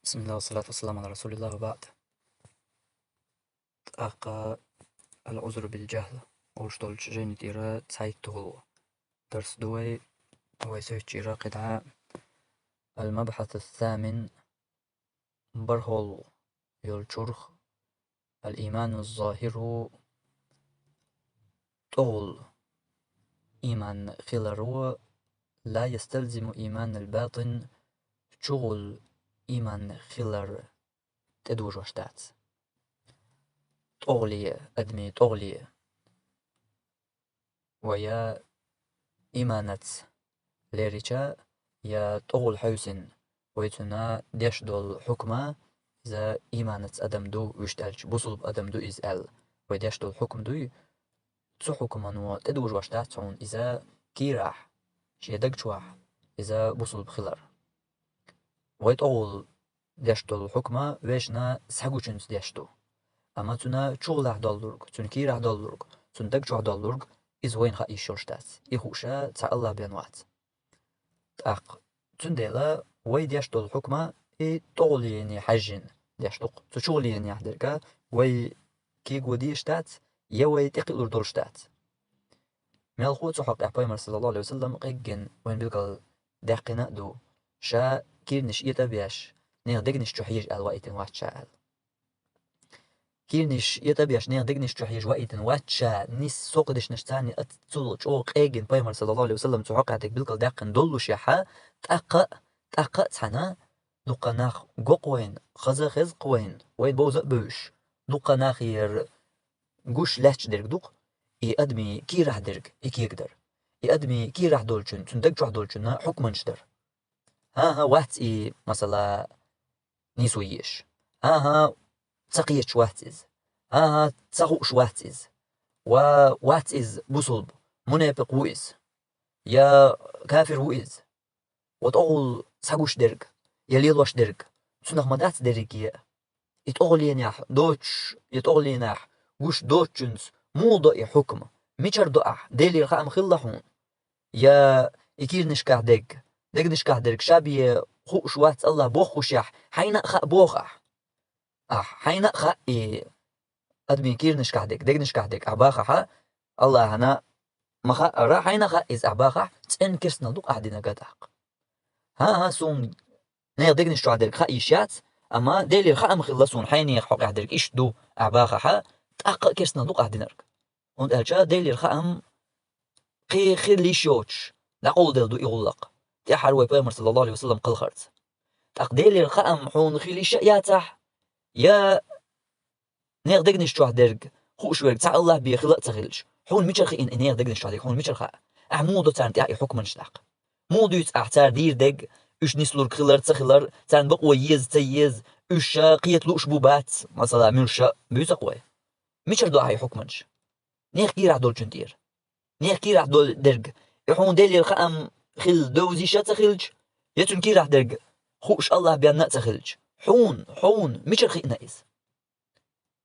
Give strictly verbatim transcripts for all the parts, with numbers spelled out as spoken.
بسم الله والصلاة والسلام على رسول الله وبعد. ТӀаккха العذر بالجهل олуш долчу жайни тӀера цхьайтталгӀа дарс ду вай, вай соьцучу кхидӀа. المبحث الثامن, бархӀолгӀа йолчух, الإيمان الظاهر, тӀогӀул ийман хилар, لا يستلزم إيمان الباطن, чугӀул ийман хилар тӀедожош дац. ТӀогӀале, адамийн тӀогӀале, ва я ийманаца лерича, я тӀогӀал хьаьвсина, вай цунна деш долу хьукма, иза ийманаца адам ду, вуьшта аьлча, бусулба адам ду иза аьлла, вай деш долу хьукма дуй, цу хьукмано тӀедожош дац хьуна иза кийрахь, шен даг чохь иза бусулба хилар. Вай тӀогӀал деш долу хьукма вешна схьагучуьнца деш ду. Амма цуьнан чугӀалехь доллург, цуьнан кийрахь доллург, цуьнан даг чохь доллург, иза вайна хаа йиш йолуш дац. И хууш цхьа АллахӀ бен вац. ТӀаккха цундела вай деш долу хьукма и тӀогӀаллиене хьаьжжина деш ду-кх. Цу чугӀаллиенехь дерг вай кего дезаш дац, я вай тӀекхиалур долуш дац. Мелхо цу хьокъехь Пайхамар, саллаллаху Ӏалайхи ва саллам, къеггина вайна билггал даьккхина а ду, ша кийранаш этӀа а беш, нехан дегнаш чу хьежа аьлла ваийтина вац ша аьлла. Кийранаш этӀа а беш, нехан дегнаш чу хьежа ваийтина вац ша, нисса со кху дешнаш царна а цул чӀогӀа къеггина Пайхамар, саллаллаху Ӏалайхи ва саллам, цу хьокъехь дерг билггал даьккхина доллушехь, тӀаккха а, тӀаккха а цхьаьна дуккха нах го-кх вайна, хаза а хеза-кх вайна, вай бовза а бевзаш, дуккха нахера гуш лаьтташ дерг ду-кх и адамийн кийрахь дерг, и кегадар. И адамийн кийрахь долчун, цуьнан даг чохь долчунна хьукманаш дар. ХӀан-хӀа, вац и, масала, нийсо еш. ХӀан-хӀа, ца кхеташ вац иза. ХӀан-хӀа, ца хууш вац иза. Ва вац иза бусулба, мунепикъ ву иза. Я кафир ву иза. Ва тӀогӀал схьагуш дерг, я лелош дерг, цунах ма дац дерриге а. И тӀогӀаллиенехь доцуш, я тӀогӀаллиенехь гуш доцучуьнца муха до и хьукма? Мичара до ахь? Делера хаам хилла хьуна? Я и кийранашкахь дерг, дегнашкахь дерг ша бен хууш вац АллахӀ боххушехь, хьайна а хаьа боху ахь? Ахь, хьайна а хаьа и адамийн кийранашкахь дерг, дегнашкахь дерг ахь бахахь, АллахӀана ма хаьара, хьайна а хаьа иза ахь бахахь, цӀена керстанал ду-кх ахь динарг тӀаккха. ХӀан-хӀа, суна нехан дегнаш чохь дерг хаа йиш яц, амма Делера хаам хилла суна хьенехан хьокъехь дерг иштта ду ахь бахахь, тӀаккха а керстанал ду-кх ахь динарг. ХӀунда аьлча Делера хаам кхин хила йиш йоцуш дӀакъовладелла ду и гӀуллакх, тӀаьххьара вай Пайхамар, саллаллаху Ӏалайхи ва саллам, кхалхарца. ТӀаккха Делера хаам хьуна хила йиш а яцахь, я нехан дегнаш чохь дерг хууш верг цхьа АллахӀ бен хила а ца хилча, хьуна мичара хиъна и нехан дегнаш чохь дерг, хьуна мичара хаьа? Ахь муха до царна тӀехь и хьукманаш тӀаккха? Муха дуьйцу ахь цара дийр дерг, уьш нислург хилар а, ца хилар а, царна бакъо еза а, ца еза а, уьш ша кхета лууш бу, бац, масала, муьлш а, буьйцу-кх вай? Мичара до ахь и хьукманаш? Нехан кийрахь долчун тӀера. Нехан кийрахь долу дерг, и хьуна Делера хаам хилла довза йиш а ца хилча, я цуьнан кийрахь дерг хууш АллахӀ бенна а ца хилча, хьуна, хьуна мичара хиъна иза?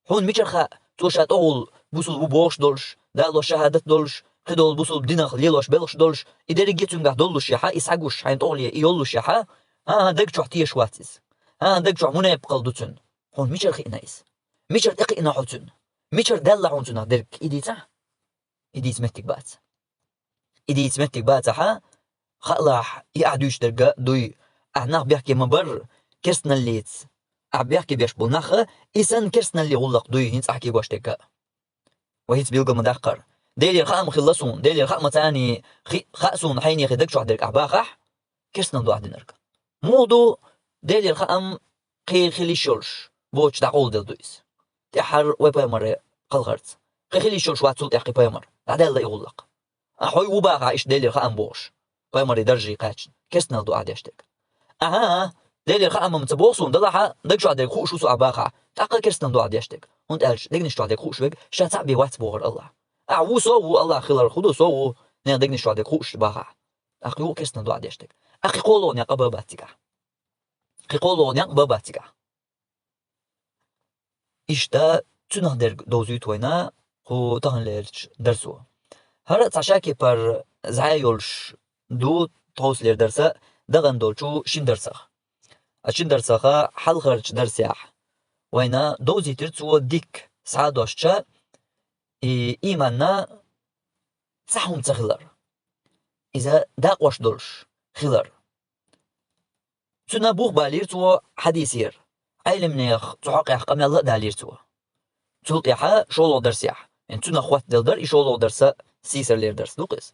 Хьуна мичара хаьа, цо ша тӀогӀул бусулба ву бохуш долуш, далош шахӀадат долуш, кхидолу бусулба динах лелош белхаш долуш, и дерриге а цуьнгахь доллушехь, и схьагуш хьайна тӀогӀале и йоллушехь, хӀан-хӀа, даг чохь тешаш вац иза. ХӀан-хӀа, даг чохь мунепикъалла ду цуьнан. Хьуна мичара хиъна иза? Мичара тӀекхиъна хьо цуьнан? Мичара даьлла хьуна цунах дерг? И дийцахь? И дийца меттиг бац. И дийца меттиг бацахь, хаалахь, и ахь дуьйцуш дерг а дуй, ахь нах бехке ма-барра, керстаналлица ахь бехке беш болу нах а, и санна керстаналлин гӀуллакх дуй хӀинца ахь кегош дерг а. Вай хӀинца билгал ма даккхара. Делера хаам хилла суна, Делера хаамца царна хи-, хаьа суна хьенехан даг чохь дерг ахь бахахь, керстанал ду ахь динарг. Муха ду, Делера хаам кхин хила йиш йолуш боцуш дӀакъовладелла ду иза. ТӀаьххьара вай Пайхамаре кхалхарца. Кхин хила йиш йолуш вац цул тӀаьхьа и Пайхамар. ДӀадаьлла и гӀуллакх. Ахь хьо ву бахахь иштта Делера хаам бохуш, Пайхамаран даржий кхаьчна, керстанал ду ахь деш дерг. Ахьа, Делера хаам-м ца боху суна, далахь, даг чохь дерг хууш ву со ахь бахахь, тӀаккха а керстанал ду ахь деш дерг. ХӀунда аьлча дегнаш чохь дерг хууш верг ша цхьаъ бен вац бохура АллахӀ. Ахь ву со а ву, АллахӀ хиларх хӀун ду, со а ву, нехан дегнаш чохь дерг хууш бахахь. ТӀаккха юха а керстанал ду ахь деш дерг. Ахь кхин кхоалгӀа некъ а бан бац цигахь. Кхин кхоалгӀа некъ а бан бац цигахь. Иштта цуьнах дерг довзуьйту вайна кху таханлерчу дарсо. ХӀара а цхьа шакепара зӀе йолуш ду тховсалера дарса дахана долчу шина дарсах. Ачун дарсаха хьалхарча дарсехь вайна довзийтира цо дика схьадош, и ийманна цхьа хӀума ца хилар. Иза дакъош долуш хилар. Цуьнан бух балийра цо хьадисера. Ӏелимнех цу хьокъехь къамел а далийра цо. Цул тӀаьхьа шолгӀа дарсехь, цунах хоттаделла дара и шолгӀа дарса, сийсарлера дарс ду-кх иза.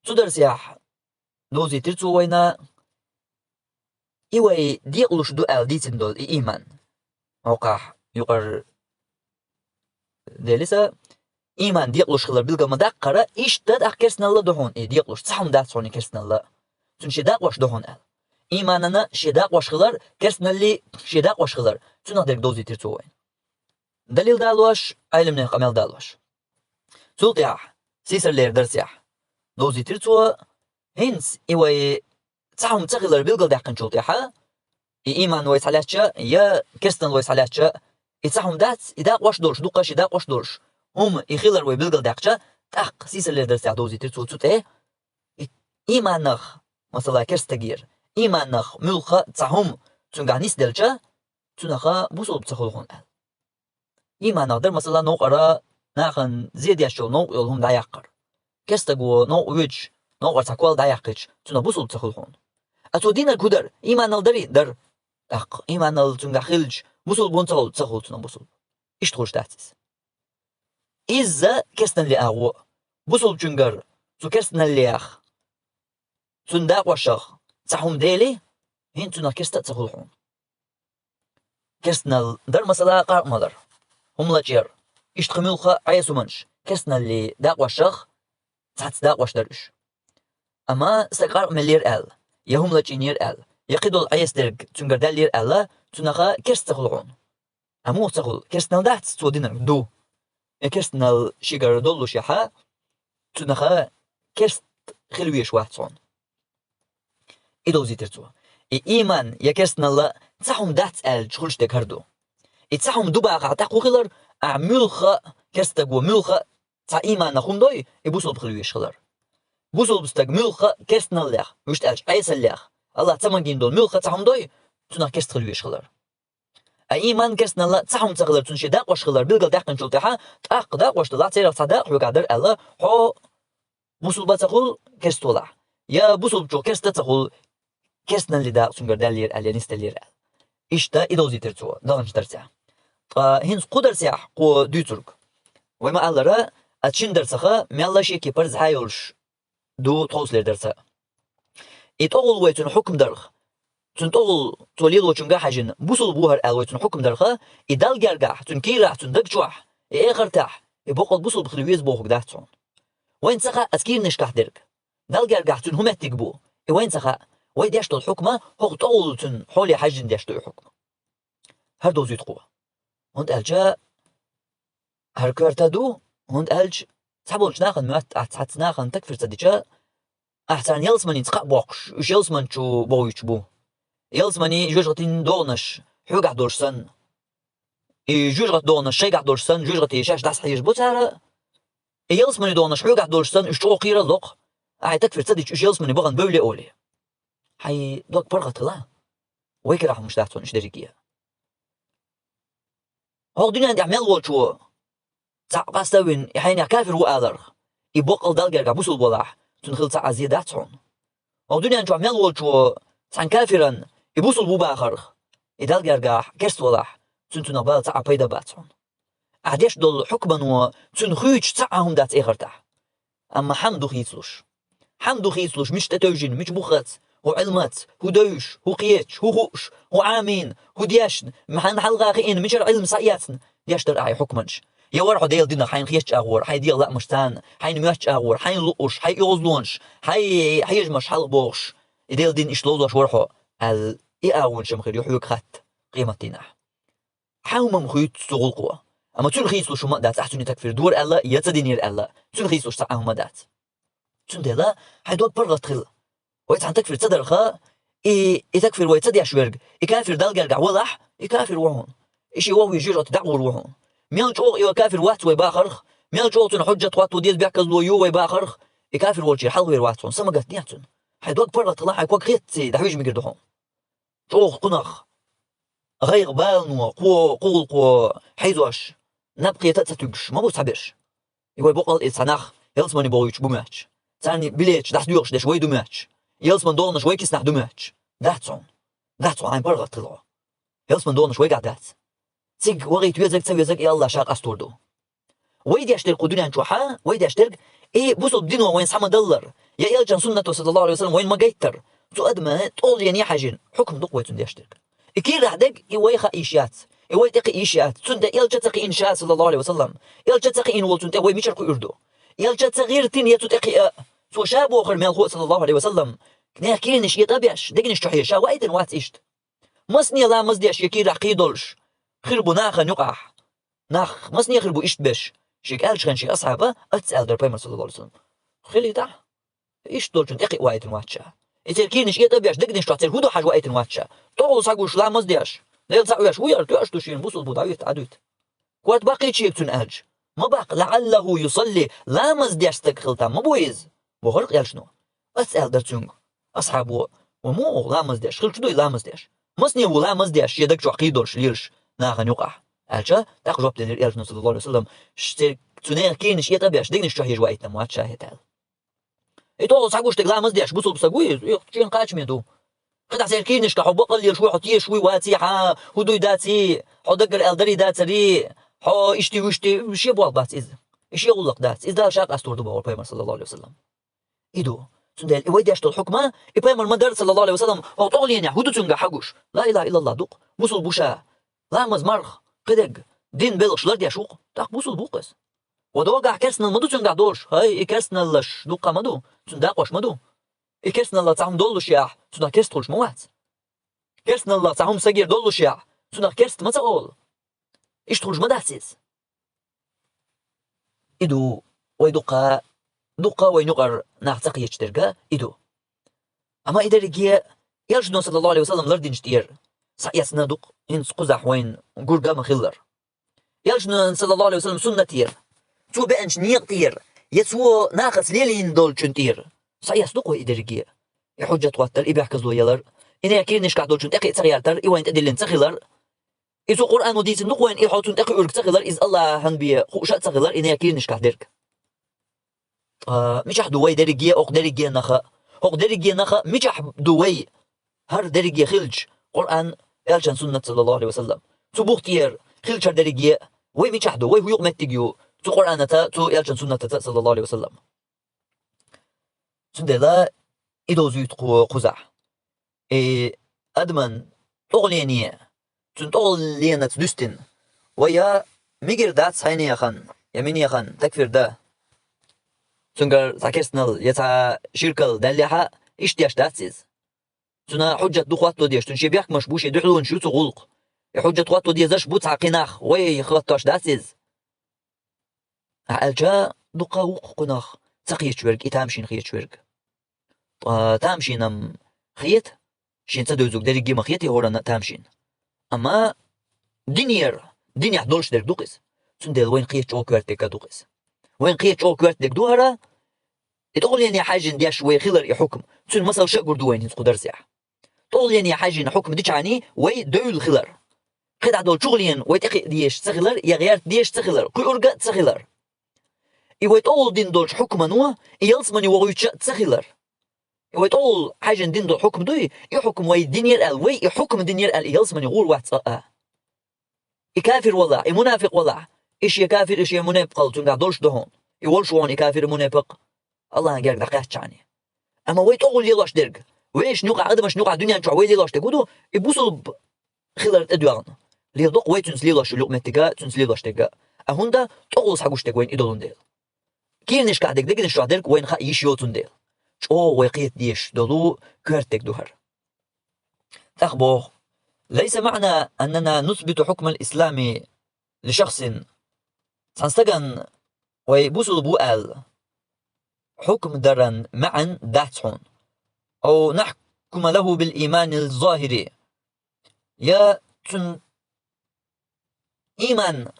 Цу дарсехь довзийтира цо вайна, и вай декъалуш ду аьлла дийцина долу и ийман. Хьокхахь юкъара делиса, ийман декъалуш хилар билгал ма даккхара, иштта тӀаккха керстаналла ду хьуна и декъалуш, цхьа хӀума дац хьуна и керстаналла. Цуьнан шен дакъош ду хьуна аьлла. Ийманана шен дакъош хилар, керстаналли шен дакъош хилар, цунах дерг довзийтира цо вайна. Далил далош, Ӏелимнех къамел далош. Цул тӀаьхьа, сийсарлера дарсехь, довзийтира цо, хӀинца и вай цхьа хӀума ца хилар билгалдаьккхинчул тӀаьхьа, и ийман вай схьалаьцча, я керстанал вай схьалаьцча, и цхьа хӀума дац, и дакъош долуш, дуккха а шен дакъош долуш хӀума и хилар вай билгалдаьккхича, тӀаккха сийсарлера дарсехь довзийтира цо цу тӀе, и ийманах, масала, керстагера, ийманах муьлхха а цхьа хӀума цуьнгахь нисделча, цунаха бусулба ца хуьлу хьуна аьлла. Ийманах дара, масала, новкъара нахана зе деш йолу новкъа йолу хӀума дӀаяккхар. Керстаго новкъа воьдуш, новкъара цхьа кол дӀаяьккхича, цунах бусулба ца хуьлу хьуна. А цо динарг хӀун дара? Ийманал дарий? Дара. ТӀаккха ийманал цуьнгахь хилча, бусулба хӀунда ца хуьлу? Ца хуьлу цунах бусулба. Иштта хуьлуш дац иза. Изза керстаналле агӀо а. Бусулбачуьнгара цу керстаналлех, цуьнан дакъошах цхьа хӀума дели, хӀинца цунах керста а ца хуьлу хьуна. Керстанал дара, масала, къаркъа малар, хӀума лачкъор, иштта кхин муьлхха а Ӏеса хӀуманаш, керстаналлин дакъошах цхьацца дакъош дара уьш. Амма стаг къаркъа меллера аьлла, я хӀума лачкъийнера аьлла, я кхидолу Ӏеса дерг цуьнгара даьллера аьлла, цунаха керста ца хуьлу хьуна. Амма муха ца хуьлу? Керстанал дац цо динарг? Ду. И керстанал шегара доллушехь, цунаха керста хила везаш вац хьуна. И довзийтира цо. И ийман я керстаналла цхьа хӀума дац аьлча хуьлуш дерг хӀара ду. И цхьа хӀума ду бахахь, тӀаккха хӀун хилар? Ахь муьлхха а, керстаго муьлхха а цхьа ийманах хӀума дой, и бусулба хила везаш хилар. Бусулба стаг муьлхха а керстаналлех, вуьшта аьлча Ӏесаллех, АллахӀа ца магийна долу муьлхха а цхьа хӀума дой, цунах керста хила везаш хилар. А ийман, керстаналла цхьа хӀума ца хилар, цуьнан шен дакъош хилар билгалдаьккхинчул тӀаьхьа, тӀаккха дакъош делахь, церах цхьа дакъа хьоьгахь дара аьлла, хьо бусулба ца хуьлу, керста волахь, я бусулбачух керста ца хуьлу, керстаналлин дакъа цуьнгара даьллера аьлла, я нисделлера аьлла. Иштта и довзийтира цо даханчу дарсехь. Ткъа хӀинца кху дарсехь кхо дуьйцург. Вай ма-аллара, аса шина дарсаха мелла а шен кепара зӀе йолуш ду тховсалера дарса. И тӀогӀул вай цуьнан хьукам дарх, цуьнан тӀогӀул цо лелочуьнга а хьаьжжина, бусулба ву хӀара аьлла вай цуьнан хьукам дарха, и Далла гергахь, цуьнан кийрахь, цуьнан дагчохь, и эхартахь, и боккъал бусулба хила веза бохург дац хьуна. Вайна ца хаьа аса кийранашкахь дерг. Далла гергахь цуьнан хӀун меттиг бу, и вайна ца хаьа. Вай деш долу хьукма хӀокху тӀогӀул цуьнан хьоле хьаьжжина деш ду и хьукма. ХӀара довзуьйту кхо. ХӀунда аьлча хӀара коьрта ду, хӀунда аьлча цхьаболчу нахана моьтту ахь цхьацца нахана такфир ца дича, ахь царна ялсаманица кхаъ боккхуш, уьш ялсамани чу бовуьйтуш бу. Ялсамани жоьжахатин догӀанаш хьоьгахь долуш санна, и жоьжахатин догӀанаш шайгахь долуш санна, жоьжахате шаьш дӀасахьежаш бу цара, и ялсамани догӀанаш хьоьгахь долуш санна, уьш чӀогӀа кхералло-кх, ахь и такфир ца дича, уьш ялсамани бахана бевлла олий. Хьайн дог паргӀат хила. Вай карахь хӀумаш дац хьуна уьш дерриге. ХӀокху дуьнен тӀехь мел волчо цхьаъ къаста а вина, и хьенех кафир ву аларх, и боккъал Далла гергахь бусулба валахь, цунна хила цхьа а зе дац хьуна. ХӀокху дуьнен чохь мел волчо цхьана кафиран и бусулба ву бахарх, и Далла гергахь керста валахь, цуьнан цунах бала цхьа а пайда бац хьуна. Ахь деш долу хьукмано цуьнан хуьйцуш цхьа а хӀума дац эхартахь. Амма хьан ду хийцалуш? Хьан ду хийцалуш, мича тӀетевжина, мича бухац, хӀун Ӏилмац, хӀун девзаш, хӀун кхеташ, хӀун хууш, хӀун Ӏамийна, хӀун дешна, хьан хьалха хиъна, мичара Ӏилма схьаэцна, деш дара ахь и хьукманаш? Я вара хьо Делан динах хьайна хетачу агӀор, хьайн дегӀан лаамаш царна, хьайна моьттучу агӀор, хьайна луъуш, хьайн оьгӀазлонаш, хьайн хьежамаш хьалха бохуш, и Делан дин иштта ловзош вара хьо, аьлла, и агӀонаш-м хир ю хьоьга хатта къематдийнахь. Хьан хӀума-м хуьйцу цу гӀуллакхо? Амма цуьнан хийцалуш хӀума а дац, ахь цуьнан и такфир дора аьлла, я ца динера аьлла, цуьнан хийцалуш цхьа а хӀума дац. Цундела хьайн дог паргӀат хила. Вай цхьана такфир ца дарха, и, и такфир вай ца деш верг, и кафир Далла гергахь валахь, и кафир ву хьуна. И шен вовхӀе жоьжахате дӀагӀур ву хьуна. Мел чӀогӀа и кафир вац вай бахарх, мел чӀогӀа цуьнан хьуьжжат хӀотто деза бехказло ю вай бахарх, и кафир волчера хьалхавер вац хьуна, са ма гатнехь цуьнан. Хьайн дог паргӀат хила, хьайн ког хетта ца дӀахьуьжа мегар ду хьуна. чӀогӀа кхунах гӀайгӀа балано, кхо, кхо гӀулакхо хьийзош, наб кхета а ца туьгуш, ма бу цхьаберш. И вай боккъал а цхьа нах ялсамане бохуьйтуш бу моьттуш. Царна билеташ дӀасадоьгӀуш деш вай ду моьттуш. Ялсаман догӀанаш вай киснахь ду моьттуш. Дац хьуна. Дац хьуна, хьайн паргӀат хилла хьо. Ялсаман догӀанаш вайгахь дац. Цига вахийта везарг, ца везарг и АллахӀ Ша къастор ду. Вай деш дерг кху дуьнен чохьа, вай деш дерг, и бусалба дино вайна схьа ма даллар, я элчан суннато, саллаллаху Ӏалайхи ва саллам, вайна ма гайттар. Цу адама тӀолгӀене хьаьжжина хьукам ду-кх вай цунна деш дерг. И кийрахь дерг, и вай хаа йиш яц. И вай тӀекхиа йиш яц. Цунна тӀе элча ца кхиъна ша, саллаллаху Ӏалайхи ва саллам. Элча ца кхиъна волчунна тӀе вай мичара кхуьур ду? Элча ца гӀиртина я цу тӀе кхиъа, цо ша бохар мел хо а, саллаллаху Ӏалайхи ва саллам, нехан кийранаш этӀа а беш, дегнаш чу хьежа, ша ваийтина вац иштта. Масане ламаз деш я кийрахь кхийдолуш хир бу нахана юкъахь. Нах масане хир бу иштта беш? Шега аьллачу хенахь шен асхьаба, аца аьлла дара пайхамар, саллаллаху Ӏалайхи ва саллам. Хилийтахь? Иштта долчунна тӀекхиъна ваийтина вац ша. И церан кийранаш этӀа а беш, дегнаш чохь церан хӀун ду хьажа ваийтина вац ша. ТӀогӀал схьагуш ламаз деш, Дела цхьаъ веш ву яра, тоьаш ду шена, бусалба ву, дӀавитта, Ӏадуьйту. Корта баккхийча цига цунна аьлча. Ма баккха, лаӀаллаху юсалли, ламаз деш стаг хила там ма бу иза, бохура элчано. Аца аьлла дара цуьнга асхьабо: «Ва муха ламаз деш? Хилча дуй ламаз деш? Масане ву ламаз деш, шен даг чохь кхийдолуш лелаш нахана юкъахь?» аьлча, тӀаккха жоп делира элчано, саллаллаху Ӏалайхи ва саллам: «Ш-, церан цу нехан кийранаш этӀа а беш, дегнаш чохь хьежа ваийтина вац ша хӀета», аьлла. И тӀогӀал схьагуш дерг ламаз деш бусалба стаг вуй иза? Юха чен кхачаме ду. КхидӀа церан кийранашка хьо бакъалла лелаш вуй, хьо тешаш вуй, ваций хьан, хӀун дуй даций, хьо даггара аьлла дарий дацарий, хьо иштта вуй, иштта вуй, шен болх бац иза. И шен гӀуллакх дац. Иза Дала Ша къастор ду, бохура пайхамар, саллаллаху Ӏалайхи ва саллам. И ду. Цундела и вай деш долу хьукма, и пайхамар ма дарра, саллаллаху Ӏалайхи ва саллам, хӀокху тӀогӀленехь хӀун ду цуьнгахь хьагуш? Ла илаха иллаллах ду-кх. Мусул бу ша. Ламаз, марха, кхидерг, дин белхаш лардеш ву-кх. ТӀаккха мусул бу-кх иза. Ва догахь керстанал ма ду цуьнгахь долуш? ХӀай, и керстаналлаш дуккха ма ду, цуьнан дакъош ма ду. И керстаналлах цхьа хӀума доллушехь, цунах керста хуьлуш ма вац. Керстаналлах цхьа хӀума стагера доллушехь, цунах керста ма ца олу. Иштта хуьлуш ма дац иза. И ду вай дуккха, дуккха вайн юкъара нах ца кхеташ дерг а и ду. Амма и дерриге элчано, саллаллаху Ӏалайхи ва саллам, лардинчу тӀера схьаэцна ду-кх, хӀинца кхузахь вайна гург а ма-хиллара. Элчано, саллаллаху Ӏалайхи ва саллам, суннатера, цо беанчу некъа тӀера, я цо нахаца лелийна долчун тӀера схьаэцна ду-кх вай и дерриге. И хьуджат хӀоттар, и бехказло ялар, и нехан кийранашкахь долчун тӀекхиа ца гӀертар, и вайна тӀедиллина ца хилар, и цу Къуръано дийцина ду-кх вайна, и хьо цунна тӀекхуьург ца хилар, иза Аллахьан бен хууш а ца хилар, и нехан кийранашкахь дерг. Ткъа мичахь ду вай дерриге, хӀокху дерриге наха? ХӀокху дерриге наха мичахь ду вай, хӀара дерриге хилча, Къуръан, элчан суннат, саллаллаху Ӏалайхи ва саллам? Цу бух тӀера хилча хӀара дерриге вай мичахь ду? Вай хӀун юкъаметтиг ю цу Къуръанаца, цу элчан суннатаца, саллаллаху Ӏалайхи ва саллам? Цундела и довзуьйту кху-, кхузахь. И адаман тӀогӀлене, цуьнан тӀогӀленаца дуьстина, вай я мегар дац хьайнехана, я минехана такфир дан, цуьнгара цхьа керстанал я цхьа ширкал даьллехь а, иштта деш дац иза. Цуьнан хьуджат ду хӀотто дезаш, цуьнан шен бехкамаш бу, шен дуьхьалонаш ю цу гӀуллакха. И хьуджат хӀотто дезаш бу цхьа кхин нах, вай хаттош дац иза. Ахьа аьлча, дуккха а ву-кх кхунах ца кхеташ верг, и тамашийна хеташ верг. Ткъа тамашийна-м хета, шена ца девзарг дерриге а ма хета и хӀоранна а тамашийна. Амма динера, динехь долуш дерг ду-кх иза. Цундела вайна кхета чӀогӀа коьрта дерг а ду-кх иза. Вайна кхета чӀогӀа коьрта дерг ду хӀара, и тӀогӀлене хьаьжжина деш вай хилар и хьукам. Цуьнан масалш а гур ду вайна хӀинца кху дарсехь. ТӀогӀлене хьаьжжина хьукам дичахьаний вай девлла хилар. КхидӀа долу чугӀалена вай тӀекхиа дезаш ца хилар, я гӀерта дезаш ца хилар, кхуьург а ца хилар. И вай тӀогӀалла дина долчу хьукмано и ялсамане вохуьйтуш а ца хилар. И вай тӀогӀалла хьаьжжина дина долу хьукам дуй, и хьукам вай динера аьлла, вай и хьукам динера аьлла, и ялсамане гӀур вац цкъа а. И кафир валахь, и мунафикъ валахь, и шен кафир, и шен мунепакъалла цуьнгахь долуш ду хьуна. И волуш ву хьуна и кафир, и мунепакъ, Аллахьан герга дӀакхаьччахьаний. Амма вай тӀогӀалла лелош дерг, вешан юкъахь, адамашна юкъахь дуьнен чохь вай лелош дерг хӀун ду, и бусулба хилар тӀедоьгӀна. Леладо-кх вай цуьнца лелош йолу юкъаметтиг а, цуьнца лелош дерг а. А хӀунда тӀогӀалла схьагуш дерг вайна и долун дела. Кийранашкахь дерг, дегнаш чохь дерг вайна хаа йиш йоцун дела. ЧӀогӀа вай кхета дезаш долу коьрта дерг ду хӀара. ТӀаккха боху: «Лайса маъна аннана нусбиту хьукмал ислами лишахсин». Цхьана стагана вай бусулба ву аьлла, хьукм даран маьӀна дац хьуна. Ау нахкума лаху бил ийманил зохири. Я цуьнан ийман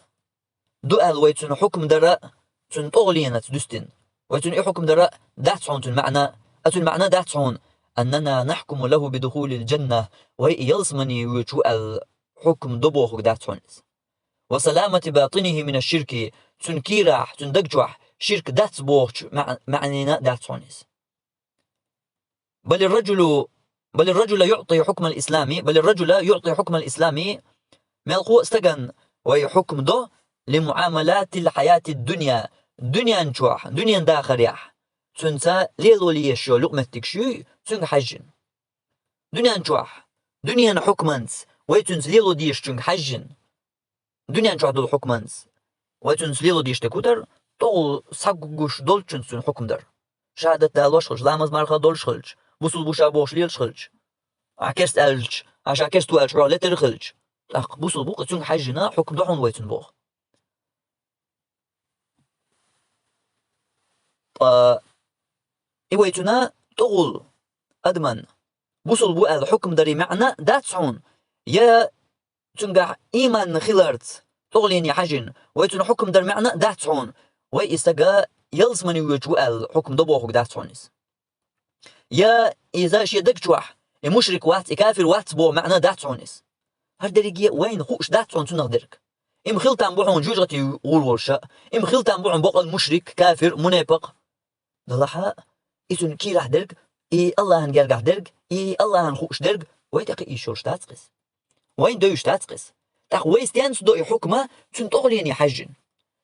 ду аьлла вай цуьнан хьукм дара, цуьнан тӀогӀаленаца дуьстина. Вай цуьнан и хьукм дара дац хьуна цуьнан маьӀна, а цуьнан маьӀна дац хьуна, أننا نحكم له بدخول الجنة, вай ялсмани воьдуш ву аьлла хьукам до бохург дац хьуна иза. وسلامة باطنه من الشرك, цуьнан кийрахь, цуьнан даг чохь ширк дац бохучу маьӀ-, маьӀнина дац хьуна иза. بل الرجل, بل الرجل يعطي حكم الإسلام, بل الرجل يعطي حكم الإسلام, мелхо а стагана вай хьукам до, لمعاملات الحياة الدنيا, дуьнен чохь, дуьненан дахарехь, цуьнца лело лезаш йолу юкъаметтигаш юй, цуьнга хьаьжжина. Дуьнен чохь, дуьненан хьукманца вай цуьнца лело дезачуьнга хьаьжжина. Дуьнен чохь долу хьукманца вай цуьнца лело дезаш дерг хӀун дара, тӀехула схьагуш долчуьнца цуьнан хьукам дара. Шахьадат далош хилча, ламаз-марха долуш хилча, бусулба ву ша бохуш лелаш хилча, ахь керста аьлча, ахь ша керста ву аьлча, хьох летар хилча, тӀаккха бусулба ву-кх, цуьнга хьаьжжина хьукам до хьуна вай цуьнан боху. Ткъа и вай цуьнан тӀехула адаман бусулба ву аьлла хьукам даран маьӀна дац хьуна, я цуьнгахь ийман хиларца тӀехула хьаьжжина вай цуьнан хьукам даран маьӀна дац хьуна, вай и стаг ялсмани воьдуш ву аьлла хьукам до бохург дац хьуна иза. Я иза шен даг чохь, и мушрик вац, и кафир вац боху маьӀна дац хьуна иза. ХӀара дерриге а вайна хууш дац хьуна цунах дерг. Има хила там бу хьуна жоьжахати гӀур волуш а, има хила там бу хьуна бакъал мушрик, кафир, мунепакъ. Делахь а, и цуьнан кийрахь дерг, и АллахӀан гергахь дерг, и АллахӀан хууш дерг вай тӀекхиийш йолуш дац-кх иза. Вайна девзаш дац-кх иза. ТӀаккха вай стенца до и хьукам цуьнан тӀехула хьаьжжина?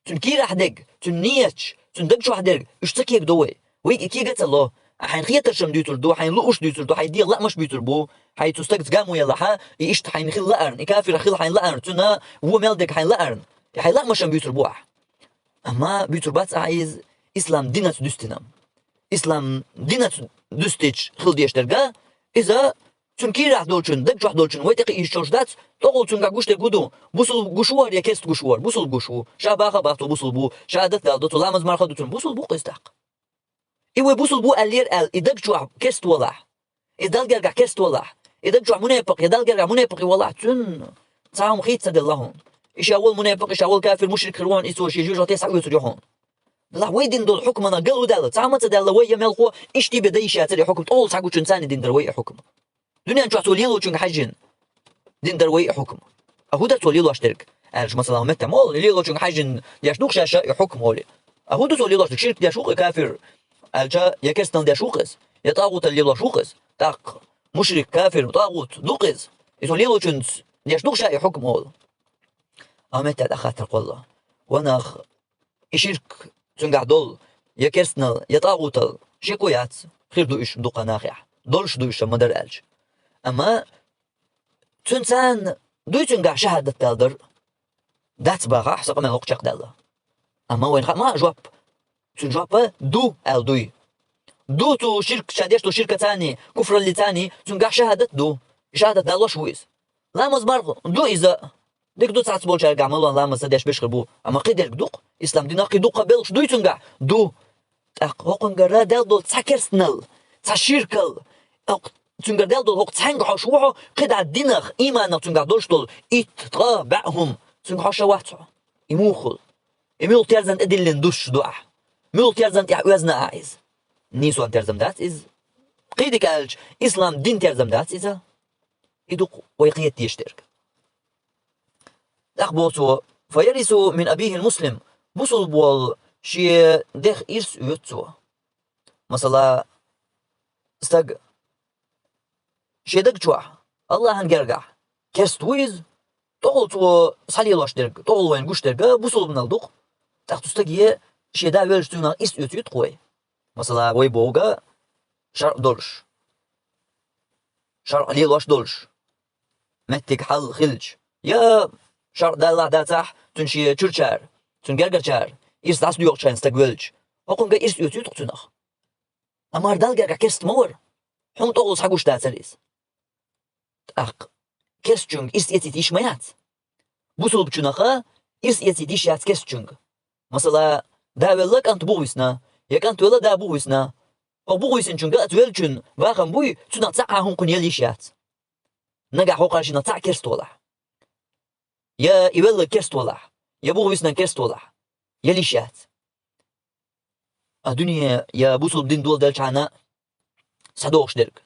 Цуьнан кийрахь дерг, цуьнан нийяташ, цуьнан даг чохь дерг, уьш ца кегадо вай. Вайга и кега а ца ло. Ахь хьайн хетарш-м дуьйцур ду, хьайн луурш дуьйцур ду, хьайн дегӀан лаамаш дуьйцур бу, хьайн цу стагца гамо ялахь а, и иштта хьайна хилла лаарна, и кафир хилла хьайна лаарна, цуьнан вон мел дерг хьайна лаарна, и хьайн лаамаш-м буьйцур бу ахь. Амма буьйцур бац ахь иза ислам динаца дуьстина. Ислам динаца дуьстича хила дезаш дерг а, иза цуьнан кийрахь долчун, даг чохь долчун вай тӀекхиийш йолуш дац, тӀехула цуьнгахь гуш дерг хӀун ду, бусулба гуш ву хӀара я керста гуш ву хӀара? Бусулба гуш ву. Ша баха а боху цо бусулба ву, шахьадат далла до цо, ламаз-марха ду цуьнан, бусулба ву-кх иза тӀаккха. И вай бусулба ву аьллера аьлла, и даг чохь керста валахь, и Далла гергахь керста валахь, и даг чохь мунепакъ, я Далла гергахь мунепакъ валахь, цуьнан цхьа хӀума хийца ца делла хьуна. И ша волу мунепакъ, и ша волу кафир, мушрик хир ву хьуна, и цо шен жоьжахати схьаоьцур ю хьуна. Делахь вай дина долу хьукманах гал хӀун даьлла, цхьа хӀума ца даьлла, вай я мелхо иштта бен дан йиш яцара и хьукам, тӀехула схьагучун царна дина дара вай и хьукам. Дуьнен чохь цо лелочуьнга хьаьжжина дина дара вай и хьукам. А хӀун дара цо лелош дерг? Аьлча, масала, меттехь ма олу, лелочуьнга хьаьжжина деш ду-кх ша, ша и хьукам олий. А хӀун ду цо лелош дерг? Ширк деш ву-кх и кафир, аьлча, я керстанал деш ву-кх иза, я тӀагӀутал лелош ву-кх иза. ТӀаккха мушрик, кафир, тӀагӀут ду-кх иза. И цо лелочуьнца деш ду-кх ша и хьукам олу. А меттехь тӀаккха хаттар кхоллало. Ва нах, и ширк цуьнгахь долу, я керстанал, я тӀагӀутал, шеко яц, хир ду уьш дукха нахехь, долуш ду уьш ма-дарра аьлча. Амма цуьнан царна дуй цуьнгахь шахьадат дала дар? Дац бахахь, сан къамел хӀокху чекхдаьлла. Амма вайна хаьа ма жоп. Цуьнан жоп а ду аьлла дуй. Ду цу ширк, ша деш долу ширка царний, куфралли царний, цуьнгахь шахьадат ду. И шахьадат далош ву иза. Ламаз-марха ду иза. Дика ду, цхьацца болчаьргахь ма лан ламаз ца деш беш хир бу. Амма кхидерг ду-кх. Ислам динах кхин дуккха белхаш дуй цуьнгахь? Ду. ТӀаккха хӀокхунгара даьлла долу цхьа керстанал, цхьа ширкал, хӀокху-, цуьнгара даьлла долу хӀокху цхьаьнга хьожуш ву хьо, кхидӀа динах, ийманах цуьнгахь долуш долу итт, ткъа, бӀе хӀума, цуьнга хьожуш вац хьо. И муха хуьлу? И муьлха терзан тӀедиллина дуссуш ду ахь? Муьлха терзан тӀехь оьзна ахь иза? Нийсонан терзам дац иза. Кхин дика аьлча, ислам динан терзам дац иза. И ду-кх вай кхета дезаш дерг. ТӀаккха боху цо: «فيرث من أبيه المسلم», бусулба волу шен дех ирс оьцу цо. Масала, стаг шен даг чохь, АллахӀан гергахь, керста ву иза, тӀехула цо схьалелош дерг, тӀехула вайна гуш дерг а бусулбанал ду-кх. ТӀаккха цу стаге шен да велча цуьнан ирс оьцуьйту-кх вай. Масала, вай бохург шарӀ долуш, шарӀ лелош долуш, меттиг хьал хилча, я шарӀ даллахь а дацахь, цуьнан шен чуьрачара, цуьнан гергарчара ирс дӀасадоькъучу хенахь стаг велча, хӀокхунгара ирс оьцуьйту-кх цуьнах. Амма хӀара Далла гергахь керста ма вара, хьуна тӀехула схьагуш дацара иза. ТӀаккха керстачуьнга ирс эцийта йиш ма яц? Бусулбачуьнах ирс эцийта йиш яц керстачуьнга. Масала, да велла, кӀант бухависна, я кӀант велла, да бухависна. ХӀокху бухависинчуьнга а, цу веллачуьнан бахам буй, цуьнах цхьа а хӀума кхунна яла йиш яц. Нагахь хӀокхаршинах цхьаъ керста валахь, я и велларг керста валахь, я бухависнарг керста валахь, яла йиш яц. А дуьне я бусулба дин доладелчхьана схьадогӀуш дерг,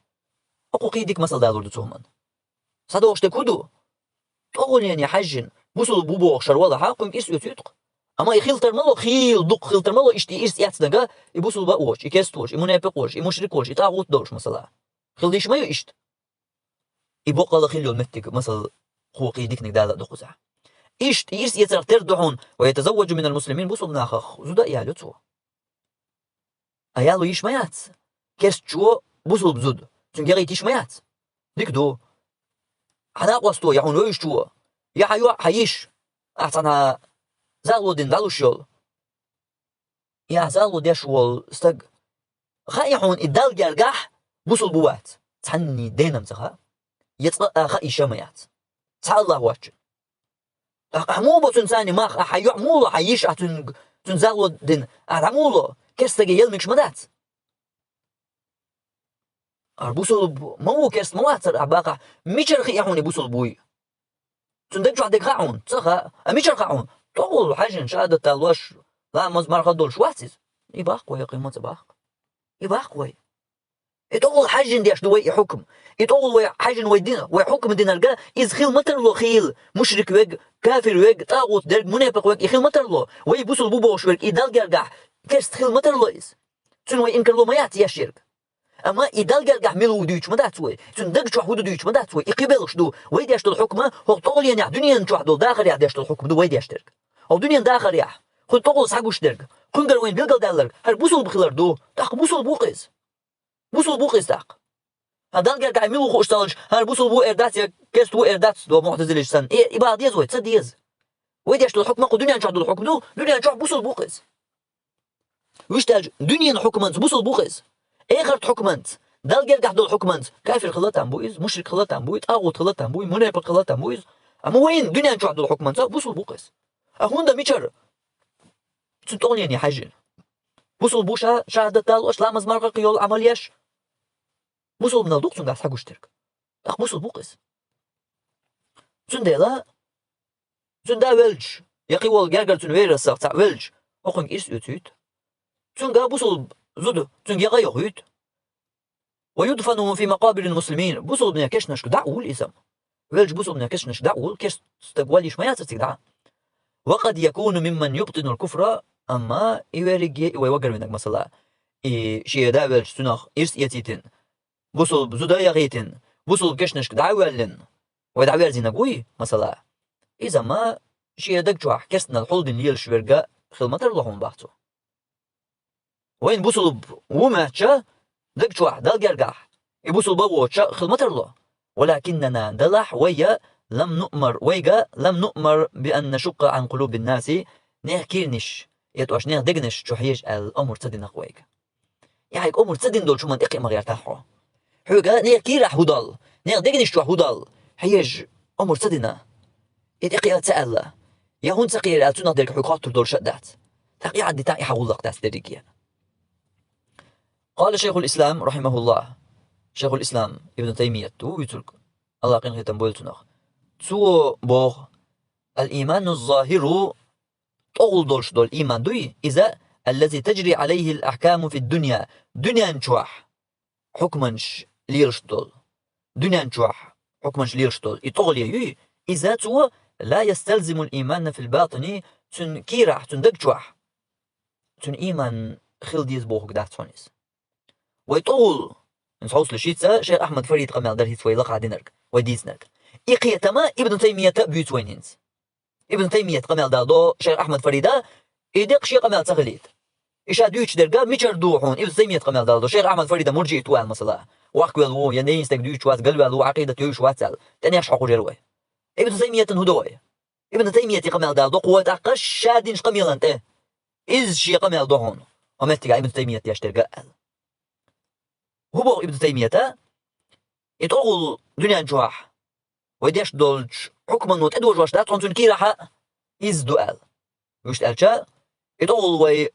Оаха кхы дика масал далур ду цу хӀуманна. СхьадогӀуш дерг хӀун ду? ТӀогӀоллене хьаьжжина, бусулба ву бохуш валахь, кхуьнга ирс оьцуьйту-кх. Амма и хилар ма ло, хийла дукха хилар ма ло, иштта и ирс эцнарг, и бусулба а воцуш, и керста а воцуш, и мунепикъ а воцуш, и мушрик а воцуш, и тӀагӀут а долуш, масала. Хила йиш ма ю иштта. И боккъала хила йолу меттиг, масала, кхо кхин диканиг дала а ду кхузахь. Иштта и ирс эцарх тера ду хьуна: «Ва ятазавваджу минал муслимин», бусулба нахах зуда а ялайо цо. А яло йиш ма яц керстачо бусулба зуда, цуьнга яхийта йиш ма яц. Дика ду. Хьан накъосто я хьуна вевзачо, я хьан йоӀ, хьан йиша, ахь цхьана зало дина дӀалуш йолу, я ахь зало деш волу стаг, хаьа хьуна и Далла гергахь бусулба ву вац, цхьанний денна ца хаьа, я цкъа а хаьа йиш ма яц. Цхьа АллахӀ воцчунна. ТӀаккха ахь муха бо цуьнан царний мах, ахь хьан йоӀ муха ло, хьан йиша, ахь цуьнга, цуьнан зало дина, ахь дӀа муха ло, керста стаге яла мегаш ма дац. ХӀара бусулба ма ву, керста ма вац хӀара, ахь баккхахь, мичара хаьа хьуна и бусулба вуй? Цуьнан даг чохь дерг хаьа хьуна? Ца хаьа. А мичара хаьа хьуна? ТӀогӀула хьаьжжина, шахӀадат далош, ламаз, марха долуш вац иза. И баккха вай, кхин ма ца баккха. И баккха вай. И тӀогӀула хьаьжжина деш ду вай и хьукам. И тӀогӀула вай хьаьжжина вай дина, вай хьукам динарг, иза хила ма тарло хийла, мушрик верг, кафир верг, тӀагӀут дерг, мунепикъ верг, и хила ма тарло. Вай бусулба ву бохуш верг, и Далла гергахь керста хила ма тарло иза. Цуьнан вай инкарло ма яц еш ерг. Амма и Далла гергахь мила ву дуьйцуш ма дац вай. Цуьнан даг чохь хӀун ду дуьйцуш ма дац вай. И кхин белхаш ду. Вай деш долу хьукма, хӀокху тӀогӀолленехь дуьненан чохь долу дахарехь деш долу хьукма ду вай деш дерг. ХӀокху дуьненан дахарехь, кхуьнан тӀогӀула схьагуш дерг, кхуьнгара вайна билгалдаьлларг, хӀара бусулба хилар ду. ТӀаккха бусулба ву-кх иза. Бусулба ву-кх иза тӀаккха. ХӀан, Далла гергахь мила ву хууш ца хилча, хӀара бусулба ву эр дац я керста ву эр дац, до муӀтазилаш санна. Э, и баха деза вай? Ца деза. Вай деш долу хьукма кху дуьнен чохь долу хьукма ду, дуьнен чохь бусулба ву-кх иза. Вуьшта аьлча, дуьненан хьукманца бусулба ву-кх иза. Эхарт хьукманца, Далла гергахь долу хьукманца, кафир хила там бу иза, мушрик хила там бу иза, тӀагӀут хила там бу иза, мунепикъ хила там бу иза. Амма вайн дуьнен чохь долу хьукманца бусулба ву-кх иза. А хӀунда, мичара? Цуьнан тӀогӀоллене хьаьжжина. Бусулба ву ша, шахӀадат далош, ламаз, марха кхин йолу Ӏамал еш. Бусулбанал ду-кх цуьнгахь схьагуш дерг. ТӀаккха бусулба ву-кх иза. Цундела цуьнан да велча, я кхин волу гергара цуьнан вежарий цхьаъ велча, хӀокхуьнга ирс оьцуьйту. Цуьнга бусулба зуда, цуьнга якъа йохуьйту. «Ва юдфану фи макъабирил муслимин», бусулбанийн кешнашка дӀа а вуьлу иза. Велча бусулбанийн кешнашка дӀа а вуьлу, керста стаг вала йиш ма яц цигахь дӀа. «Ва къад якуну мимман юбтинул куфра», амма и верриге, и вай вагарвинарг, масала, и шен да велча цуьнах ирс эцийтина, бусулба зуда яхийтина, бусулба кешнашка дӀа а воьллина, вай дӀаверзийнарг вуй, масала, иза ма шен даг чохь керстанал хьулдина лелаш верг хила ма тарло хьуна, бах цо. Вайн бусулба ву моьттуча, даг чохь, Далла гергахь, и бусулба воцуча хила ма тарло. «Валакиннана», делахь вай, «лам нуъмар», вайга, «лам нуъмар би ан нашукка ан къулубин наси», нехан кийранаш, я тӀош нехан дегнаш чу хьежа аьлла омра ца дина-кх вайга. И хьайга омра ца дина долчу хӀуманна тӀекхиа ма гӀертахь хьо. Хьоьга нехан кийрахь хӀун долу, нехан дегнаш чохь хӀун долу хьежа омра ца дина. И тӀекхиа ца аьлла, я хӀунда ца кхиира аьлла, цунах дерг хьоьга хоттур долуш а дац. ТӀаккха и хьадда тӀаккха и хьан гӀуллакх дац дерриге. Къала шайхул ислам, рахьимахуллахӀ. Шайхул ислам Ибн Таймият ву вуьйцург, АллахӀ къинхетам бойла цунах. Цо боху: «Ал-иману ззахиру», тӀогӀул долуш долу иман дуй иза, «аллази таджри алайхил ахкаму фид дунья», дуьнен чохь хьукманаш лелаш долу, дуьнен чохь хьукманаш лелаш долу и тӀогӀуле юй, иза цо «ла ясталзимул имана фил батини», цуьнан кийрахь, цуьнан даг чохь, цуьнан иман хила деза бохург дац хьуна иза. Вай тӀогӀул, хӀинца хьовсалаш йица, шайх Ахьмад Фарид къамел дара хӀинца вай лакхахь динарг, вай дийцинарг. И кхетам а Ибн Таймията а буьйцу вайна хӀинца. Ибн Таймият къамел дала до шайх Ахьмад Фарида, и декъ шен къамел ца хилийта. И ша дуьйцуш дерг мичара ду хьуна, Ибн Таймият къамел дала до, шайх Ахьмад Фарида мурджиит ву аьлла, масала, воккха ваьлла ву, я дийна стаг дуьйцуш вац, галваьлла ву, Ӏакъидат йовзуш вац аьлла, тӀе нехаш хьокхур яра вай. Ибн Таймиятан хӀун до вай? Ибн Таймият и къамел дала до кхо тӀаккха ша динчу къамелан тӀе. Иза шен къамел до хьуна, хьо меттигахь Ибн Таймият деш дерг а аьлла. ХӀун боху Ибн Таймията? И тӀогӀул дуьнен чохь вай деш долчу хьукмано тӀедожош дац хьуна цуьнан кийрахь а, иза ду аьлла. Вуьшта аьлча, и тӀогӀул вай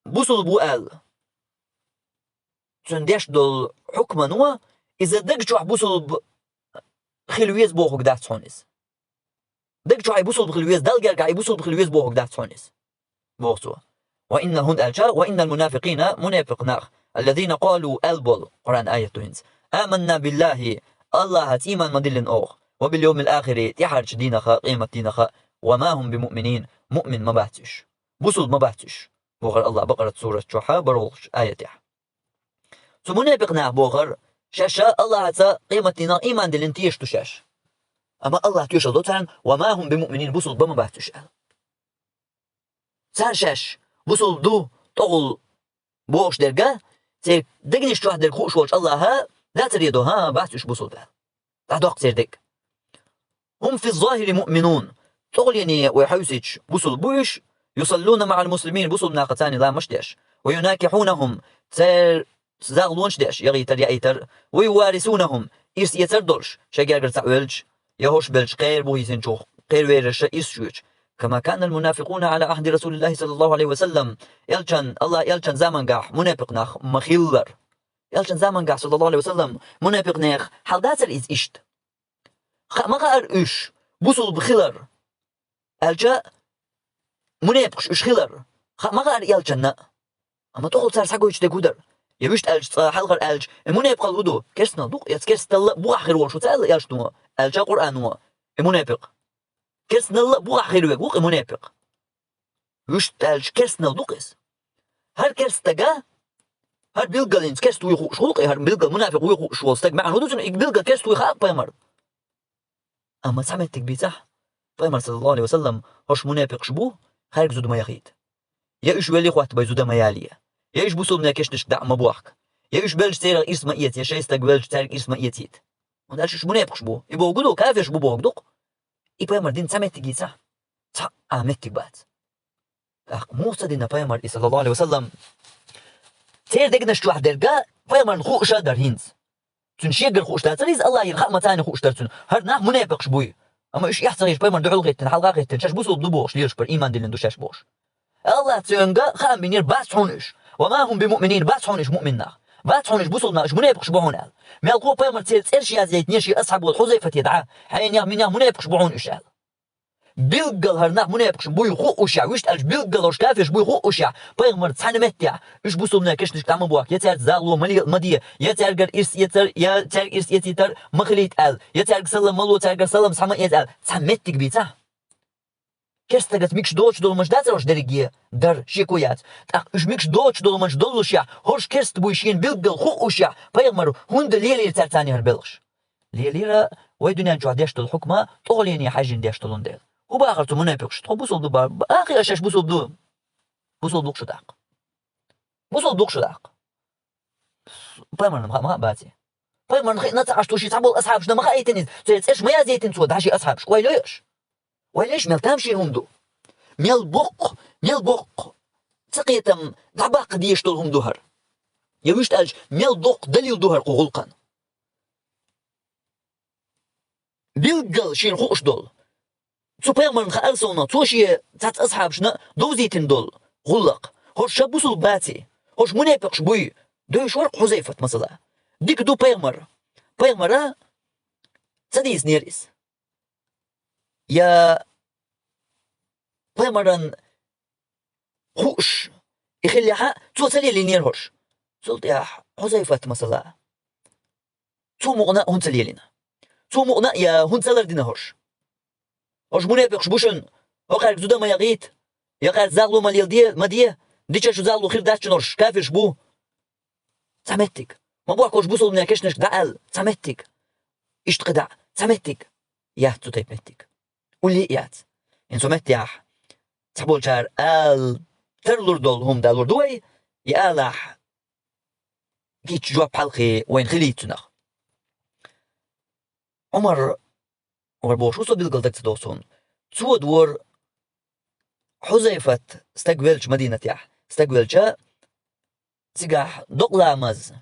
бусулба ву аьлла, цуьнан деш долу хьукмано, иза даг чохь бусулба хила веза бохург дац хьуна иза. Даг чохь и бусулба хила веза, Далла гергахь и бусулба хила веза бохург дац хьуна иза, боху цо. Ва инна, хӀунда аьлча, ва иннал мунафикъина, мунепикъ нах, аллазина къалу, аьлла болу, Къуръан аят ду хӀинца, «آمنا بالله», Аллахьаца иман ма диллина оха, «وباليوم الآخر», тӀаьхьарчу дийнах а, къематдийнах а, «وما هم بمؤمنين», муъмин ма бац уьш. Бусулба ма бац уьш, бохура Аллахьа Бакъарат сурат чохь а бархӀалгӀачу аятехь. Цу мунепикъ наха бохура, шаьш а Аллахьаца, къематдийнах а иман диллина тешаш ду шаьш. Амма Аллахьа тоьшалла до царна, «وما هم بمؤمنين», бусулба ма бац уьш аьлла. Цара шаьш бусулба ду, тӀехула бохуш дерг а, церан дегнаш чохь дерг хууш волчу Аллахьа дацаре до, хӀан, бац уьш бусулба аьлла. ДӀадоккху церан дерг. «هم في الظاهر مؤمنون», тӀехулене вай хьовсийча бусулба бу уьш, «يصلون مع المسلمين», бусулба нахаца ламазаш деш, «ويناكحونهم», церан загӀлонаш деш, яхийтар, яийтар, «ويوارثونهم», ирс эцар долуш, шайн гергара цхьаъ велча, я хӀорш белча кхера бу хӀийсинчух, кхеравеларш ирс чу вуьйцу. «كما كان المنافقون على عهد رسول الله صلى الله عليه وسلم», элчан, Аллахьан элчан замангахь мунепикъ нах ма хиллара. Элчан замангахь, саллаллаху Ӏалайхи ва саллам, мунепикъ нехан хьал дацара иза иштта? Хаа ма хаьара уьш бусулба хилар, аьлча, мунепикъаш уьш хилар хаа ма хаьара элчанна а. Амма тӀехула цара схьагойтуш дерг хӀун дара? Я вуьшта аьлча, цкъа хьалхара аьлча, и мунепикъалла хӀун ду? Керстаналла ду-кх, я керстаналла бухахь хир волуш ву ца аьлла элчано, аьлча Къуръано, и мунепикъ. Керстаналла бухахь хир верг ву-кх и мунепикъ. Вуьшта аьлча, керстаналла ду-кх иза. ХӀара керста стага, хӀара билггал хӀинца керста вуй хууш хуьлу-кх, хӀара билггал мунафикъ вуй хууш волу стаг маьӀна хӀун ду цуьнан, и билггал керста вуй хаьа-кх пайхамарна. Амма цхьа меттиг бийцахь, пайхамар, саллаллаху Ӏалайхи ва саллам, хӀорш мунепикъаш бу, хаьрга зуда ма яхийта. Я уьш велли хӀоттабай зуда ма ялае, я уьш бусулбане кешнашка дӀа а ма бохка, я уьш белча церан ирс ма эца, я шайн стаг велча цаьрга ирс ма эцийта. ХӀунда аьлча уьш мунепикъаш бу, и бохург ду, кафирш бу бохург ду-кх. И пайхамар дина цхьа меттиг йийцахь, цхьа а меттиг бац. ТӀаккха муха ца дина пайхамар и, саллаллаху Ӏалайхи ва саллам? Церан дегнаш чохь дерг а пайхамарна хууш а дара хӀинца. Цуьнан шегара хууш дацара иза, Аллахьера хаа ма царна хууш дара цуьнан. ХӀара нах мунепикъаш буй. Амма уьш эхь ца хеташ, пайхамар дуьхьал хеттина, хьалха хеттина, шаьш бусулба ду бохуш, лелаш бара, иман диллина ду шаьш бохуш. Аллахьа цуьнга хаам бинера, бац хьуна уьш. «Ва ма хӀум бимуъминин», бац хьуна уьш муъмин нах. Бац хьуна уьш бусулба нах, уьш мунепикъаш бу хьуна аьлла. Мелхо а пайхамар церан цӀераш язъяйтинера шен асхьабо Хьузайфате дӀа, хьенех, минех мунепикъаш бу хьуна уьш аьлла. Билггал хӀара нах мунепикъаш буй хуъушехь, вуьшта аьлча, билггал хӀорш кафирш буй хуъушехь, пайхамар цхьана меттехь, уьш бусулбане кешнашка дӀа ма бохка, я цаьрца загӀло ма ле-, ма де, я цаьргара ирс эцар, я цаьрга ирс эцийтар ма хилийта аьлла, я цаьрга салам ма ло, цаьргара салам схьа ма эца аьлла, цхьа меттиг бийцахь? Керста стагаца мегаш доцуш долу хӀуманаш дацара хӀорш дерриге а? Дара, шеко яц. ТӀаккха уьш мегаш доцуш долу хӀуманаш доллушехь, хӀорш керста буй шена билггал хуъушехь, пайхамар хӀунда лелийра цаьрца царна хӀара белхаш? Лелийра вай дуьнен чохь деш долу хьукма тӀехулене хьаьжжина деш долун дела. ХӀун бахара цу мунепикъаш? Тхо бусулба ду бахара. Ахи, аш шаьш бусулба ду? Бусулба ду-кх шу тӀаккха. Бусулба ду-кх шу тӀаккха. Пайхамарна ма-, ма баций. Пайхамарна хиъна ца Ӏаш, цо шен цхьаболу асхьабашна ма хаийтина иза. Церан цӀераш ма язъяйтина цо, дӀа шен асхьабашка. Ойла йо аш? Ойла йо аш, мел тамашийна хӀума ду? Мел боккха, мел боккха цакхетам дӀабаккха дезаш долу хӀума ду хӀара? Я вуьшта аьлча, мел доккха далил ду хӀара кху гӀуллакхана? Билггал шена хууш долу, цу пайхамарна хаьара совнаха, цо шен цхьацца асхьабашна довзийтина долу гӀуллакх. ХӀорш ша бусулба баций? ХӀорш мунепикъаш буй? Девзаш вара-кх Хьузайфат, масала. Дика ду пайхамар. Пайхамара ца дийцинера иза. Я пайхамаран хууш и хиллехь а, цо ца лелийнера хӀорш. Цул тӀаьхьа Хьузайфат, масала. Цо мукъана а хӀунда ца лелийна? Цо мукъана а я хӀунда ца лардина хӀорш? ХӀорш мунепикъаш бу шуна, хӀокхаьрга зуда ма яхийта, я кхаьрца загӀло ма леладе, ма де, дича шу загӀло хир дац шуна хӀорш, кафирш бу. Цхьа меттиг. Ма бохка хӀорш бусулбане кешнашка дӀа аьлла, цхьа меттиг. Иштта кхидӀа, цхьа меттиг. Яц цу тайпа меттиг. Улле а яц. ХӀинца цу меттехь цхьаболчара ала тарлур долу хӀума далур ду вай, и алахь, гича жоп хьалхе вайна хилийта цунах. Ӏумар вара бохуш ву со, билггал даг ца догӀу суна. Цо дора Хьузайфат стаг велча Мадинатехь, стаг велча, цигахь докъаламаз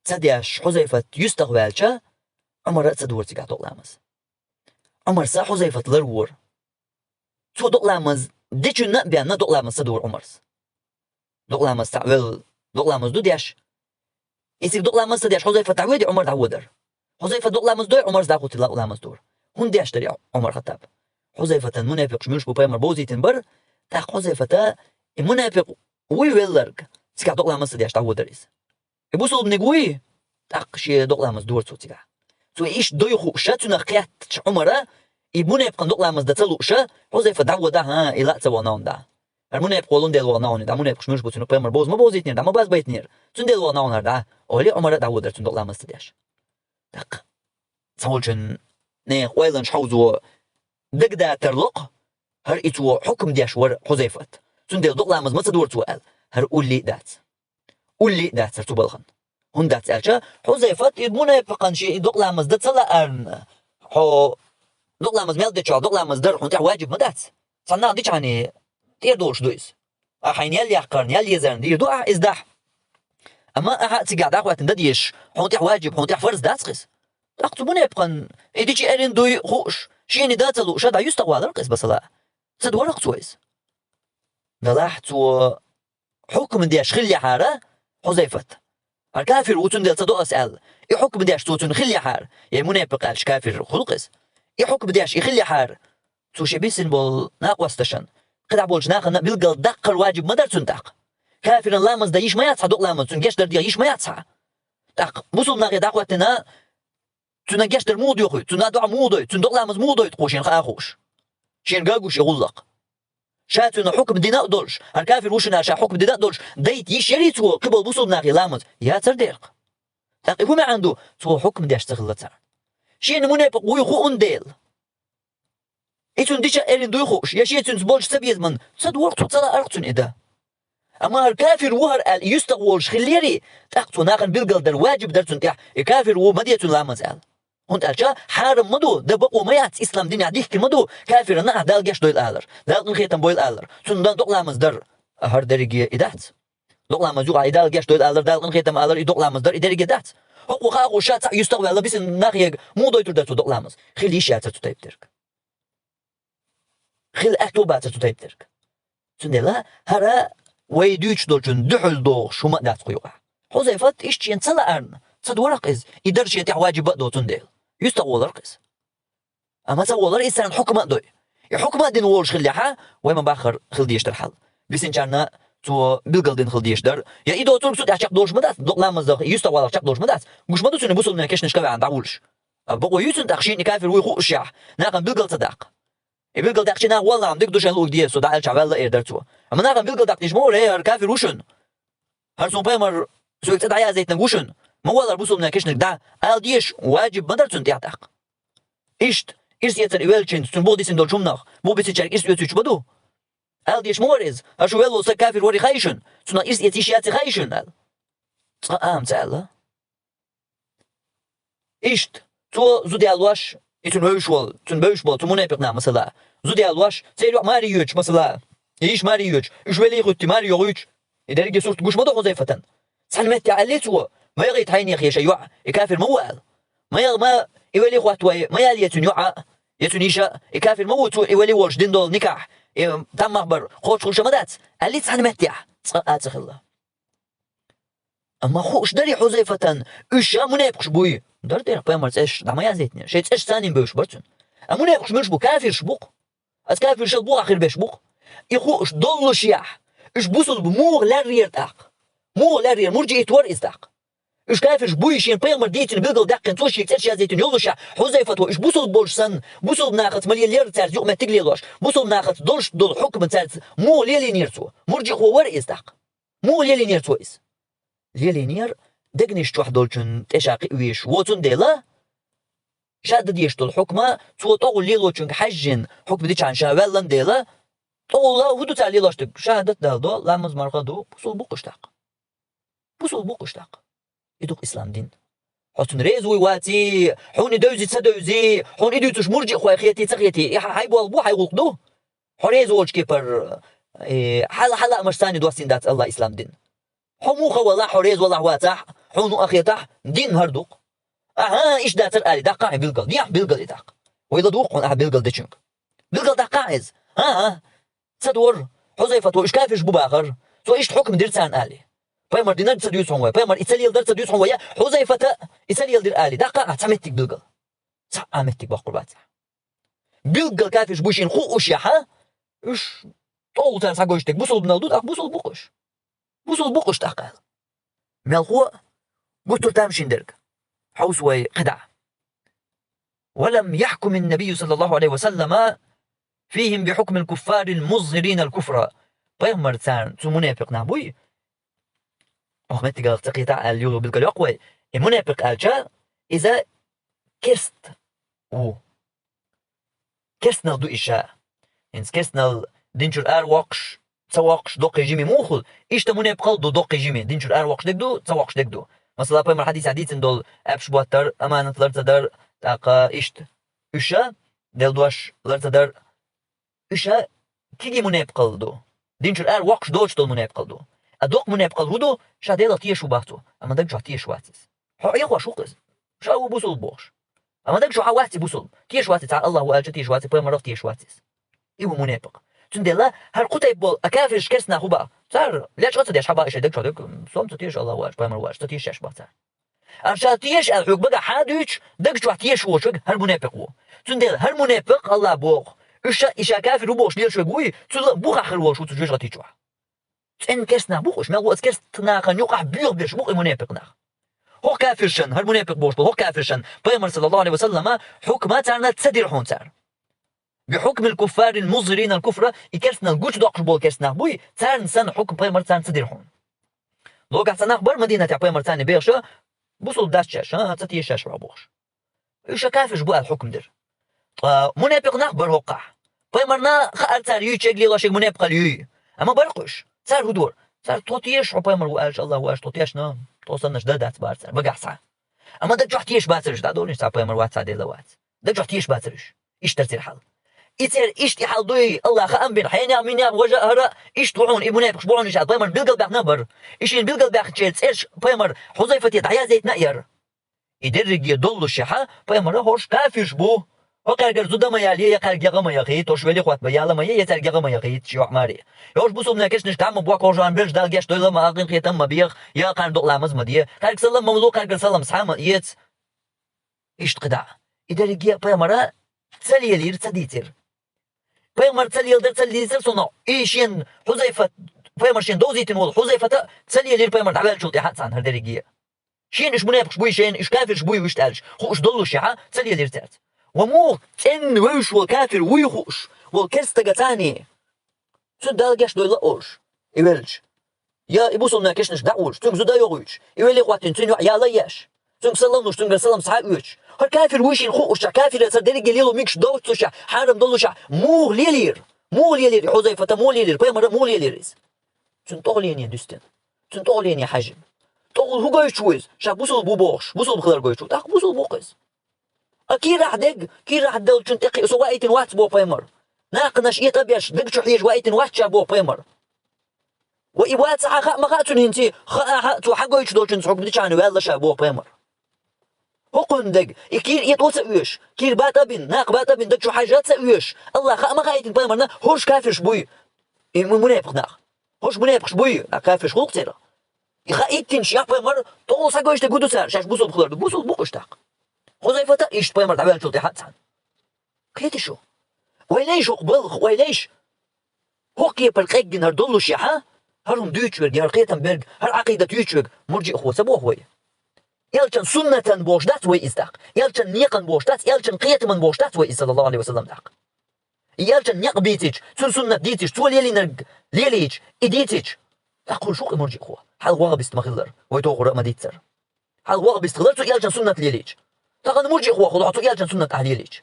ца деш Хьузайфат юьстах ваьлча, Ӏумара а ца дора цигахь докъаламаз. Ӏумарса Хьузайфат ларвора. Цо докъаламаз дечунна а бенна, докъаламаз ца дора Ӏумарс. Докъаламаз цхьаъ велла, докъаламаз ду деш. И цига докъаламаз ца деш, Хьузайфат дӀавоьдий, Ӏумар дӀаводара. Хьузайфат докъаламаз дой, Ӏумарс дӀахӀуттий докъаламаз дора. ХӀунда деш дара Ӏумар Хаттаб? Хьузайфатан мунепикъаш муьлш бу пайхамар бовзийтина бара, тӀаккха Хьузайфата и мунепикъ вуй велларг, цигахь докъаламаз ца деш дӀаводара иза. И бусулбаниг вуй, ТӀаккха шен докъа ламаз дора цо цигахь. Цо иштта дой хууш, цунах кхеттачу Ӏумара, и мунепакъан докъа ламаз дан ца лууш, Хьузайфа дӀавода, хӀа, и лаа ца вахна ван да. ХӀара мунепакъ волун дела вахна ван, дӀа мунепакъаш муьлш бу цунах, пайхамар бовза ма бовзийтинера, дӀа ма базбайтинера. Цундела вахна ван хӀара дӀа, олий Ӏумара дӀаводар цунна докъа ламаз ца деш. ТӀаккха цхьаволчун нехан ойланаш хьовзо дагадатар локху, хӀара и цо хьукам деш вара Хьузайфат. Цундела докъа ламаз ма ца дора цо аьлла, хӀара уллий а дац. Уллий а дац хӀара цу балхана. ХӀунда дац аьлча, Хьузайфат и мунепакъан шен и докъа ламаз дан ца лаарна, хьо докъа ламаз мел дечохь докъа ламаз дар хьуна тӀехь ваджиб ма дац. Цхьана наха дичхьана тӀера долуш ду иза. Ахьа хьайна ял яккхарна, ял езарна дийр ду ахьа иза дахь. Амма ахьа а цигахь дӀахӀоьттина дан дезаш, хьуна тӀехь ваджиб, хьуна тӀехь фарз дац-кх иза. ТӀаккха цу мунепакъан и дичи эрна дуй хууш, шена дан ца лууш, дӀа юьстах валар-кх иза, масала. Ца дора-кх цо иза. Делахь цо хьукам деш хиллехьара Хьузайфат. ХӀара кафир ву, цундела ца до ас аьлла. И хьукам деш цо цунна хиллехьара, я мунепакъ аьлча кафир хуьлу-кх иза. И хьукам деш и хиллехьара, цо шен бисина болу накъосташна, кхидӀа болчу нахана билггал даккхар ваджиб ма дара цунна тӀаккха. Кафиран ламаз дан йиш ма яц хьан, докъа ламаз цунна гечдар дехьа йиш ма яц хьан. ТӀаккха мусулманхе дӀахӀоьттина, цуьнан гечдар муха доьхуьйту, цуьнан доӀа муха дойту, цуьнан докъа ламаз муха дойту-кх шена хаа хууш. Шена ган гуш и гӀуллакх. Ша цуьнан хьукам дина а долуш, хӀара кафир ву шуна аьлла ша хьукам дина а долуш, дайта йиш ярий цо кхиболу мусулманхе ламаз? Яцар дера-кх. ТӀаккха и хӀун маьӀна ду? Цо хьукам деш ца хилла царна. Шена мунепакъ вуй хуун дела. И цуьнан дича а эрна дуй хууш, я шен цуьнца болчу ца безаман, ца дора-кх цо, ца лаара-кх цуьнан и дан. Амма хӀара кафир ву хӀара аьлла, и юьстах волуш хиллерий, тӀаккха цо нахана билггал дара, ваджиб дара цунна тӀехь, и кафир ву, ма де цуьнан ламаз аьлла. ХӀунда аьлча хьарам ма ду, дан бакъо ма яц, ислам динехь дихкина ма ду, кафиранна ахь Дала гечдойла алар, Дала къинхетам бойла алар, цунна дан докъа ламаз дар. А хӀара дерриге и дац. Докъа ламаз юкъахь и Дала гечдойла алар, Дала къинхетам алар, и докъа ламаз дар, и дерриге дац. ХӀокхо хаа хууш ша цхьаъ юьстах а ваьлла, бисина нахе муха дойтур дара цо докъа ламаз? Хила йиш яцара цу тайпа дерг. Хила аьтто бацара цу тайпа дерг. Цундела хӀара вай дуьйцуш долчун дуьхьал догӀуш хӀума а дац кху юкъахь. Хьузайфат иштта шена ца лаарна, ца дора-кх иза, и дар шен тӀехь ваджиб а ду цундела. Юьстах волар-кх иза. Амма ца волар иза царна хьукма а дой. И хьукма а дина волуш хиллехьа, вай ма баххара хила дезаш дара хьал. Бисинчарна цо билггал дина хила дезаш дара. Я и доцург цу тӀехь чекхдолуш ма дац, докъа ламазах, юьстах валах чекхдолуш ма дац. Гуш ма ду цуьнан бусулбанан кешнашка ваьхьна дӀавуллуш. А бакъо юй цунна тӀаккха шена и кафир вуй хуушшехь, нахана билгал ца даккха. И билгал даьккхича наха валлахь, дика ду шайн луург деза, со дӀа аьлча ваьлла эр дара цо. Амма нахана билгал даккха дезаш ма вара, э, хӀара кафир ву шуна. ХӀара суна пайхамар соьга цӀе дӀаяздайтинарг ву шуна. Ма валлара бусулбанан кешнашка дӀа, ала дезаш ваджиб ма дара цунна тӀехь тӀаккха. Иштта, ирс эцар и веллачуьнца, цунна бух дисина долчу хӀуманах, бух бисинчаьрга ирс оьцуьйтуш ма ду. Ала дезаш ма вара иза, хӀара шу велла волу стаг кафир варий хаий шуна, цунах ирс эца йиш яций хаий шуна аьлла. Цкъа а ма ца аьлла. Иштта, цо зуда ялош, и цуьнан вевзаш волу, цуьнан бевзаш болу, цу мунепикъ наха, масала, зуда ялош, церан йоӀ маре йоьдуш, масала, и йиша маре йоьдуш, уьш велий хуьттий маре йохуьйтуш, и дерриге сурт гуш ма ду Хьузайфатан. Цхьана меттехь аьллий цо, ма яхийта хьайнех я шайн йоӀ, и кафир ма ву аьлла. Ма яха, ма и велий хӀоттавой, ма ялае цуьнан йоӀ, я цуьнан йиша, и кафир ма ву, цо и велий волуш дина долу никахь, и таммах бар кхочуш хуьлуш ма дац, аьллий цхьана меттехь, цкъа а ца хилла. Амма хууш дарий Хьузайфатан, уьш ша мунепикъаш буй? Дара дера, пайхамар цӀераш дӀа ма яздайтинера, шайн цӀераш царна бевзаш бара цуьнан. А мунепикъаш муьлш бу? Кафираш бу-кх. Аса кафиршал бухахь хир берш бу-кх. И хууш доллушехь, уьш бусулба муха леррера тӀаккха? Муха леррера, мурджиит вара иза тӀаккха? Уьш кафираш буй, шена пайхамар дийцина билггал даьккхина, цо шега цӀераш яздайтина йоллушехь, Хьузайфат ву, уьш бусулба болуш санна, бусулба нахаца ма лелера цаьрца юкъаметтиг лелош, бусулба нахаца долуш долу хьукма цаьрца муха лелийнера цо? Мурджиа вара иза тӀаккха? Муха лелийнера цо иза? Лелийнера, дегнаш чохь долчун тӀе ша кхиъна везаш воцун дела, ша дан дезаш долу хьукма, цо тӀогӀула лелочуьнга хьаьжжина, хьукма дичхьана ша ваьллан дела, тӀогӀула хӀун ду цара лелош дерг? Шахьадат дала до, ламаз марха ду, бусулба бу-кх уьш тӀаккха. Бусулба бу-кх уьш тӀаккха. И ду-кх ислам дин. Хьо цунна реза вуй ваций, хьуна и девзий ца девзий, хьуна и дуьйцуш мурджиахой хетий ца хетий, и хьан хьайн болх бу, хьайн гӀуллакх ду. Хьо реза волчу кепара, э, хьала, хьала а маш санна доссийна дац Аллах ислам дин. Хьо муха валахь, хьо реза валахь вацахь, хьуна а хетахь, дин хӀара ду-кх. Ахьа, иштта дацара али, даккха хьайн билгал, дехьа билгал и даккха. Вай ладугӀу хьуна ахьа билгал дечуьнга. Билгал даккха хьайза. А-а. Ца дора. Хьузайфат ву, уьш кафирш бу бахара. Цо иштта хьукма дира царна али. Пайхамар динарг ца дуьйцу хьуна вай. Пайхамар и ца леладар ца дуьйцу хьуна вай. Я Хьузайфата и ца леладира али. Даккха ахьа цхьа меттиг билгал. Цхьа а меттиг боккхур бац ахьа. Билггал кафирш бу шена хууш яхьа, уьш тӀогӀу царна схьагойчу дерг бусулбанал ду, тӀаккха бусулба бу-кх уьш. Бусулба бу-кх уьш тӀаккха аьлла. Мелхо а гуттар тамашийна дерг. хьовса вай кхидӀа. «ولم يحكم النبي صلى الله عليه وسلم فيهم بحكم الكفار المظهرين الكفر». Пайхамар царна цу мунепикъ нах буй, оха меттигах ца кхетахь аьлла, юха билгал йоккху вай. И мунепикъ аьлча, иза керст ву. Керстанал ду иша. ХӀинца керстанал динчуьра ара воккхуш, ца воккхуш доккхий жиме муха хуьлу? Иштта мунепикъал ду доккхий жиме, динчуьра ара воккхуш дерг ду, ца воккхуш дерг ду. Масала, пайхамар хьадисехь дийцина долу аьшпаш боттар, аманат лар ца дар, тӀаккха иштта. Уьш а, Делан дош лар ца дар, уьш а кегий мунепикъал ду. Динчуьра ара воккхуш доцуш долу мунепикъал ду. А доккха мунепикъал хӀун ду? Ша Делах тешаш ву боху цо, амма даг чохь тешаш вац иза. Хьо Ӏехош ву-кх иза. Ша ву бусулба бохуш. Амма даг чохь вац и бусулба. Тешаш вац и, цхьа Аллах ву аьлча тешаш вац и, пайхамарах тешаш вац иза. И ву мунепикъ. Цундела хӀара кху тайпа болу, а кафирш, керстанах хӀун боху? Цара лечкъа а ца деш, хьан боху иша даг чохь дог, со-м ца теша Аллах ву аьлча, пайхамар ву аьлча, ца тешаш боху цара. Аша теша аьлла хьоьга багахь хьан дуьйцуш, даг чохь тешаш волуш верг хӀара мунепикъ ву. Цундела хӀара мунепикъ, Аллах боху, уьш ша, и ша кафир ву бохуш лелаш верг вуй, цул а бухахь хир волуш ву цу жоьжахати чохь. ЦӀена керстанах бу-кх уьш, мел ву оцу керстанахана юкъахь боьха берш бу-кх и мунепикъ нах. ХӀокху кафиршан, хӀара мунепикъ бохуш болу хӀокху кафиршан пайхамар, саллаллаху Ӏалайхи ва саллама, хьукма царна ца дира хьуна цара. «بحكم الكفار المظهرين الكفر», и керстанал гучудоккхуш болу керстанах буй, царна санна хьукма пайхамар царна ца дира хьуна. Логахь цхьа нах бара Мадинатехь пайхамар царна бехаш, бусулба дац шаьш, а, ца теша шаьш бохуш. Уьш ша кафирш бу аьлла хьукма дира. Ткъа мунепикъ нах бара хӀокхахь. Пайхамарна хаьара цара юьйцуш ерг, лелош ерг мунепикъалла юй. Амма бара-кх уьш. Цара хӀун дора? Цара тхо теша хьо пайхамар ву аьлча, Аллах ву аьлча, тхо тешна, тхо саннарш дан дац бара цара, багахь схьа. Амма даг чохь тешаш бацара уьш, дӀадолийша цхьа пайхамар вац, цхьа Дела вац. Даг чохь тешаш бацара уьш. Иштта дара церан хьал. И церан иштта и хьал дуй, Аллах хаам бина, хьенех, минех, важа а, хӀара а, иштта ву хьуна, и мунепикъаш бу хьуна уьш аьлла, пайхамар билгалбаьхна а бара. И шена билгалбаьхначеран цӀераш пайхамар Хьузайфате дӀаяздайтина а яра. И дерриге доллушехь, пайхамара хӀорш кафирш бу. ХӀокхаьргара зуда ма ялае, я кхаьрга гӀа ма яхийта, хӀорш велихӀотта ма яла ма е, я цаьрга гӀа ма яхийта, шен йоӀ маре. ХӀорш бусулбанийн кешнашка дӀа ма бохка, хӀорш ан берш Далла гечдойла ма агӀин, кхетам ма беха, я кхарна докъа ламаз ма де. Кхаьрга салам ма ло, кхаьргара салам схьа ма эца. Иштта кхидӀа. И дерриге а пайхамара ца лелийра, ца дийцира. Пайхамар ца леладар, ца дийцар цунах. И шен Хьузайфат, пайхамар шен довзийтина волу Хьузайфата ца лелийра пайхамар дӀаваьллачул тӀаьхьа а цхьаьна хӀара дерриге а. Шена уьш мунепикъаш буй, шена уьш кафирш буй вуьшта аьлча, хууш доллушехь, ца лелира цаьрца. Ва муха цӀенна вевзаш волу кафир вуй хууш, волу керста стага царний? Цу Далла гечдойла а олуш, и велча. Я и бусулбанийн кешнашка дӀа а волуш, цуьнга зуда а йохуьйтуш, и велихӀоттийна цуьнан йоӀ яла а еш, цуьнга салам луш, цуьнгара салам схьа а оьцуш. ХӀара кафир вуй шена хууш, кафира цара дерриге лело мегаш доццушехь, хьарам доллушехь, муха лелийра? Муха лелийра и Хьузайфата, муха лелийра, пайхамара муха лелийра иза? Цуьнан тӀехула линия дуьстина. Цуьнан тӀехула линия хьаьжжина. ТӀехула хӀун гойтуш ву иза? Ша бусулба ву бохуш, бусулба хилар гойтуш ву. ТӀаккха бусулба ву-кх иза. А кийрахь дерг, кийрахь долчун тӀе кхиа со ваийтина вац боху пайхамар. Наханаш этӀа а беш, даг чу хьежа ваийтина вац ша боху пайхамар. Ва и вацахь а хаа ма хаьа цуьнан хӀинца, хаахь а, цо хьагойтуш долчуьнца хьуьгу дичахьана ваьлла ша боху пайхамар. ХӀокхуьнан дерг, и кийра этӀа а ца оьшу, кийра батӀа а бина, накха батӀа а бина, даг чу хьажа а ца оьшу, Аллах хаа ма хаийтина пайхамарна, хӀорш кафирш буй, и му-, мунепакъ нах. ХӀорш мунепакъаш буй, а кафирш гӀуллакх церан. И хаийтинчу яхь пайхамар, тӀехула схьагойтуш дерг хӀун ду цара, шаьш бусулба хилар ду, бусулба бу-кх уьш тӀаккха. Хузайфата иштта пайхамар дӀаваьллачул тӀаьхьа а цхьаьна. Кхетий шу? Вай лайш хӀокху балха, вай лайш хӀокху кепара къеггина хӀара доллушехь, хӀара хӀума дуьйцуш верг, я хӀара кхетам берг, хӀара Ӏакъидат юьйцуш верг мурджиъ хӀоца боху вай. Элчан суннатан бохуш дац вай иза тӀаккха, элчан некъан бохуш дац, элчан кхетаман бохуш дац вай иза, саллаллаху Ӏалайхи ва саллам, тӀаккха. И элчан некъ бийцича, цуьнан суннат дийцича, цо лелийнарг лелийча, и дийцича, тӀаккха хуьлуш ву-кх и мурджиъ хӀо. Хьал ваххабист ма-хиллара, вай тохара а ма-дийццара. Хьал ваххабист хилар цу элчан суннат лелийча. Тахана мурджиъ хӀо хуьлу хьо цу элчан суннат ахь лелийча.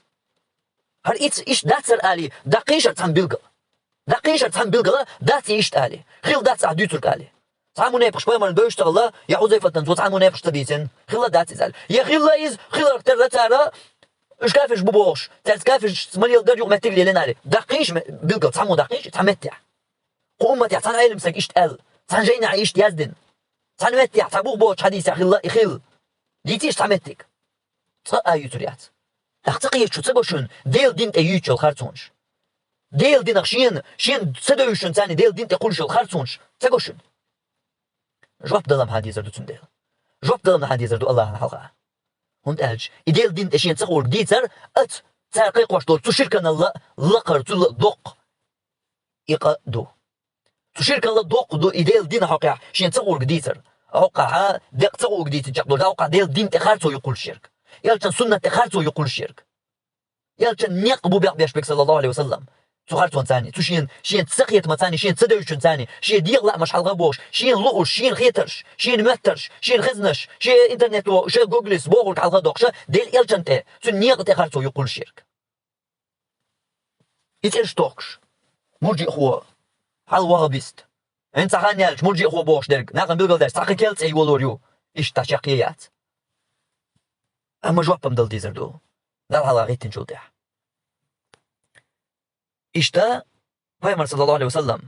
ХӀара иц-, иштта дац хӀара алий, даккхийша хӀара цхьамма билггал. Даккхийша хӀара цхьамма билггал, дац и иштта алий. Хилла дац ахь дуьйцург алий. Цхьа мунепакъаш пайхамарна бевзаш ца хилла, я Хузайфатан цо цхьа мунепакъаш ца дийцина, хилла дац иза алий. Я хилла иза, хиларх терра цара, уьш кафирш бу бохуш, цаьрца кафиршца ма леладара юкъа меттиг лелийна алий. Даккхийша ме-, билггал, цхьаммо даккхийша, цхьа меттехь. Кху умматехь цхьана Ӏелам стага иштта аьлла, цхьана жайнахь иштта яздина, цхьана меттехь, цхьа бухбоцчу хьадисехь хилла, и хилла. Дийцийша цхьа меттиг. Цкъа а юьйцур яц. ТӀаккха ца кхеташ шу ца го шуна Делан дин тӀе юьйцуш йолу харцонаш? Делан динах шена, шена ца девзаш шуна царний Делан дин тӀе кхуллуш йолу харцонаш ца го шуна? Жоп далам хьан дезар ду цундела? Жоп далам хьан дезар ду Аллахьан хьалха? ХӀунда аьлча и Делан дин тӀе шена ца хуург дийцар, аца цара кхайкхош долчу цу ширканалла лакхара, цул а доккха и къа ду. Цу ширкалла доккха ду и Делан дина хьокъехь шен ца хуург дийцар. Хьокъахьа декъ ца гӀуг дийцинчакъ долга, хьокъахьа Делан дин тӀе харцо юкъуллуш ерг. Элчан суннат тӀе харцо юкъуллуш ерг. Элчан некъ бу бехбеш берг, саллаллаху алейхи ва саллам. Цу харцонцани, цу шен, шен ца хетамацани, шен ца девзачунцани, шен дегӀа лаамаш хьалха бохуш, шен лууш, шен хетарш, шен моьттарш, шен хезнаш, шен интернето, шен гуглис бохург хьалха доккхуша, Делан Элчан тӀе, цун некъа тӀе харцо юкъуллуш ерг. И цӀераш тохкуш. Мурджиъхо. Хьал вахабист. ХӀинца хан яьлча мурджиъхо бохуш дерг. Нахана билгалдаьш цхьа кхин кел цӀе йолор ю. Иштта чаккхе яц. Амма жоп-м дала дезар ду. Далла хьалха гӀиттинчул тӀехьа. Иштта, пайхамар, саллаллаху алейхи ва саллам,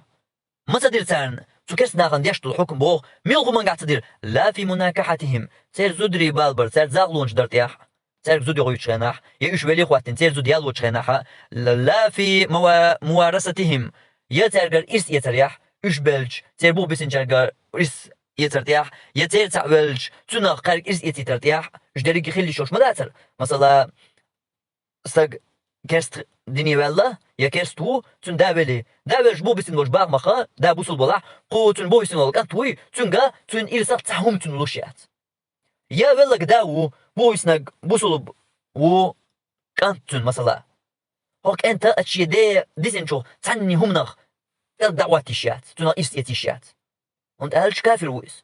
ма ца дира царна, цу керста нахана деш долу хьукм боху, мила хӀумангахь ца дира, ла фи мунакахьатихим, церан зударий балбар, цаьрца загӀлонаш дар тӀехь, цаьрга зуда йохуьйтучу хенахь, я уьш веле хӀоттина, церан зуда ялочу хенахь, ла фи мава-, муварасатихим, я цаьргара ирс эцарехь, уьш белча, церан бух бисинчаьргара ирс эцар тӀехь, я церан цхьаъ велча, цунах кхаьрга ирс эцитар тӀехь, уьш дерриге хила йиш йолуш ма дацара. Масала, стаг керст дине ваьлла, я керст ву, цуьнан да велий. Да велча бух бисина волчу бахамах, да бусулба валахь, кху цуьнан бух бисина волу кӀант вуй, цуьнга цуьнан ирсах цхьа хӀума цунна луш яц. Я веллаг да ву, бух бисинарг бусулба ву кӀант цуьнан, масала. ХӀокху кӀанта а шен ден дисинчух цхьанна хӀуманах кӀел дӀахӀотта йиш яц, цунах ирс эца йиш яц. ХӀунда аьлча кафир ву иза.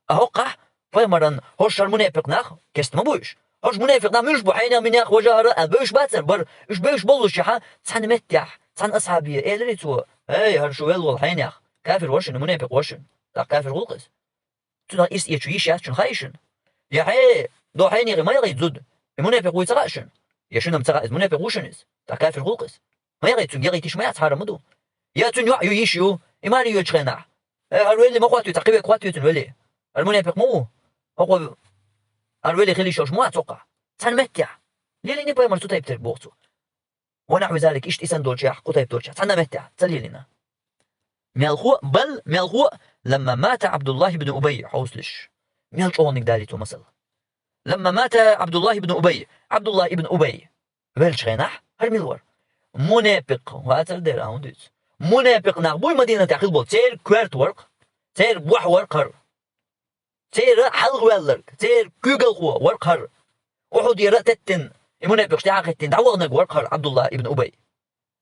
А хӀокхахь, пайхамаран хӀорш хӀара мунепикъ нах, керста ма бу уьш. ХӀорш мунепикъ нах муьлш бу, хьенех, минех, важа хӀара аьлла бевзаш бацара, бара, уьш бевзаш боллушехь, цхьана меттехь, цхьана асхьабе элира цо: «Эй, хӀара шу велла волу хьенех, кафир вара шуна, мунепикъ вара шуна». ТӀаккха кафир гӀуллакх иза. Цунах ирс эцо йиш яц шуна, хаьий шуна? Я хье, до хьенех ма яхийта зуда, и мунепикъ вуй ца хаьа шуна? Я шуна-м ца хаьа иза, мунепикъ ву шуна иза? ТӀаккха кафир гӀуллакх иза. Ма яхийта цуьнга, яхийта йиш ма яц, хьарам ма ду. Я цуьнан йоӀ ю, йиш ю, и маре йоьдучу хенахь. Э, хӀара велли ма хӀоттаве, цхьа кхин верг хӀоттаве цуьнан велли. ХӀара мунепикъ ма ву. ХӀокхо хӀара велли хила йиш йолуш ма вац хӀокхахь. Цхьана меттехь. Лелийна пайхамар цу тайпа дерг боху цо. Ва нахьви залик, иштта и санна долчехь, кху тайпа долчехь. Цхьана меттехь, ца лелийна. Мелхо, бал, мелхо, ламма мата Абдуллах ибн Убай, хьовсалаш. Мел чӀогӀаниг далийта цо масал. Ламма мата Абдуллах ибн Убай, Абдуллах ибн Убай веллачу хенахь, хӀара мила вара? Мунепикъ, вацар дера, а хӀун дуьйцу? Мунепикъ нах буй Мадинатехь хилла болу, церан коьрта вара-кх, церан бохь вара-кх хӀара. Церан хьалхаваьлларг, церан куьйгалхо вара-кх хӀара. Ухьудера а теттина, и мунепикъаш тӀаьхьахӀиттина дӀаваханарг вара-кх хӀара Абдуллах ибн Убай.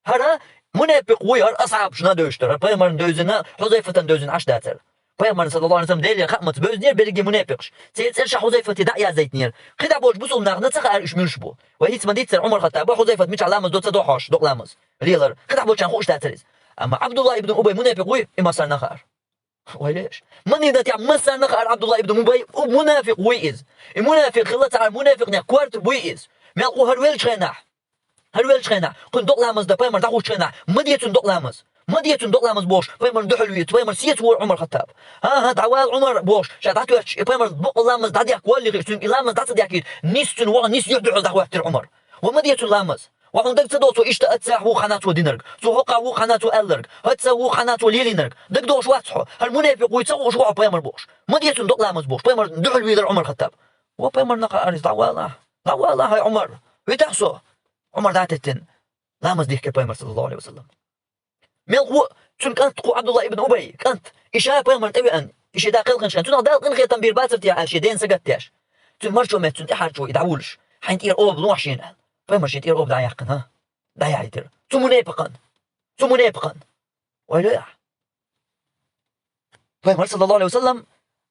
ХӀара мунепикъ вуй, хӀара асхьабашна девзаш дара, хӀара пайхамарна девзина, Хьузайфатана девзина Ӏаш дацара. Пайхамарна, саллаллаху алейхи ва саллам, Делера хаамца бевзинера, берриге мунепикъаш. Церан цӀераш Хьузайфате дӀа а язйайтинера. КхидӀа болчу бусулба нахана ца хаьара уьш муьлш бу. Вай хӀинца ма дийццара Ӏумар-Хаттаба, Хьузайфат мичахь ламаз до ца до хьош, докъа ламаз. Лелара. КхидӀа болчарна хууш дацара иза. Амма Абдуллах ибн Убай мунепикъ вуй, и массарна хаьара. Вай леш. Мадинатехь массарна хаьара Абдуллах ибн Убай, у, мунафикъ вуй иза. И мунафикъ хилла ца хаьара, мунафикънех корта буй иза. Мелкъо хӀара веллачу хенахь. ХӀара веллачу хенахь. Кхунна докъа ламаз дан, пайхамар дӀахӀуттучу хенахь. Ма де цунна докъа ламаз. Ма де цунна докъа ламаз бохуш, пайхамарна дуьхьал вийца, пайхамар сецавора Ӏумар-Хаттаб. ХӀан-хӀа, дӀавала Ӏумар бохуш, ша дӀатоьттуш, и пайхамар бокъо ламаз дӀадехка воллий хиш, цуьнга и ламаз дӀа ца дехкийта, нис цуьнан ваха, нис юьхь дуьхьал дӀахӀоьттира Ӏумар. Ва ма де цунна ламаз. Ва хьуна дага ца догӀу цо иштта аццахь ву хьана цо динарг, цо хӀокхахь ву хьана цо аьлларг, хӀаццахь ву хьана цо лелийнарг? Дага догӀуш вац хьо, хӀара мунепикъ вуй ца хууш ву хьо пайхамар бохуш. Ма де цунна докъа ламаз бохуш, пайхамарна дуьхьал вийлира Ӏумар-Хаттаб. Ва пайхамарна хаьара иза, дӀавала, дӀавала, хьай Ӏумар. Витахь со. Ӏумар дӀатеттина. Ламаз дихкира пайхамар, саллаллаху алейхи ва саллам. Мелхо, цуьнан кӀант кху Абдулла ибн Убай, кӀант, и ша пайхамарна тӀевеана, и шен да кхелхинчхьан, цунах Дала къинхетам бийр бацара те аьлла, шен дена сагатдеш. Цуьнан марчо метта цуьнан тӀаьхьарчо и дӀавуллуш, хьайн тӀера оба лохьа шена аьлла. Пайхамар шен тӀера оба дӀаяьккхина, хӀа? ДӀаяхьийтира. Цу мунепикъан. Цу мунепикъан. Ойла яхь. Пайхамар, саллаллаху алейхи ва саллам,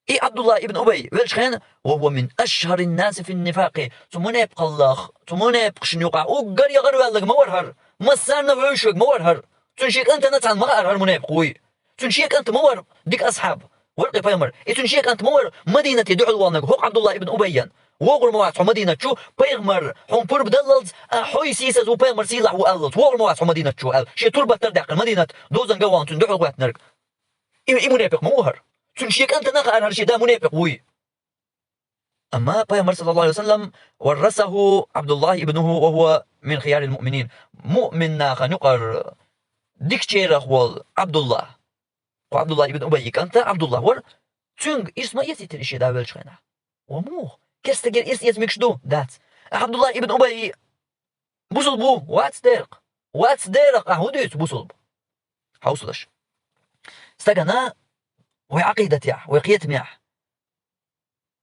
и Абдулла ибн Убай велчхьан, ва хӀуа мин ашхарин наси фин нифакъи, цу мунепкъаллах, цу мунепкъашна юкъахь уггар яхар ваьллаг ма вара хӀара, массарна вевшвег ма вара хӀара. Цуьнан шен кӀантана цхьаьна ма хаьара хӀара мунепкъ вуй. Цуьнан шен кӀант ма вара дика асхьаб, вара кхин пайхамар. И цуьнан шен кӀант ма вара Мадинате дуьхьал ваханарг хӀокху Абдулла ибн Убайян. ВогӀур ма вац хьо Мадиначу, пайхамар хьуна пурба даллалц, а хьо сийсаз ву, пайхамар сийлахь ву аллалц. ВогӀур ма вац хьо Мадиначу аьлла. Шен турба тардаккхар Мадинат дозанга а вахана цуьнан дуьхьал гӀоьттинарг. И, и мунепикъ ма ву хӀара. Цуьнан шен кӀантана хаьара хӀара шен да мунепикъ вуй. Амма пайхамар, саллаллаху алейхи ва саллам, ورثه عبد الله ابنه وهو من خيار المؤمنين. Муъмин нахана юкъара дикачарах волу Абдулла. Кху Абдулла ибн Убайи кӀанта Абдулла вара. Цуьнга ирс ма эцийтира и шен да велчхьана. Ва муха? Керстагера ирс эца мегаш ду? Дац. Абдулла ибн Убай бусулба ву? Вац деркъ. Вац деркъ, ахьа хӀун дуьйцу бусулба? Хьовсалаш. Стагана вай Ӏакъидатехь, вай кхетамехь,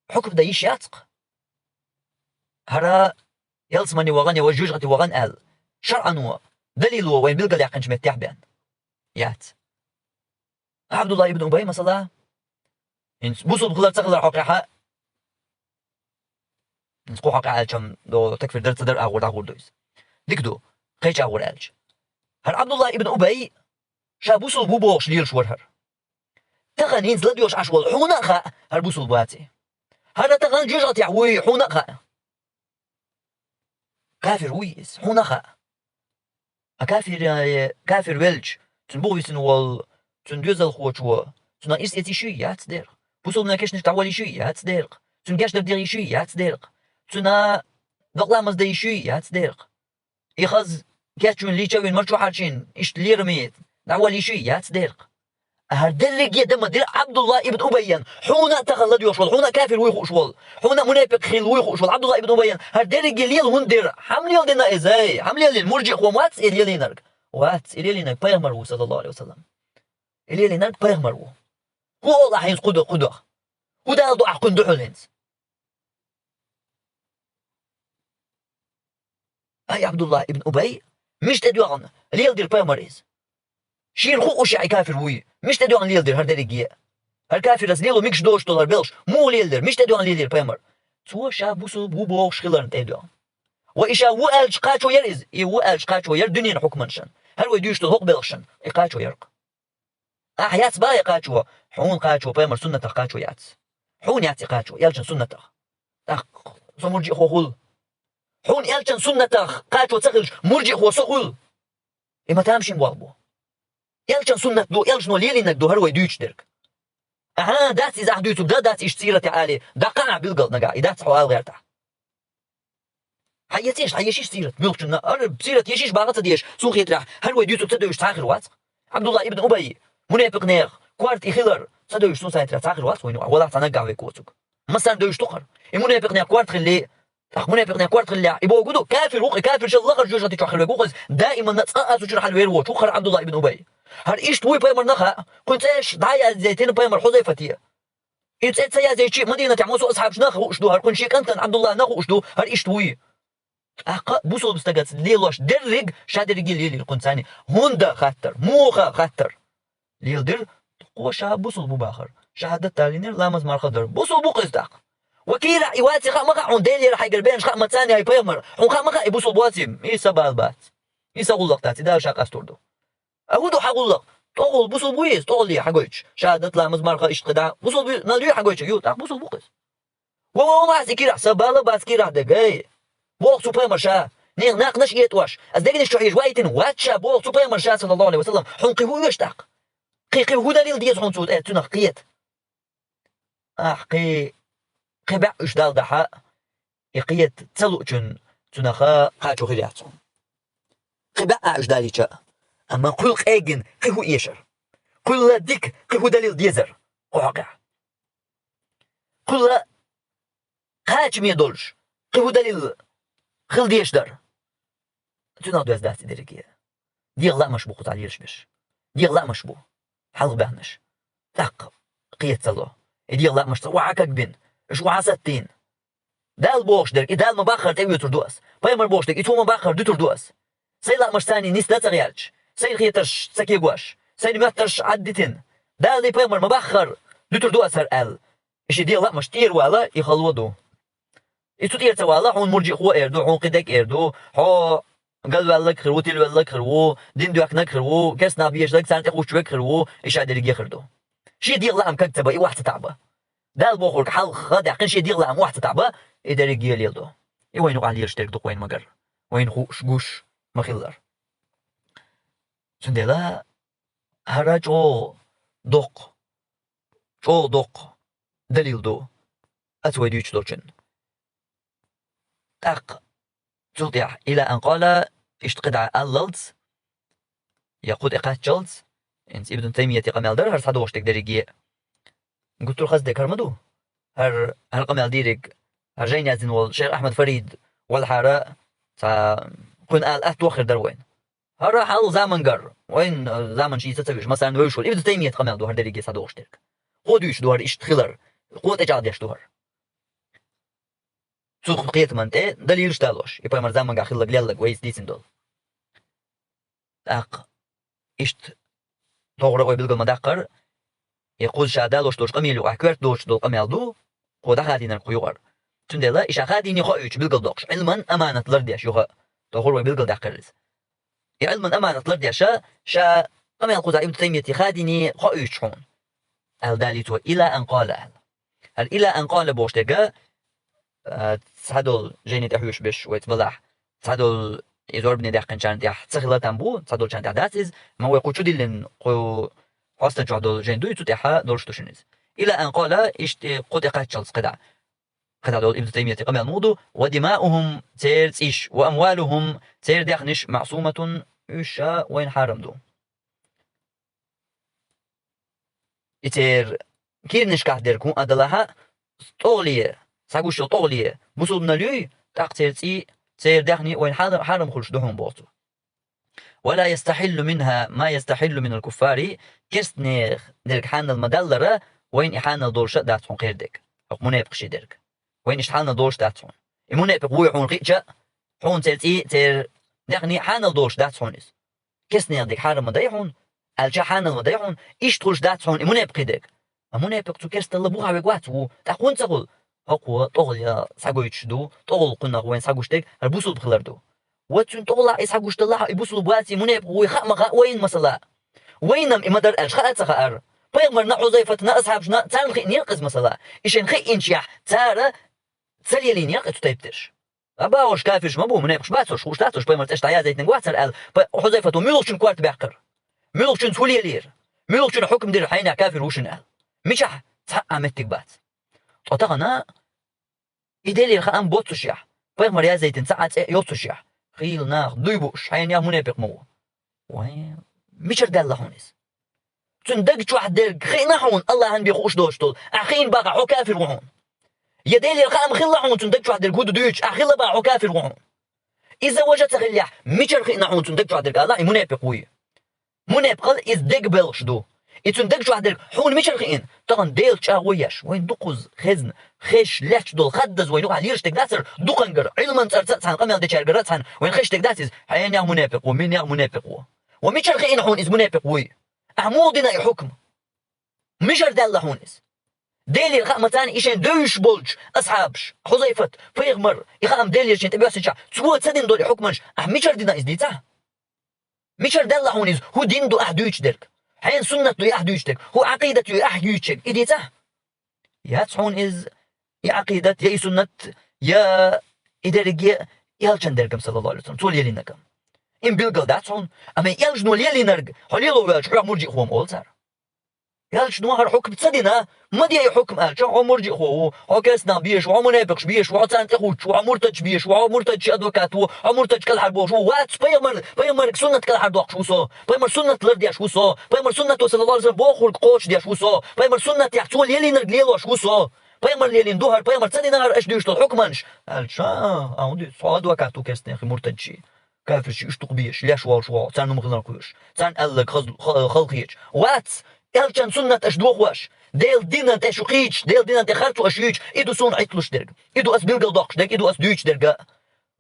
хьукм дан йиш яц-кх. ХӀара ялсмане вагӀан е вай жожагӀате вагӀан аьлла, шарӀано, далило вайна билгалъяьккхинчу меттехь бен яц. Ӏабдулла ибн Убай, масала, хӀинца бусулба хилар ца хилар хьокъехьа, хӀинца кху хьокъехь аьлча-м до такфир дар ца дар агӀор дӀагӀур ду иза. Дика ду, кхечу агӀор аьлча. ХӀара Ӏабдулла ибн Убай ша бусулба ву бохуш лелаш вара хӀара. Тахана хӀинца ладоьгӀуш Ӏаш волу хьуна а хаьа, хӀара бусулба вац и. ХӀара тахана жожагӀатехь вуй хьуна а хаьа. Кафир вуй иза, хьуна а хаьа. А кафир, э, кафир велча, цуьнан бух висина волу, цуьнан доьзалхочо, цунах ирс эца йиш юй, яц дера-кх. Бусулбанан кешнашка дӀавала йиш юй, яц дера-кх. Цуьнан гечдар деха йиш юй, яц дера-кх. Цуьнан докъа ламаз дан йиш юй, яц дера-кх. И хаза кечвина, лийча а вина, марчо хьарчийна, иштта лераме дӀавала йиш юй, яц дера-кх. ХӀара дерриге дан ма дира Ӏабдулла ибн Убайна, хьуна а тахана ладоьгӀуш волу, хьуна а кафир вуй хууш волу, хьуна а мунепикъ хилла вуй хууш волу Ӏабдулла ибн Убайна хӀара дерриге лела хӀунда дира? Хьан леладина иза, ай? Хьан лелийна? Муржиъ хӀума вац и лелийнарг? Вац, и лелийнарг пайхамар ву, саллаллаху алейхи ва саллям. И лелийнарг пайхамар ву. ХӀун олу ахь хӀинца кху ду, кху ду? ХӀун дала ду ахь кхуьнан дуьхьал хӀинца? Ай, Ӏабдулла ибн Убай, мича тӀедоьгӀна леладира пайхамар иза? Шена хууш и кафир вуй, мича тӀедоьгӀна леладира хӀара дерриге а? ХӀара кафирас лело мегаш доцуш долу хӀара белхаш муха леладира, мича тӀедоьгӀна лелийра пайхамар? Цо ша бусулба ву бохуш хиларна тӀедоьгӀна. Ва и ша ву аьлча кхачо яра иза, и ву аьлча кхачо яра дуьненан хьукманашна, хӀара вай дуьйцуш долу хӀокху белхашна, и кхачо яра-кх. Ахь яц бах и кхачо, хьуна кхачо пайхамар суннатах кхачо яц. Хьуна яц и кхачо, элчан суннатах. ТӀаккха со муржиъхо хуьлу. Хьуна элчан суннатах кхачо ца хилча, муржиъхо со хуьлу. И ма тамашийна болх бу. Элчан суннат ду, элчано лелийнарг ду хӀара вай дуьйцуш дерг. Аха, дац иза ахь дуьйцург, дан дац иштта сирате Ӏали, даккха ахь билггал нагахь, и дац хьо ала гӀертахь. Хьан ецийша, хьан ешийша сират? Муьлххачунна, ара, сират ешийша баха ца дезаш, суна хетарехь, хӀара вай дуьйцург ца девзаш цхьа а хир вац-кх. Ӏабдулла ибн Убай, мунепикънех корта и хилар ца девзаш суна хетарехь цхьа а хир вац-кх вайна юкъахь, валлахӀ, цхьа наггахь вай куьйгацург. Массарна девзаш ду-кх хӀара. И мунепикънех корта хилли, тӀаккха мунепикънех корта хилли, и бохург ду, кафир ву-кх, и кафиршал лахара жоьжахати чохь хир верг ву-кх иза, даиманна цкъа а цу чуьра хьалавер воцуш ву-кх хӀара Ӏабдулла ибн Убай. ХӀара иштта вуй пайхамар нах а, кхуьнан цӀераш дӀа а язъяйтина пайхамар Хьузайфате. И цӀе ца язъяйчи, Мадинатехь массо а асхьабаш нах хууш ду, хӀара кхуьнан шен кӀантана Ӏабдулла нах хууш ду, хӀара иштта вуй. ТӀаккха бусулба стагаца лелош дерриг ша дерриге лелийра кхуьнан царна. ХӀунда хаттар? Муха хаттар? Леладира, кхо ша бусулба ву бахар. Шахьадат далийнера, ламаз марха дара. Бусулба ву-кх иза тӀаккха. Ва кийрахь и ваций хаа ма хаьа хьуна, Делера хьайгара беанаш хаа ма ца яй пайхамар. Хьуна хаа ма хаьа и бусулба ваций, и сан бала бац. И сан гӀуллакх дац, и Дала ша къастор ду. А хӀун ду хьан гӀуллакх? ТӀогӀул бусулба вуй иза, тӀогӀулле хьан гойтуш? Шахьадат, ламаз, марха, иштта кхидӀа. Бусулба нал юй хьан гойтуш? Ю, тӀаккха бусулба ву-кх иза. Ва, ва, ва, маьхьа и кийрахь, сан бала бац кийрахь дерг, эй! Боху цу пайхамар ша. Нехан накънаш а этӀош, ас дегнаш чу хьежа вайтина вац ша, боху цу пайхамар ша, саллаллаху алейхи ва саллям. Хьуна кхин хӀун оьшу тӀаккха? Кхин, кхин хӀун далил деза хьуна цу, э, цунах кхета? Ахь кхин, кхин баьӀ уьш далдахьа, и кхета ца луучун цунах кхачо хир яц хьуна. Кхин баьӀ а уьш далийча, амма кхуьл къегина кхин хӀун эшар? Кхуьлла дика кхин хӀун далил дезар? Кху хьокъехь. Кхуьлла кхачаме долуш, кхин хӀун далил хила дезаш дара? Цуьнах доьзна дац и дерриге. ДегӀан лаамаш бу кхузахь лелаш берш. ДегӀан лаамаш бу хьалха баьхнаш. ТӀаккха кхета ца ло. И дегӀан лаамаш цкъа охьа а кагбина, уьш охьа а саттийна. Дала бохуш дерг, и Дала ма-баххара тӀеоьцур ду ас. Пайхамар бохуш дерг, и цо ма-баххара дуьтур ду ас. Сайн лаамаш царний нисдан ца гӀерташ, сайн хетарш ца кегош, сайн моьттарш Ӏаддитина, Дала и пайхамар ма-баххара дуьтур ду ас хӀара аьлла. И шен дегӀан лаамаш тӀера вала, и хало ду. И цу тӀера ца вала, хьуна муржиъхо эр ду, хьуна кхидерг эр ду, хьо галваьлларг хир ву, тилвелларг хир ву, дин доьхнарг хир ву, керстанах безарг, царна тӀехуьттуш верг хир ву, и ша дерриге хир ду. Шен дегӀан лаам каг ца бан, и охьа ца таӀбан. Дала бохург хьалха даьккхина, шен дегӀан лаам охьа ца таӀбан, и дерриге лела ду. И вайна юкъахь лелаш дерг ду-кх вайна, магар вайна хууш гуш ма-хиллара. Цундела хӀара чӀогӀа доккха, чӀогӀа доккха далил ду оцу вай дуьйцуш долчун. ТӀаккха цул тӀаьхьа, ила ан къала, иштта кхидӀа аллалц, я кху тӀе кхаччалц, хӀинца Ибн Таймияте къамел дара хӀара схьадогӀуш дерг дерриге. Гуттар а хаза дерг хӀара ма ду. ХӀара, хӀара къамел дийриг, хӀара жайна яздина волу шайх Ахьмад Фарид валахьара, цхьа кхуьнан ала атта ваххир дара вайна. ХӀара хьалха замангара, вайна, э, заманаш йийца ца вуьжу, масалан, вевзаш волу Ибн Таймият къамел ду хӀара дерриге схьадогӀуш дерг. Кхо дуьйцуш ду хӀара иштта хилар, кхо тӀечӀагӀдеш ду хӀара. цу кхетаман тӀе далилаш далош, и пайхамар замангахь хилларг лелларг вай иза дийцина долу. ТӀаккха иштта тохара вай билгал ма даккхара, и кхуза ша далош долчу къамеле юкъахь коьрта доцуш долу къамел ду, кхо дӀахадийнарг кху юкъара. Цундела и ша хадийне хоуьйтуш билгал доккхуш, Ӏилман аманат ларъеш юха, тохара вай билгал даккхара иза. И Ӏилман аманат лардеш, ша къамел кхузахь Ибн Таймийти хадийне хоуьйтуш хьуна, аьлла далийна цо, ила ан къала аьлла. ХӀара ила ан къала бохуш дерг, а, цхьадолу жайни тӀехь хьоьжуш берш вайца балахь, цхьадолу и зорбане даьккхинчарна тӀехь ца хила там бу, цхьадолчарна тӀехь дац иза, амма вай кху чу диллина, кху хьостан чохь долу жайн дуй, цу тӀехь долуш ду шуна иза. Ила ан къала, иштта кху тӀе кхаччалц кхидӀа. КхидӀа долу Ибн Таймийти къамел муха ду: «Ва димаухум», церан цӀийш, «ва амвалухум», церан даьхнаш, «маъсуматун», уьш ша вайна хьарам ду. И церан киранашкахь дерг хӀун а далахь а, тӀогӀале, схьагуш йолу тӀогӀале бусулбанал юй, тӀаккха церан цӀий, церан даьхни вайна хьарам, хьарам хуьлуш ду хьуна боху цо. «Ва ла ястахьиллу минха ма ястахьиллу минал куффари», керстанех дерг хьанал ма-даллара, вайна и хьанал долуш а дац хьуна кхердерг, хӀокху мунепакъашийн дерг. Вайна иштта хьанал долуш дац хьуна. И мунепакъ вуй хьуна хиъча а, хьуна церан цӀий, церан даьхни хьанал долуш дац хьуна иза. Керстанех дерг хьарам ма дай хьуна, аьлча хьанал ма дай хьуна, иштта хуьлуш дац хьуна и мунепакъийн дерг. А мунепакъ цу керсталла бухахь верг вац ву, тӀаккха хӀунда ца хуьлу? ХӀокхо тӀогӀале схьагойтуш ду, тӀогӀалла кхунах вайна схьагуш дерг, хӀара бусулба хилар ду. Ва цуьнан тӀогӀалахь и схьагуш далахь а, и бусулба вац, и мунепакъ вуй хаа ма хаьа вайна, масала. Вайна-м и ма-дарра аьлча хаа а ца хаьара. Пайхамарна а, Хьузайфатна а, асхьабашна а, царна хиънера-кх иза, масала. И шайна хиъинчехь, цара ца лелийнера-кх и цу тайпа дерш. А бохуш кафирш ма бу, мунепакъаш бац уьш, хууш дац уьш, пайхамар цӀе тӀехь язъяйтинарг вацара аьлла, пай-, Хьузайфата муьлхачун корта баьккхира? Муьлхачуьнца хӀун лелийра? Муьлхачунна хьукм дира, хьенех кафир ву шуна аьлла? Мичахь? Цхьа а меттиг бац. Ткъа тахана и Делера хаам боццушехь, пайхамар язъяйтина цхьа а цӀе йоццушехь, хийла нах дуй бууш, хьенех мунепакъ ма ву. Вай, мичара даьлла хьуна иза? Цуьнан даг чохь дерг хиъна хьуна, Аллахьан бен хууш доцуш долу, ахь хиъна бахахь, хьо кафир ву хьуна. Я Делера хаам хилла хьуна цуьнан даг чохь дерг хӀун ду дуьйцуш, ахь хилла бахахь, хьо кафир ву хьуна. Иза важа ца хиллехь, мичара хиъна хьуна цуьнан даг чохь дерг, алахь, и мунепакъ вуй? Мунепакъал иза дегабелхаш ду. И цуьнан даг чохь дерг хьуна мичара хиъна? Тахана Делан чӀагӀо еш, вайна дукхаза хезна, хезаш лаьтташ долу хаддаза вайна юкъахь лелаш дерг дацара, дукхангара, Ӏилман цӀарца а цхьаьна, къамел дечаьргара а цхьаьна, вайна хезаш дерг дац иза, хьенех мунепакъ ву, минех мунепакъ ву. Ва мичара хиъна хьуна иза мунепакъ вуй? Ахь муха дина и хьукм? Мичара даьлла хьуна иза? Делера хаамца и шайн девзаш болчу асхьабаш, Хьузайфат, пайхамар, и хаам Делера шен тӀе боьссича, цо ца дина долу и хьукманаш, ахь мичара дина иза дийцахь? Мичара даьлла хьуна иза, хӀун дин ду ахь дуьйцуш дерг? Хьенан суннат ду и ахь дуьйцуш дерг? ХӀун Ӏакъидат ю и ахь юьйцуш ерг? И дийцахь? Яц хьуна иза и Ӏакъидат, я и суннат, я и дерриге а элчан дерг-м, саллаллаху алейхи ва саллям, цо лелийнарг-м. Им билггал дац хьуна, амма и элчано лелийнарг хьо лело ваьлча, хьох мурджиъ хӀума олу цара. Элчано хӀара хьукм ца дина, ма де и хьукм аьлча, хьо мурджиъ хӀу ву, хьо керстанах безаш ву, хьо мунепикъаш безаш ву, хьо царна тӀехуттуш ву, хьо муртадаш безаш ву, хьо муртадаш адвокат ву, хьо муртадаш кӀелхьарбохуш ву, вац пайхамар, пайхамарг суннат кӀелхьардоккхуш ву со, пайхамар суннат лардеш ву со, пайхамар суннато, саллаллаху алейхи ва саллям, бохург кхочушдеш ву со, пайхамар суннатехь цо лелийнарг лелош ву со, пайхамар лелийна ду хӀара, пайхамар ца дина хӀара аша дуьйцуш долу хьукманаш аьлча, а, а, хӀун дуьйцу, хьо адвокат ву керстанехи, муртадчи. Кафирчий уьш дукха безаш, леш волуш ву хьо, царна хӀума хиларна кхоьруш, царна аьлларг хаза-, ха-, хала хеташ. Вац! Элчан суннат аша дохош, Делан динан тӀе шу кхийдаш, Делан динан тӀе харцо аша юьйцуш, и ду суна Ӏитталуш дерг, и ду ас билгал доккхуш дерг, и ду ас дуьйцуш дерг.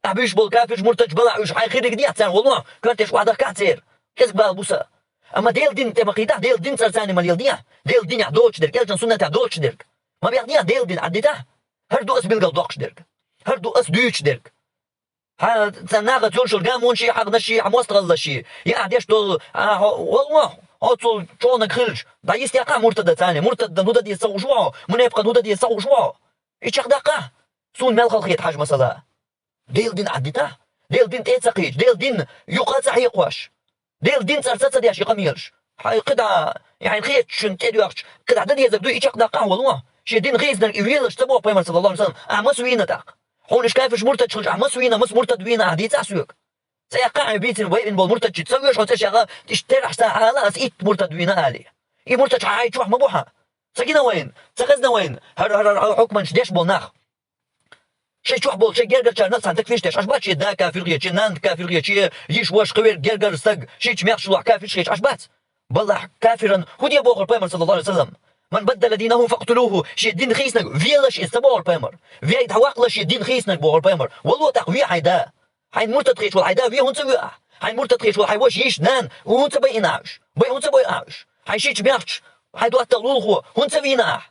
Ахь буьйш болу кафирчий, муртадчий балахь уьш, хьайн хирриг дехьа царна, валлахӀ, коьртеш охьадахкахь церан, кӀезиг бала бу сан. Амма Делан динан тӀе ма кхийдахь, Делан динан цӀарца царна ма леладехь, Делан динехь доцуш дерг, Элчан суннатехь доцуш дерг. Ма бехнехь, Делан дин Ӏаддитахь, хӀара ду ас билгал доккхуш дерг, хӀара ду ас дуьйцуш дерг. Хьан цхьа нахаца йолуш йолу гамонаш, хьагӀнаш, хьан мостагӀаллаш, я ахь деш долу, а, хьо, валлахӀ, хьо цул чӀогӀаниг хилча, дӀайистехьа муртадан царна, муртадан хӀун дан деза ца хууш ву хьо, мунепикъан хӀун дан деза ца хууш ву хьо. И чекхдаккха, суна мел хала хета хьажа, масала. Делан дин Ӏаддитахь, Делан дин тӀе а ца кхийдаш, Делан дин юкъа а ца хьекхош, Делан дин цӀарца ца деш и къамелаш. Хьайн кхидӀа, и хьайн хетачун тӀе доьхча, кхидӀа дан дезарг дуй, и чекхдаккха хьо, валлахӀ. Шен дин хийцинарг и велаш ца боху пайхамар, саллаллаху алейхи ва саллям, ахь маса вийна тӀаккха. Хьуна уьш кафирчий, муртадчий хилча, ахь маса вийна, маса муртад вийна ахь дийцахь соьга. Цхьа яккха хьайн бийцина вайина болу муртадчий ца веш хьо цӀе шаьгӀа, иштта терахь сан хьала ас итт муртад вийна алий. И муртадчий хьайн чохь ма бу хьан. Ца гина вайна, ца хезна вайна, хӀара, хӀара, хӀара хьукманаш деш болу нах. Шайн чохь болу, шайн гергарчарна а цхьаьна такфирш деш, аша бац шен да кафир хеташ, шен нанна кафир хеташ, шен йиша ваша кхин верг гергара стаг, шича мехаш лохь кафирш хеташ, аша бац. Баллахь, кафиран хӀун де бохура пайхамар, саллаллаху алейхи ва саллям? «من بدل دينه فاقتلوه», шен дин хийцинарг велаш иза ца бохура пайхамар. Вей, дӀаваккхалаш шен дин хийцинарг бохура пайхамар. Вало тӀаккха ве хьайн да. Хьайна муртад хеташ волу хьайн да ве хӀунца вуьй ахь? Хьайна муртад хеташ волу хьайн ваша, йиша, нана, хӀунца байина ахь уьш? Бай хӀунца бой ахь уьш? Хьайн шича-маьхча, хьайн доттагӀа, лулахо, хӀунца вийна ахь?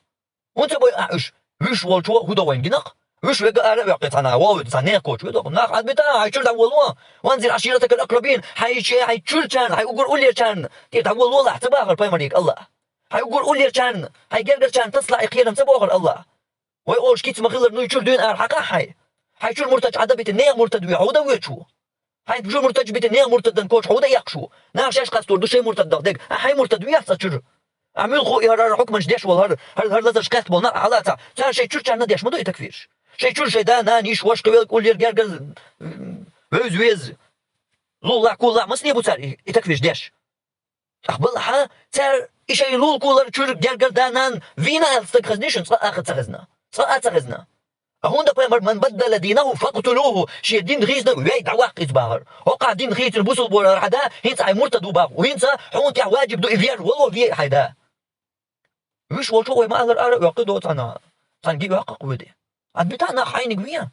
ХӀунца бой ахь уьш? Вуьш волчо хӀун до вайна гина-кх? Вуьш вега ара а ваьккхи цхьана, вовда цхьа нехан коча вуьйдо. Нах Ӏадбита, хьайн чуьра дӀаволало. «وأنذر عشيرتك الأقربين», хьайн ши-, хьайн чуьрачарна, хьайн уггар уллерачарна тӀера дӀаволалахь ца бахара пайхамарга Аллахьа. Хьайн уггар уллерачарна, хьайн гергарчарна тасалахь и кхерам ца бохура Аллахьа. Вай олуш кица ма-хиллара, ну чуьра дуьйна ара хьакъахь хьайн. Хьайн чуьра муртадаш Ӏа дан битина нехан муртад ве хьо дан воьдуш ву? Хьайн чуьра муртадаш битина нехан муртадан коча хьо дан эккхаш ву? Наха шаьш къастор ду шайн муртадах дег. Ахь хьайн муртад вехьа цкъа чуьра? Ахь муьлха хӀу и хӀара, хӀара хьукманаш деш волу, хӀара, хӀара, хӀара лазарш кхетта болу нах Ӏа хьалацахь, цара шайн чуьрачарна деш ма ду и такфираш? Шайн чуьра шайн да, нана, йиша, ваша, кхин велг, уллера, гергара, м, вевза, веза, лулахь, кулахь, масане бу цара и, и такфираш деш? ТӀаккха балахьа, цара и шайн лулахо, лара, чуьра, гергара да, нана вийна аьлла стаг хезний шуна? Цкъа а ца хезна. Цкъа а ца хезна. А хӀунда пайхамар: «من بدل دينه فاقتلوه», шен дин хийцинарг вей, дӀаваккха иза бахара. ХӀокхахь дин хийцина бусалба вара хьан да, хӀинца хьайн муртад ву боху. ХӀинца хьуна тӀехь ваджиб ду и вер, вало ве хьайн да. Вуьш волчо вай ма-аллара ара а ваьккхи до цхьана. Цхьаьнгге а ваьккхи-кх вуьди. Ӏадбита нах хьайниг вен.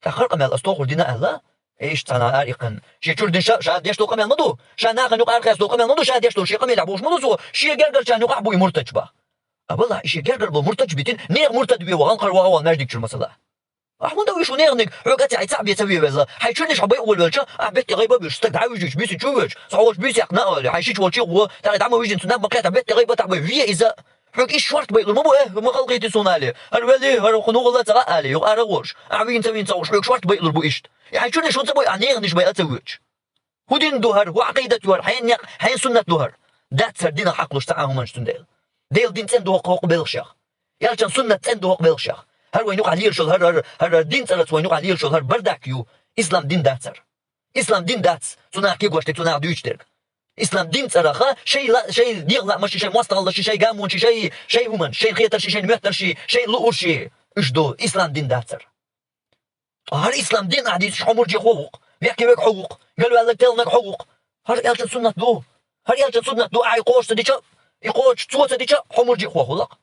ТӀаккха хӀара къамел ас тохур дина аьлла, иштта цхьана ара иккхина. Шен чуьра дин ша, ша деш долу къамел ма ду. Ша нахана юкъа ара кхаьчна долу къамел ма ду, ша деш долу шен къамелехь бохуш ма ду цо, шен гергарчарна юкъахь бу и муртадаш боху. А балахь, и шен гергара болу муртадаш битина, нехан муртад ве вахана кхара ваха волу маьждиг чуьра, масала. Ахь хӀунда вуьш ву неханиг, хьоьга а ца, хьайн цхьаъ бен ца вен веза? Хьайн чуьрнаш хьо байъа волавелча, ахь беттан гӀайба а буьйцуш, стаг дӀа а вуьжуьйтуш, буьйсанна чу а воьдуш, цхьа волчу буьйса яьккхина а олий, хьайн шича волчу гӀо, тӀаккха дӀа ма вижина, цунна наб ма кхетта, беттан гӀайба тӀаккха бай ве иза. Хьоьга иштта шорта байъалур ма бу, э, ма халахетий суна, али. ХӀара велий, хӀара хӀун ву гӀалла ца хаьа, али, юкъа ара а гӀош. Ахь вийна ца вийна ца хууш, хьоьга шорта байъалур бу иштта. И хьайн чуьрнаш хӀунда ца байъа, ахь неханаш байъа ца воьдуш? ХӀун дин ду хӀара? ХӀун Ӏакъидат ю хӀара? Хьайн некъ, хьайн суннат ду хӀара? Дац хӀара динах хьакхалуш цхьа а хӀуманаш цундела. Делан дин цӀена ду хӀокху, хӀокху белхашех. Элчан суннат цӀена ду хӀокху белхашех. ХӀара вайна юкъахь лелаш йолу хӀара, хӀара, хӀара, хӀара дин цӀарца вайна юкъахь лелаш йолу хӀара бардак ю. Ислам дин дац хӀара. Ислам дин дац. Цунах кегош дерг, цунах дуьйцуш дерг. Ислам дин цӀарах шайн ла-, шайн дегӀан лаамаш, шайн мостагӀаллаш, шайн гамонаш, шайн, шайн хӀуманаш, шайн хетарш, шайн моьттарш, шайн луурш. Уьш ду, ислам дин дац хӀара. ХӀара ислам дин ахь дийцича, хьо мурджиъ хӀу ву-кх, вехке верг хьо ву-кх, галваьлларг, теллинарг хьо ву-кх. ХӀара элчан суннат ду. ХӀара элчан суннат ду, ахь и кхочуш ца дича, и кхочуш цо ца дича, хьо мурджиъ хӀу хула-кх.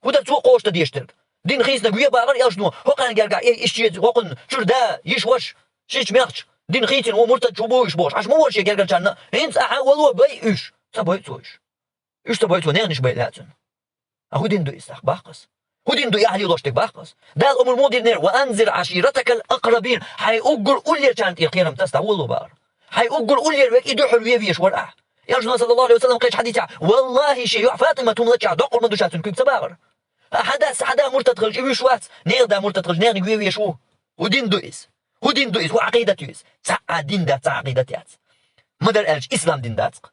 ХӀун дара цо кхочуш ца дезаш дерг? Дин хийцинарг ве бахара элчано, хӀокхарна гергахь, э, иштта шен хӀокхунна чуьра да, йиша, ваша, шича-маьхча, дин хийцина вон муртад шу бу уьш бохуш. Ахь ма вара шен гергарчарна, хӀинца ахьа вало бай уьш. Ца бай цо уьш. Уьш ца бай цо, неханаш бай лаьа цунна. А хӀун дин ду иза, боху ас? ХӀун дин ду и ахь лелош дерг, боху ас? Дала омра муха дина: «وأنذر عشيرتك الأقربين». Хьайн уггар уллерчарна тӀера кхерам таса дӀаволало бахара. Хьайн уггар уллера верг и дуьххьара вен везаш вара ахь. Элчано, саллаллаху Ӏалайхи ва саллам, кхечу хьадисехь: «Валлахи, шен йоӀ ФатӀимат хӀума лаччахь доккхур ма ду ша цуьнан куьг», ца бахара. Хьан дас, хьан да муртад хилча, и вуьш вац, нехан да муртад хилча, неханиг вен везаш ву. ХӀун дин ду иза? ХӀун дин ду иза? ХӀун Ӏакъидат ю иза? Цхьа а дин дац, цхьа а Ӏакъидат яц. Ма-дарра аьлча, ислам дин дац-кх.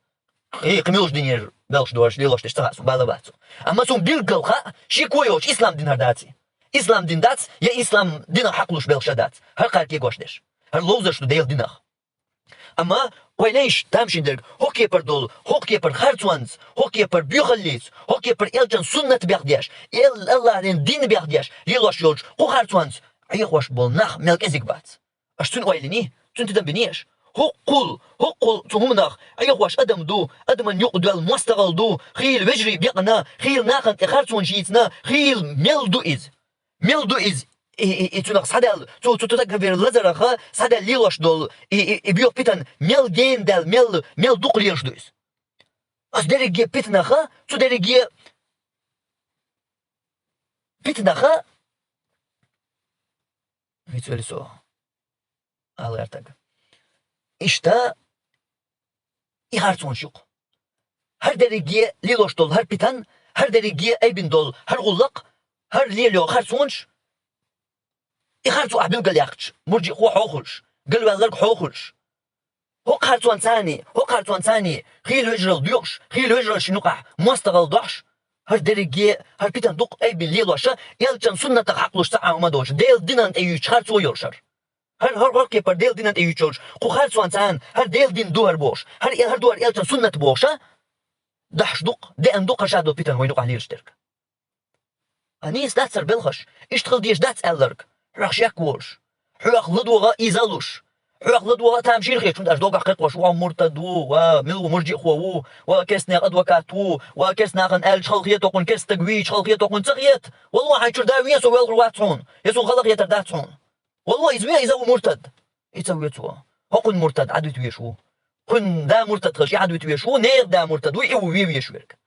Кхин, кхин муьлхачу динера белхаш дохуш, лелош деш ца хаьа суна, бала бац. Амма суна билггал хаьа, ши-кхо йолчу ислам дин хӀара дац. Ислам дин дац, я ислам динах хьакхалуш белхаш дац. ХӀара кхара кегош деш. ХӀара ловзарш ду Делан динах. Амма вай лайш тамашийна дерг, хӀокху кепара долу, хӀокху кепара харцонца, хӀокху кепара боьхаллица, хӀокху кепара элчан суннат бехдеш, эл-, Аллахьан дин бехдеш лелош йолчу кху харцонца Ӏехош болу нах мел кӀезиг бац. Аша цуьнан ойла йиний? Цуьнан тидам биний аша? ХӀокхул, хӀокхул цу хӀуманах Ӏехош адам ду, адаман юкъа доьлла мостагӀалла ду, хийла вежарий бекъна, хийла нахана тӀе харцонаш йийцина, хийла мел ду иза? Мел ду иза? И, и, и цунах схьадаьлла, цу, цу, цу стагах верг лазараха схьадаьлла лелош долу, и, и, и боьха питана мел гена даьлла, мел, мел дукха лелаш ду иза? Аса дерриге питанаха, цу дерриге питанаха, вицвели со. Ала гӀертарг. Иштта и харцонаш ю-кх. ХӀара дерриге лелош долу хӀара питан, хӀара дерриге айбина долу хӀара гӀуллакх, хӀара лелайо харцонаш, и харцо ахь билгалъяьккхича, мурджиъ хӀу хьо хуьлуш, галваьлларг хьо хуьлуш. ХӀокху харцонца, хӀокху харцонца хийла вежаралла доькъуш, хийла вежаралла шина юкъахь мостагӀалла дохьуш, хӀара дерриге, хӀара питан дукха айбина лелош, элчан суннатах хьакхалуш цхьа а хӀума доцуш, Делан динан тӀе юьйцуш харцо йолуш хӀара. ХӀара, хӀара, хӀара кепара Делан динан тӀе юьйцуш йолуш, кху харцонца, хӀара Делан дин ду хӀара бохуш, хӀара, хӀара ду хӀара элчан суннат бохуш, дахьаш ду-кх, деана ду-кх хӀара ша долу питан вайна юкъахь лелаш дерг. Ткъа нийса дац хӀара белхаш, иштта хила дезаш дац аьлларг, хьоьх шек волуш, хьоьх ладогӀа ийзалуш, Хьох ладогӀа а тамашийна хеташ, хӀунда аьлча догахь кхайкхош: «Ва муртад ву, ва мила ву муржиъ хо ву, ва керста наьха адвокат ву, ва керста нахана аьлча хала хетар хьуна, керстаг вийча хала хетар хьуна», ца хета. Валлахьи, хьай чура да ве со велхар вац хьуна, е суна хала хетар дац хьуна. Валлахьи, из ве, иза ву муртад. И ца ве цо. ХӀокхунна муртад Ӏадвита везаш ву. Кхунна да муртад хилча, и Ӏадвита везаш ву, нехан да муртад ву, и ву ве везаш верг.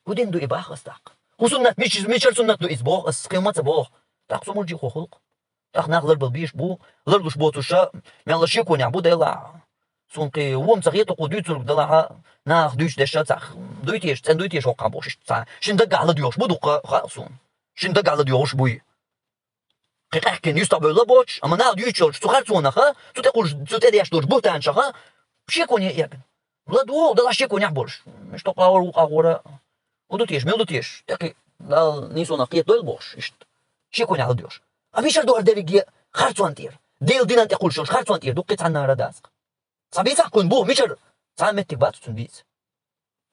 ХӀун дин ду и, бах ас, тӀаккха? ХӀун суннат, мич-, мичара суннат ду иза, бох ас, кхин ма ца боху. ТӀаккха со муржиъ хо хуьлу-кх. ТӀаккха нах ларбала безаш бу, ларлуш боцурш а, мелла шеконехь бу, делахь. Суна кхин вон ца хета кху дуьйцург, делахь, нах дуьйцу деш а цхьаъ дуй теша, цӀена дуй теша хӀокхахь бохуш, иштта цхьа шина даггахь ладоьгӀуш бу дуккха, хаьа суна. Шина даггахь ладоьгӀуш буй. Кхин къаьхкина юьстахбевлла боцуш, амма нах дуьйцуш йолчу цу харцонах а, цу тӀе кхуьуш, цу тӀе деш долчу буьхтанашах а шеконе эгна. ЛадогӀа, делахь шеконехь болуш. Иштта къагӀора, вукху къагӀора. ХӀун ду теша, мила ду теша? ТӀекхи Дала нийсонах кхетадойла бохуш, иштта. Шеконехь ладоьгӀуш. Амма мичара ду хӀара дерриге харцонна тӀера? Делан динан тӀе кхуьуш йолуш харцонна тӀера ду кхин цхьаннара дацахь. Цхьа бийцахь кхунна боху, мичара? Цхьа а меттиг бац цунна бийца.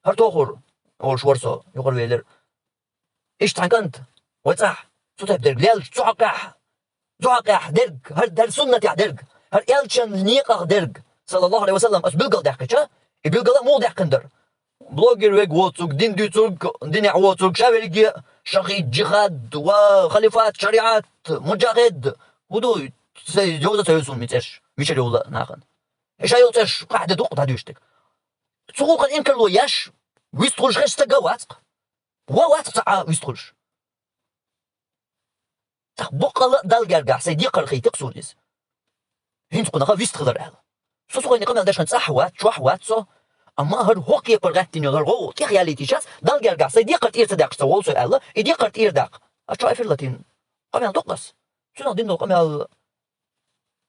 ХӀара тохур, олуш вара со, юкъара велира. Иштта цхьана кӀант, вай цӀахь, цу тайпа дерг лелча, цу хьокъехь, цу хьокъехь дерг, хӀара, хӀара суннатехь дерг, хӀара элчан некъах дерг, саллаллаху Ӏалайхи ва саллам, ас билгал даьккхича, и билгал а муха даьккхина дара? Блогер верг воцург, дин дуьйцург, динехь воцург, ша верриге а шахид, джихад ва халифат, шариат, муджахид, хӀун ду, цхьа йовза ца йовза суна мицӀерш, мичара йовла нахана. И ша йолу цӀерш къахьде дукха дӀадуьйшург. Цу гӀуллакхана инкарло еш, вистхуьлуш хезаш стаг а вац-кх. Ва вац-кх цхьа а вистхуьлуш. ТӀаккха баккъала а Далла гергахь сайн декхар хийти-кх суна иза. ХӀинца кхунах а вистхилар аьлла. Со цу хенахь къамел деш хан цӀахь вац, чохь вац со. Амма хӀара хӀокху кепара гӀаьттина йолу хӀара гӀовгӀа тӀехъялийта ша, Далла гергахь сайн декхар тӀера ца даьккхича ца волу со аьлла, и декхар тӀера даккха. Ас чохь эфир латийна къамел ду-кх ас. Цунах дина долу къамел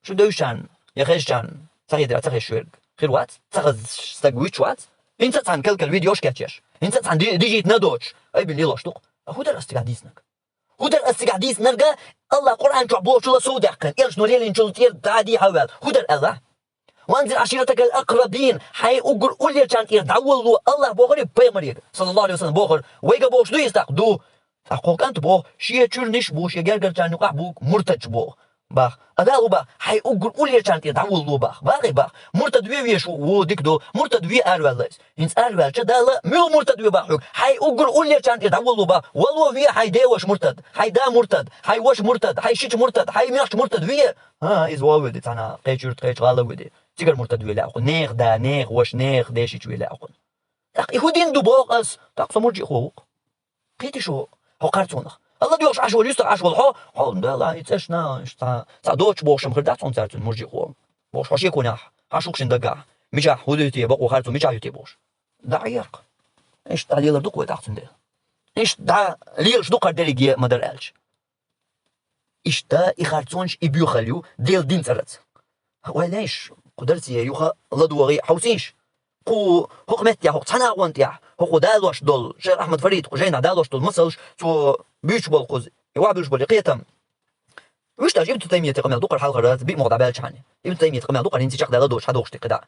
шу девзачарна я хезачарна ца хетара ца хезаш верг хир вац, ца хазаш стаг вуьтуш вац. ХӀинца а цхьана кал-кал видеош кечъеш, хӀинца а цхьана ди-, дижийта на доцуш, айбилла лелош ду-кх. Ткъа хӀун дара ас цигахь дийцинарг? ХӀун дара ас цигахь дийцинарг? Аллах Къуръан чохь бохучул а сов даьккхина, элчано лелийначул тӀера дӀа а дехьа а ваьлла. ХӀун дара аьлла? «Ванзир Ӏаширатакал акърабин», хьайн уггар уллерачарна тӀера дӀаволало Аллах бохура пайхамаре, саллаллаху Ӏалайхи ва саллам, бохура. Вайга бохуш ду иза тӀаккха? Ду. ТӀаккха кху кӀанта боху, шен чуьра ниш бу, шен гергарчарна юкъахь бу муртадаш боху. Бах. Аса хӀун бах, хьайн уггар уллерачарна тӀера дӀаволало бах. Бахий бах. Муртад ве везаш ву, ву, дика ду. Муртад ве араваьлла иза. ХӀинца араваьлча Дала муьлха муртад ве бах хьоьга? Хьайн уггар уллерачарна тӀера дӀаволало бах. Вало ве хьайн деваша муртад, хьайн да муртад, хьайн ваша муртад, хьайн шича муртад, хьайн мехкача муртад ве. ХӀан, иза вовведи цхьана, кхечуьра, кхечу гӀала а веди. Цигара муртад ве лаьа хьуна. Нехан да, нехан ваша, нехан дешича ве лаьа хьуна. ТӀаккха и хӀун дин ду боху ас? ТӀаккха со муржиъ хо ву-кх. Кхийти шу хьо харцонах. Алла доьхуш Ӏаш волу, юьстах Ӏаш волу хьо, хьо, Дала, и цӀерш на, иштта цхьа, цхьа доцуш бохуш-м хир дац хьуна цаьрца муржиъ хо. Бохуш, хьо шеконехь, хьан шух шина дагахь, мичахь хӀун ду те, бакъо харцо мичахь ю те бохуш. ДӀа Ӏехарх. Иштта дӀа лелар ду-кх вай тӀаккха цундела. Иштта дӀа лелаш ду-кх хӀара дерриге а, ма-дарра аьлча. Иштта и харцонаш, и боьхалла ю Делан дин цӀарца. Вай лайш, кху дарсе юха ладогӀий, хьовсийша. Кху хӀокху меттехь, хӀокху цхьана агӀон тӀехь, хӀокху далош долу, шайх Ахьмад Фарид, кху жайнахь далош долу масалш, цо буьйцуш болу кхуза, и охьабуьллуш болу и кхетам. Вуьш даш Ибн Таймиятан къамел ду-кх хьалхара, биъ муха дӀабаьлча хьуна. Ибн Таймиятан къамел ду-кх хӀара, хӀинца чекхдала доцуш хьадогӀуш тӀе кхидӀа.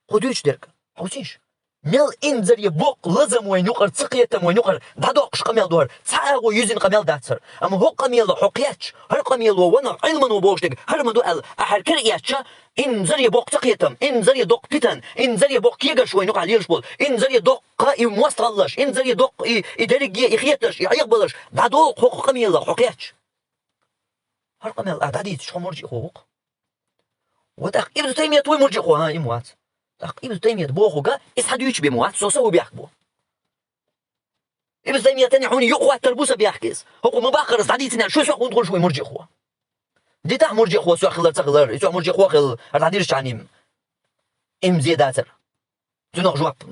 Кху дуьйцу дерг, хьовсийша. Мел инзаре боккха лазам вайна юкъара, ца кхетам вайна юкъара дӀадоккхуш къамел ду хӀара, цхьа агӀо юьззина къамел дац хӀара. Амма хӀокху къамелах хьо кхетча, хӀара къамело ванах Ӏилмано бохуш дерг хӀара ма ду аьлла, ахьа кхера эцча, инзаре боккха ца кхетам, инзаре доккха питан, инзаре боккха кегаш вайна юкъахь лелаш болу, инзаре доккха и мостагӀаллаш, инзаре доккха и, и дерриге и хетарш, и Ӏехабаларш дӀадоккху хӀокху къамелах хьо кхетча. ХӀара къамел ахь дӀадийцича, хьо муржиъ хо ву-кх. Ва тӀаккха Ибн Таймият вуй муржиъ хо? ХӀан, и ма вац. ТӀаккха Ибн Таймият бохург а иза хьан дуьйцуш бен ма вац, со сан ву бехк бу. Ибн Таймиятана хьуна юкъахӀоттар бу сан бехк иза. ХӀокхо ма баххара ас дӀадийцина аьлла, шу сох хӀунда хуьлуш вуй муржиъ хо? Дитахь муржиъ хо сох хилар, ца хилар, и сох муржиъ хо хилла, хӀара дӀадирзича хьуна им, им зе дацара. Цунах жоп.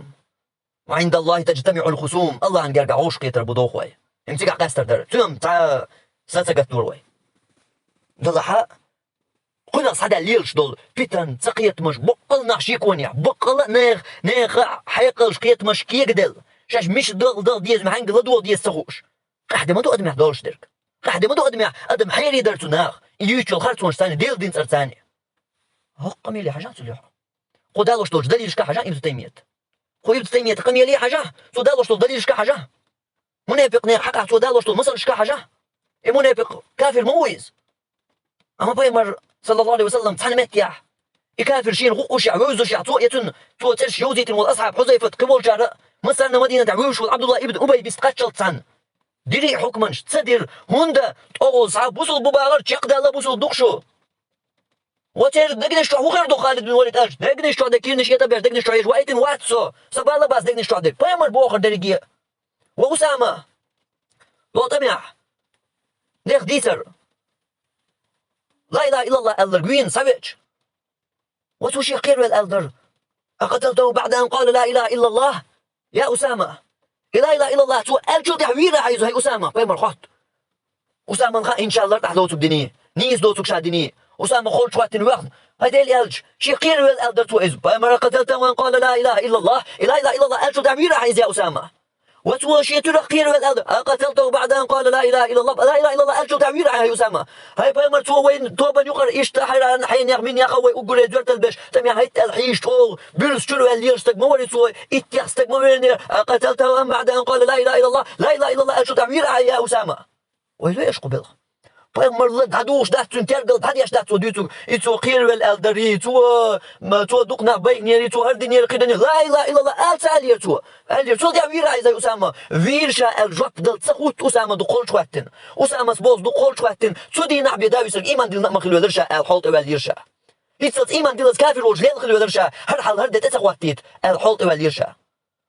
«Ва Ӏиндаллахи таджтамиӀул хусум», Аллахьан гергахь вовшахкхетар бу дохой. Им цигахь къаьстар дара. Цуьнан цхьа са ца гатдора вай. Далахьа, кхунах схьадаьлла лелаш долу питан, цакхетамаш, баккъала нах шеконехь, баккъала а нех-, нехан хьекъалш, кхетамаш кегаделла, шаьш мича дагӀа-дагӀа деза, хьаьнга ладогӀа деза ца хууш. Къаьхьа де ма ду адамехь долуш дерг. Къаьхьа де ма ду адамехь, адам хьерий дара цу наха, и юьйцучу хӀара харцонаш царна, Делан дин цӀара царна. ХӀокху къамеле хьажахь цу лоьху. Кхо далош долчу далилашка хьажахь Ибн Таймият. Кху Ибн Таймият къамеле хьажахь, цо далош долу далилашка хьажахь. Мунепикъ нехан хьакъехь цо далош долу масалшка хьажахь. И мунепикъ кафир ма ву иза. Амма пайхамар саллаллаху алейхи ва саллам, цхьана меттехь. И кафир шена гӀуллакхашехь, вевзашехь, цо а цунна, цо цӀераш йовзийтина волу асхьаб Хьузайфат кхин волчара, массарна Мадинатехь вуьйш волу Ӏабдулла ибн Убай биста кхаччалц цхьаьна. Дира и хьукманаш, ца дира, хӀунда тӀогӀула схьа бусулба бу бахар, чекхдаьлла бусулба ду-кх шу. Ва церан дегнаш чохь хӀун хир ду, Халид бин Валид аьлча, дегнаш чохь де кирнаш этӀа беш, дегнаш чохь еш ваийтина вац со, сан балла бац дегнаш чохь дерг. Пайхамар бохура дерриге. Ва Усама, ло тӀамехь, нех дийцар. Ла илаха иллаллах аьлларг вийна схьавеача. Ва цо шех кхеравелла аьлла дара: «Акъаталтаху баъда ан къала ла илаха иллаллах, я Усама?» И ла илаха иллаллах цо аьллачул тӀаьхьа вийра хьан иза, хӀай Усама, пайхамар хотту. Усаман хаьа, иншаллах, тӀаьхьа доцург диний, нийса доцург ша диний. Усама холчу хӀоттина веана, хӀай Делан элча, шех кхеравелла аьлла дара цо иза: «Пайхамар, акъаталтаху ан къала ла илаха иллаллах?» И ла илаха иллаллах аьллачул тӀаьхьа вийра хьан иза, я Усама? Ва цо шен туьрах кхеравелла аьлла: «Акъаталтаху баъда ан къала ла илаха иллаллах». Ла илаха иллаллах аьллачул тӀаьхьа вийра хьан, хӀай Усама? ХӀай пайхамар, цо вайн тобанна юкъара иштта хьайран хьенех минеха вай уггаре зоьртал беш, тӀамехь хӀайтта аьлла хьийша тӀогӀу, буьрса чуьра ваьлла лелаш стаг ма вара цо, иттех стаг ма веанера, акъаталтаху ам баъда ан къала ла илаха иллаллах, ла илаха иллаллах аьллачул тӀаьхьа вийра хьан, я Усама? Вай лоьш кху белха. Пайхамарла дӀадугӀуш дац, цуьнан тергал дӀадеш дац цо дуьйцург. И цо кхеравелла аьлла дарий, цо, ма, цо дукха нах байинерий, цо хӀара динера, кхин динера. Ла илаха иллаллах ала ца аьллера цо. Аьллера, цул тӀаьхьа вийра хьан иза, хӀай Усама? Вийра ша аьлла жоп дала ца хӀутту Усама дукха холчу хӀоттина. Усамас бозу дукха холчу хӀоттина. Цу дийнахь бен Ӏийса иман диллина а ма хилла велира ша аьлла хьол тӀе ваьллера ша. ХӀинццалц иман диллаза кафир волчу лела хилла велира ша, хӀара хьал, хӀара де тӀе ца хӀоттийта аьлла хьол тӀе ваьллера ша.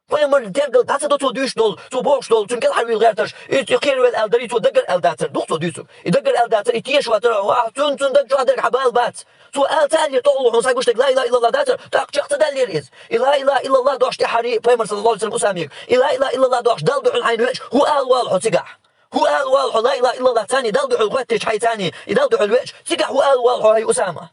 Пайхамаран тергал дӀа ца до цо дуьйцуш долу, цо бохуш долу, цуьнан кӀелхьарвийла гӀерташ, и кхеравелла аьлла дарий, цо даггара аьлла дацара, ду-кх цо дуьйцург. И даггара аьлла дацара, и теша вацара, ахь цуьнан, цуьнан даг чохь дерг хьан бала бац. Цо ала ца аьллера тӀогӀула хьуна схьагуш дерг ла илаха иллаллах дацара, тӀаккха чекх ца даьллера иза. И ла илаха иллаллах дош тӀаьхьарий, пайхамар саллаллаху алейхи ва саллам Усамега. И ла илаха иллаллах дош Далла дуьхьал хьайна веача, хӀун ала вала хьо цигахь? ХӀун ала вала хьо ла илаха иллаллах царний Далла дуьхьал хоьттича хьайн царний, и Далла дуьхьал веача, цигахь хӀун ала вала хьо, хӀай Усама?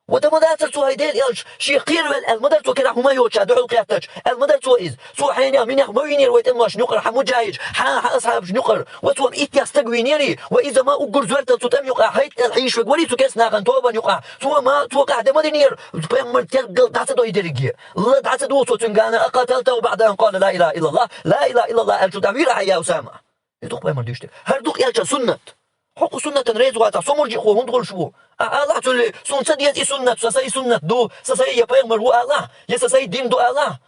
Ва дан ма дацара цо, хӀай Делан элча, шех кхеравелла аьлла ма дара цо, кхерахь хӀума йоцуш ша дуьхьал кхеттача, аьлла ма дара цо иза. Цо хьенех, минех ма вийнера вай тӀемалошна юкъара, хьан муджахӀидаш, хьан, хьан асхьабашна юкъара. Ва цо ма иттех стаг вийнерий, ва иза ма уггар зоьртал цу тӀам юкъахь хӀайтта аьлла хьийша верг варий цу керста нахана тобанна юкъахь. Цо ма, цо къахьде ма динера, пайхамар тергал дӀа ца до и дерриге. Ла дӀа ца дугӀу цо цуьнгахь, акъаталтаху баъда ан къала ла илаха иллаллах, ла илаха иллаллах аьллачул тӀаьхьа вийра хьан, я Усама? И ду-кх пайхамар дуьйцуш дерг. ХӀара ду-кх элчан суннат. Хьо кху суннатана реза вацахь, со мурджиъ хӀун ду хилча ву? А, алахь цуьнан, суна ца деза и суннат, сан сайн суннат ду, сан сайн я пайхамар ву алахь, я сан сайн дин ду алахь.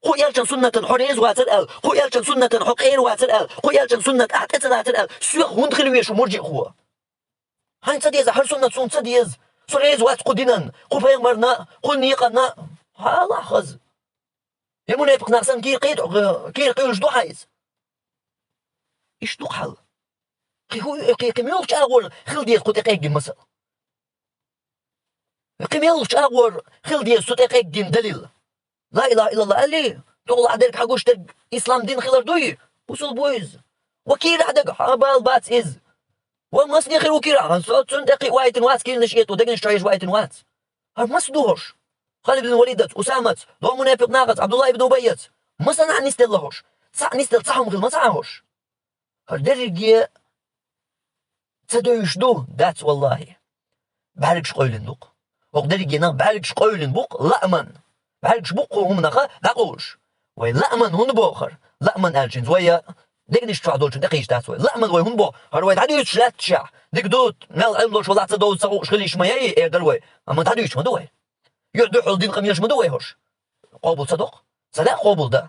Кху элчан суннатана хьо реза вацара аьлла, кху элчан суннатана хьо къера вацара аьлла, кху элчан суннат ахь тӀе ца лацара аьлла, соьх хӀунда хила веза шу мурджиъ хӀу? Хьайна ца деза, хӀара суннат суна ца деза. Со реза вац кху динан, кху пайхамарна, кху некъана. Хьалахь хаза. Я мунепикъ нах санна кийра кхийда, кийра кхуьйлуш ду хьан иза? Иштта ду-кх хьал. Кхин хӀу, кхин, кхин муьлхачу агӀор хила деза кху тӀе къеггина масал? Кхин муьлхачу агӀор хила деза цу тӀе къеггина далил? Ла илаха иллаллах аьллий, тӀехула ахь дерг хьан гуш дерг ислам дин хилар дуй? Бусул бу иза. Ва кийрахь дага, хьан бала бац иза. Ва масане хир ву кийрахь, со цунна тӀе кхиъ вайтина вац, кийранаш этӀа, дегнаш чохь еш вайтина вац. ХӀара маса ду хӀорш? Халид бин Валидаца, Усамаца, догӀу мунепикъ нахаца, Абдулла ибн Убайяца. Масанхьа нисделла хӀорш? Цхьаъ нисделла цхьа хӀума хила ма ца хьан хӀорш? ХӀара дерриге ца девзаш ду, дац валлахӀи. БӀаьргаш къевлина ду-кх. ХӀокху дерриге нах бӀаьргаш къевлина бу-кх, лааман. БӀаьргаш бу-кх хӀуманах дӀакъовлуш. Вай лааман хӀунда боху хӀара? Лааман аьлча хӀинца вай дегнаш чохь долчунна тӀекхийча дац вай. Лааман вай хӀунда боху? ХӀара вай дӀадуьйцуш лаьтташ. Дика ду, мел Ӏилма лош валахь ца довза ца хууш хила йиш ма яй, эр дара вай. Амма дӀадуьйцуш ма ду вай. Юьхь дуьхьал дин къамелаш ма ду вай хӀорш. Къобал ца до-кх? Ца даьхьа къобал дан?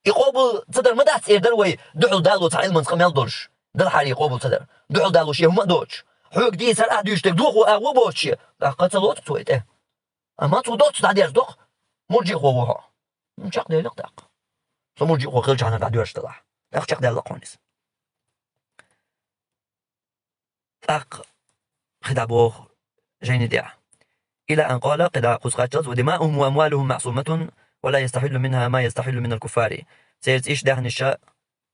И къобал ца дар ма дац, эр дара вай, дуьхьал дало цхьа Ӏилманца къамел долуш, далхьарий къобал ца дар. Дуьхьал дало шен хӀума а доцуш. Хьоьга дийцар ахь дуьйцуш дерг дохо агӀо а боцуш, тӀаккха ца лоцу цо и тӀе. Амма цо доццу дӀадерзадо-кх, мурджиъхо ву хьо. М, чекхдаьлла-кх тӀаккха. Со мурджиъхо хилчахьана дӀадоьрзуш делахь. ТӀаккха чекхдаьлла-кх хьуна иза. ТӀаккха кхидӀа боху жайни тӀехь. Ила ан къала, кхидӀа кхуза кхаччалц: «Ва димаухум ва амвалухум маъсуматун, ва ла ястахьиллу минха ма ястахьиллу минал куффари». Церан цӀийш, даьхнаш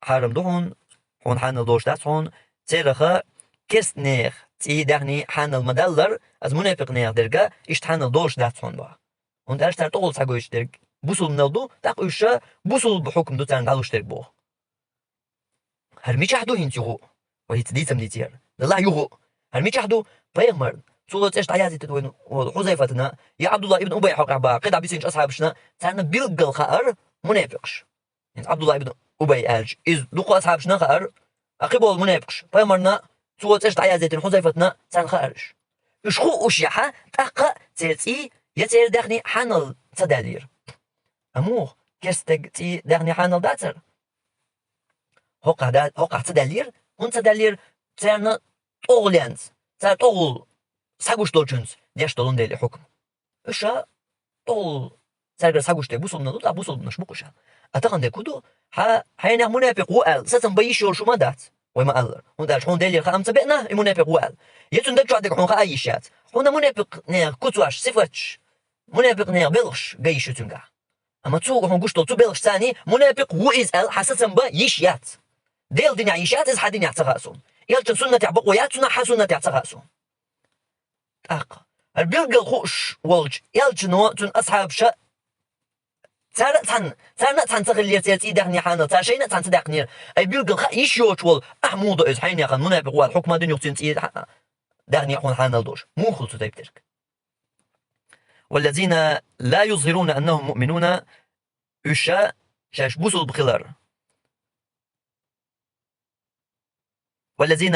хьарам ду хьуна, хьуна хьанал долуш дац хьуна, цераха керстанех цӀий, даьхний хьанал ма даллара, аса мунепикънех дерга иштта хьанал долуш дац хьуна боху. ХӀунда аьлча цара тӀехула схьагойтуш дерг бусулба нал ду, тӀаккха уьш ша бусулба хьукам ду царна дӀалуш дерг боху. ХӀара мичахь ду хӀинца юха? Вай хӀинца дийца ма дийций хӀара. Далахь юха. ХӀара мичахь ду? Пайхамарна, цо цӀераш дӀаяздина вайна волу Хьузайфатана, я Абдулла ибн Убай хьокъехь баха кхидӀа бисинчу асхьабашна, царна билггал хаьара мунепикъаш. ХӀинца Абдулла ибн Убай аьлча, иза дукха асхьабашна хаьара, а кхин болу мунепикъаш, пайхамарна, цо цӀераш дӀаяздина Хьузайфатана, царна хаьара уьш. Уьш хууш яхьа, тӀаккха церан цӀий я церан даьхний хьанал ца даьллера. Амма керста стеган цӀий даьхний хьанал дацар? ХӀокхахь да-, хӀокхахь ца даьллера, хӀунда ца даьллера, царна тӀогӀленца, цара тӀогӀул схьагуш долчуьнца деш долун дели хьукм. Уьш тӀогӀул цаьргара схьагуш дерг бусулбанаш ду, тӀаккха бусулбанаш бу-кх уьш аьлла. А тахана дерг хӀун ду, хьа-, хьенех мунепикъ ву аьлла, сацам бан йиш йолуш ма дац. Вай ма-аллара. ХӀунда аьлча хьуна Делера хаам ца беана, и мунепикъ ву аьлла. Я цуьнан даг чохь дерг хьуна хаа йиш яц. Хьуна мунепикъ нехан куцаш, сифаташ, мунепикъ нехан белхаш ган йиш ю цуьнгахь. Амма цо хьуна гуш долу цу белхашца царний мунепикъ ву иза аьлла, хьан сацам бан йиш яц. Делан динехь йиш яц иза, хьан динехь ца хаьа суна. Элчан суннатехь бакъо яц цунах, хьан суннатехь ца хаьа суна. ТӀаккха, хӀара билггал хууш волчу элчано, цуьнан асхьабаша, цара а цхьаьна, царна а цхьаьна ца хиллера церан цӀий даьхний хьанал, цара шайна а цхьаьна ца даьккхинера. Ай билггал хаа йиш йоцуш волу, ахь муха до иза, хьенехан мунепикъ ву аьлла хьукма дина юха цуьнан цӀий даьхний хьуна хьанал долуш? Муха хуьлу цу тайпа дерг? والذين لا يظهرون أنهم مؤمنون, уьш шаьш бусулба хилар. والذين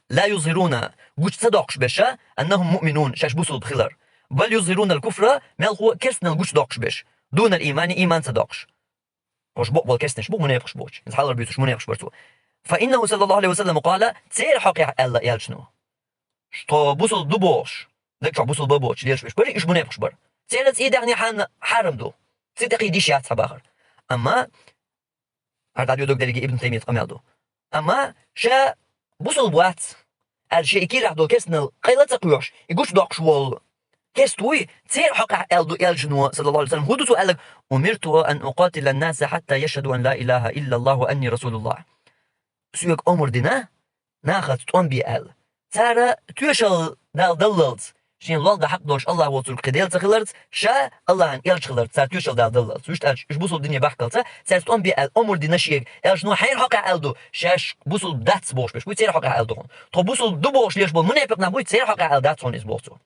لا يظهرون, гучу ца доккхуш берш, أنهم مؤمنون, шаьш бусулба хилар. بل يظهرون الكفر, мелхо керстанал гучу доккхуш берш. دون الإيمان, ийман ца доккхуш. Хьуш бакъболу керстанаш бу, мунепикъаш боцуш. Иза хьалхара буьйцуш мунепикъаш бара цо. فإنه صلى الله عليه وسلم قال, церан хьокъехь аьлла элчано. Тхо бусулба ду бохуш, даг чохь бусулба боцуш лелаш берш бара, уьш мунепикъаш бара. Церан цӀий даьхний хьанал хьарам ду. Цу тӀе кхин йиш яц хьан бахар. Амма, хӀара дӀадоьду дерриге Ибн Таймият къамел ду. Амма ша бусулба вац аьлла, шен и кийрахь долу керстанал къайла а ца кхоьхьуш, и гучу доккхуш волу керста вуй, церан хьокъехь аьлла ду элчано, саллаллаху алейхи ва саллям, хӀун ду цо аьлларг: أمرت أن أقاتل الناس حتى يشهدوا أن لا إله إلا الله وأني رسول الله. Соьга омра дина, нахаца тӀом бе аьлла. Цара тоьшалла Далла даллалц, шен лолда хьакъ долуш Аллах воцург кхин Дела ца хиларца, ша Аллахьан элча хиларца, цара тоьшалла Далла даллалц. Вуьшта аьлча, уьш бусулба дине бахкалца, цаьрца тӀом бе аьлла омра дина шега. Элчано хьеран хьокъехь аьлла ду, шаьш бусулба дац бохуш берш буй, церан хьокъехь аьлла ду хьуна. Тхо бусулба ду бохуш лелаш болу мунепикъ нах буй, церан хьокъехь аьлла дац хьуна иза боху цо.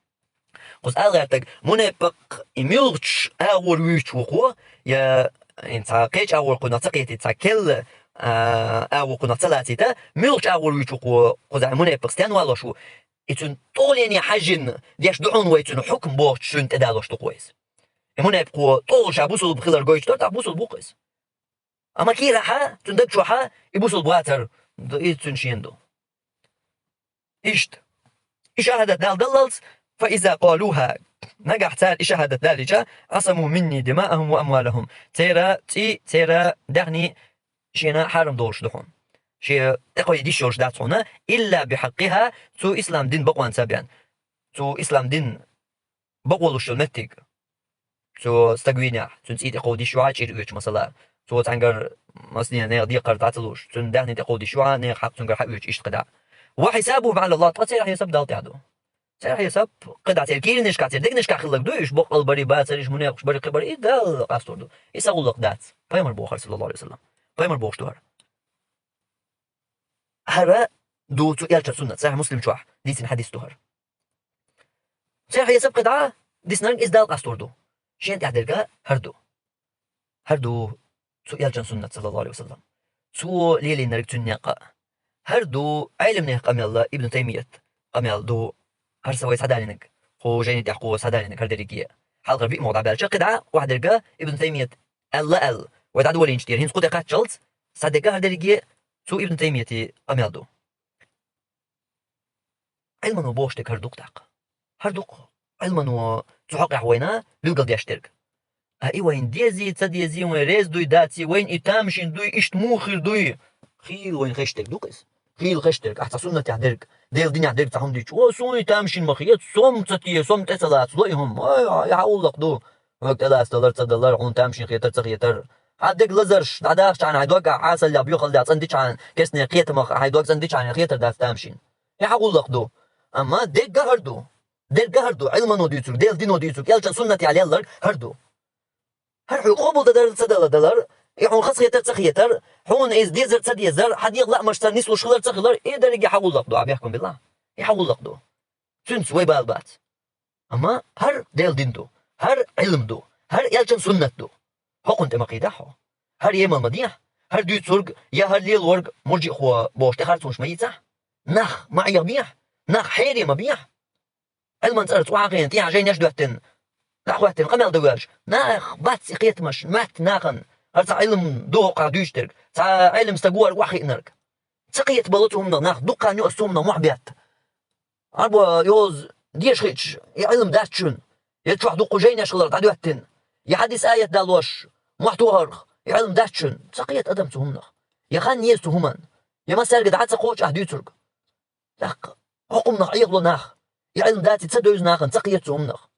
Кхуза ала гӀертарг, мунепикъ и муьлхачу агӀор вуьйцуш ву кхо, я, э, цхьа кхечу агӀор кхунах ца кхетийта, цхьа келла, а, агӀор кхунах ца лацийта, муьлхачу агӀор вуьйцуш ву кхо, кхузахь мунепикъ стенна валош ву, и цуьнан тӀулгене хьаьжжина деш ду хьуна вай цуьнан хьукм бохучу шуьнан тӀедалош ду кхо иза. И мунепикъо тӀулгаш ша бусулба хилар гойтуш дара, тӀаккха бусулба ву-кх иза. Амма кийрахьа, цуьнан даг чохьа и бусулба вацар, ду, иза цуьнан шена ду. Иштта. И шахадат Далла даллалц, فإذا قالوها, нагахь цара и шахадат даллича, عصموا مني دماءهم وأموالهم. Церан цӀий, церан даьхний шена хьарам долуш ду хьуна. Шен тӀекхойдеш йолуш дац хьуна, إلا بحقها, цу ислам дин бакъонца бен. Цу ислам дин бакъо луш йолу меттиг. Цо стаг вийнехь, цуьнан цӀий тӀекховдийш юьхьа чӀир оьцуш, масала, цо цхьаьнгара массане нехан декхар дӀа ца лууш, цуьнан даьхни тӀекховдийш юьхьа, нехан хьакъ цуьнгара хьаоьцуш, иштта кхидӀа. وحسابهم على الله, ткъа церан хьесап Далла тӀехь ду. Церан хьесап кхидӀа церан кийранашкахь, церан дегнашкахь хилларг ду, уьш баккъал барий, бацарий, уьш мунепикъаш барий, кхин барий, и Далла къастор ду. И са гӀуллакх дац. Пайхамар бохура, саллаллаху алейхи ва саллям. Пайхамар бохуш ду хӀара. ХӀара ду цу элчан суннат, Сахьихь Муслим чохь дийцина хьадис ду хӀара. Церан хьесап кхидӀа диснарг иза Далла къастор ду. Шена тӀехь дерг хӀара ду. ХӀара ду цу элчан суннат, саллаллаху алейхи ва саллям. Цо лелийнарг цуьнан некъа. ХӀара ду Ӏеламнехан къамел, Ибн Таймият къамел ду. ХӀара са вай схьадалийнарг, кху жайни тӀехь кхо схьадалийнарг хӀара дерриге. Хьалхара биъ могӀа дӀабаьлча, кхидӀа охьадерг Ибн Таймият аьлла аьлла, вай дӀадолийначу тӀера хӀинца кху тӀе кхаччалц, схьадерг хӀара дерриге цу Ибн Таймиятан къамел ду. Ӏилмано бохуш дерг хӀара ду-кх тӀаккха. ХӀара ду-кх Ӏилмано цу хьокъехь вайна билгалдеш дерг. А и вайна дезий, ца дезий, вайн реза дуй, даций, вайна и тамашийна дуй, иштта муха хир дуй? Хийла вайна хезаш дерг ду-кх иза. Хийла хезаш дерг, ахь цхьа суннатехь дерг, Делан динехь дерг цхьа хӀума дича: «О, суна и тамашийна ма хета, со-м ца теша, со-м тӀе ца лацало и хӀума». Ой, ой, и хьан гӀуллакх ду? Хьоьга тӀелаца далар, ца далар, хьуна тамашийна хетар, ца хетар. Хьан дерг лазарш дӀадахчахьана, хьайн дог ахь Ӏасаллех, боьхаллех цӀандичахьана, кестнех кхетамах хьайн дог цӀандичахьана хетар дац тамашийна. И хьан гӀуллакх ду? Амма дерг хӀара ду. Дерг хӀара ду, Ӏилмано дуьйцург, Делан дино дуьйцург, элчан суннатехь лелларг хӀара ду. ХӀара хьоьга къобалдан далар, ца далар, и хьуна хазахетар, ца хетар, хьуна иза дезар, ца дезар, хьан дегӀан лаамашца нислуш хилар, ца хилар, и дерриге хьан гӀуллакх ду, а бехкам билла. И хьан гӀуллакх ду. Цуьнца вай бала бац. Амма хӀара Делан дин ду, хӀара Ӏилма ду, хӀара элчан суннат ду. ХӀокхунна тӀе ма кхийдахь хьо. ХӀара емал ма дехьа. ХӀара дуьйцург я хӀара лелорг муржиъхо бохуш тӀехарцонаш ма йийцахь. Нах ма Ӏехабехьа. Нах хьере ма бехьа. Ӏилман цӀарца охьахиъна, тӀехьа жайнаш доттина, дӀахӀоттийна, къамел дан воьжаш. Нах бац и кхетамаш, моьтту нахана, хӀара цхьа Ӏилма ду хӀокхахь дуьйцуш дерг, цхьа Ӏилма стаг ву хӀара охьахиънарг. Ца кхетабелла цу хӀуманах нах, дуккха а ю ас цу хӀуманах мохь бетта. Ӏарбо йоза деша хиъча, и Ӏилма дац шуна. Я чохь дуккха жайнаш хилар дӀадоьттина. Я хьадис аят далош, мохь тохарх, и Ӏилма дац шуна. Ца кхета адам цу хӀуманах. Я хан еза цу хӀуманна. Я массаьрга дӀа ца кхочу ахь дуьйцург. ТӀаккха хӀокху хӀуманах Ӏехало нах. И Ӏилма даций ца девза нахана, ца кхета цу хӀуманах.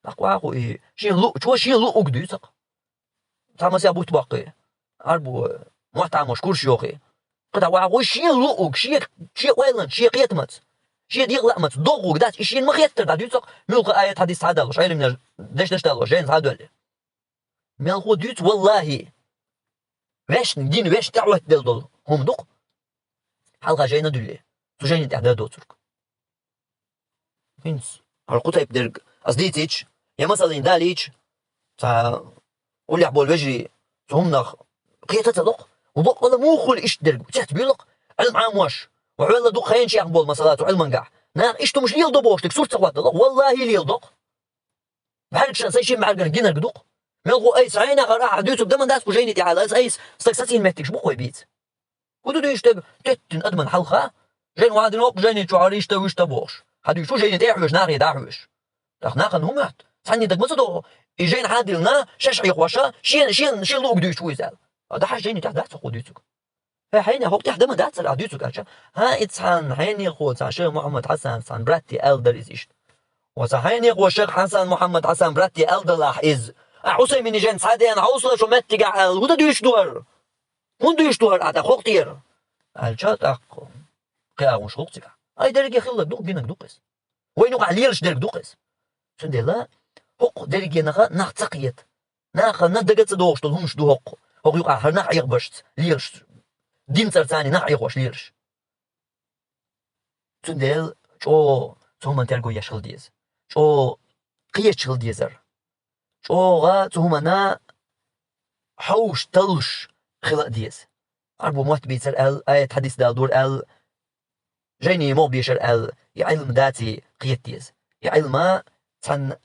ТӀаккха ваху и, шен луучо, шен луъург дуьйцу-кх. Цхьа масех бутт боккхий. Ӏарбо, мохь тамош курш йохий. КхидӀа ваху шен луъург, шен, шен ойланца, шен кхетамаца, шен дегӀан лаамаца, доггӀург дац, и шена ма хеттара дӀадуьйцу-кх, муьлхха аят хьадис схьадалош, Ӏилманаш дешнаш далош, жайна схьадоьллий. Мелхо дуьйцу, валлахӀи, вешна, дин вешна тӀехӀоттаделла долу хӀума ду-кх. Хьалха жайна дуьллий, цу жайнин тӀехь дан доцург. ХӀинца хӀара кху тайпа дерг ас дийцича, я масална далийча, цхьа уллехь болу вежарий цу хӀуманах кхета ца до-кх. Баккъала муха хуьлу иштта дерг, цецбуьйлу-кх Ӏилма Ӏамош, ва хьоьлла дукха хенчех болу масала цу Ӏилмангахь. Наха иштта хӀумаш леладо бохуш дерг сурт ца хӀоттадо-кх, валлахӀи, леладо-кх. БӀаьргашна сайн шимма бӀаьргана гинарг ду-кх. Мелхо айса хьайна хӀара ахь дуьйцург дан ма дац кху жайни тӀехь аьлла, айса, айса стаг сацийна меттигаш бу-кх вай бийца. ХӀун ду дуьйцу дерг, теттина адаман хьалха, жайна ван дина воккху жайни чохь хӀара иштта, вуьшта бохуш. Хьан дуьйцу жайни тӀе а хьоьжуш, нахе дӀа а хьоьжуш. ТӀаккха нахана хӀун моьтту? Цхьанне дага ма ца догӀу, и жайна хьан диллина, шаьш Ӏехоша, шен, шен, шен луъург дуьйцу ву иза аьлла. А дахьаш жайни тӀехь дац хӀокхо дуьйцург. ХӀей, хьайна хӀокху тӀехь дан ма дац хӀара ахь дуьйцург аьлча. ХӀан, и цхьана хьенехо цхьа Шайх Мухьаммад Хьасан цхьана братте аьлла дара иза иштта. Ва цхьа хьенехо Шайх Хьасан Мухьаммад Хьасан братте аьлла далахь иза. Ахь Усаймини жайна схьадеана хьовсалаш хӀокху меттигехь аьлла, хӀун дан дуьйцуш ду хӀара? ХӀунда дуьйцуш ду хӀара ахь тӀаккха хӀокху тӀера? Аьлча тӀаккха кхин агӀонаш хилла цигахь. Ай, дерриге хилла ду-кх, гинарг ду-кх иза. Вайна юкъахь лелаш дерг ду-кх иза. Цундела хӀокху дерригенах нах ца кхета. Нахана дага ца догӀуш долу хӀумаш ду хӀокху. ХӀокху юкъахь хӀара нах Ӏехабаршца лелаш. Дин цӀарца нах Ӏехош лелаш. Цундела чӀогӀа цу хӀуманна терго еш хила деза. ЧӀогӀа кхеташ хила дезара. ЧӀогӀа цу хӀуманна хьовш, таллуш хила а деза. Ӏарбо мотт бийцар аьлла, аят хьадис даладора аьлла, жайни могӀа бешар аьлла, и Ӏилма даций кхета деза. И Ӏилма цхьана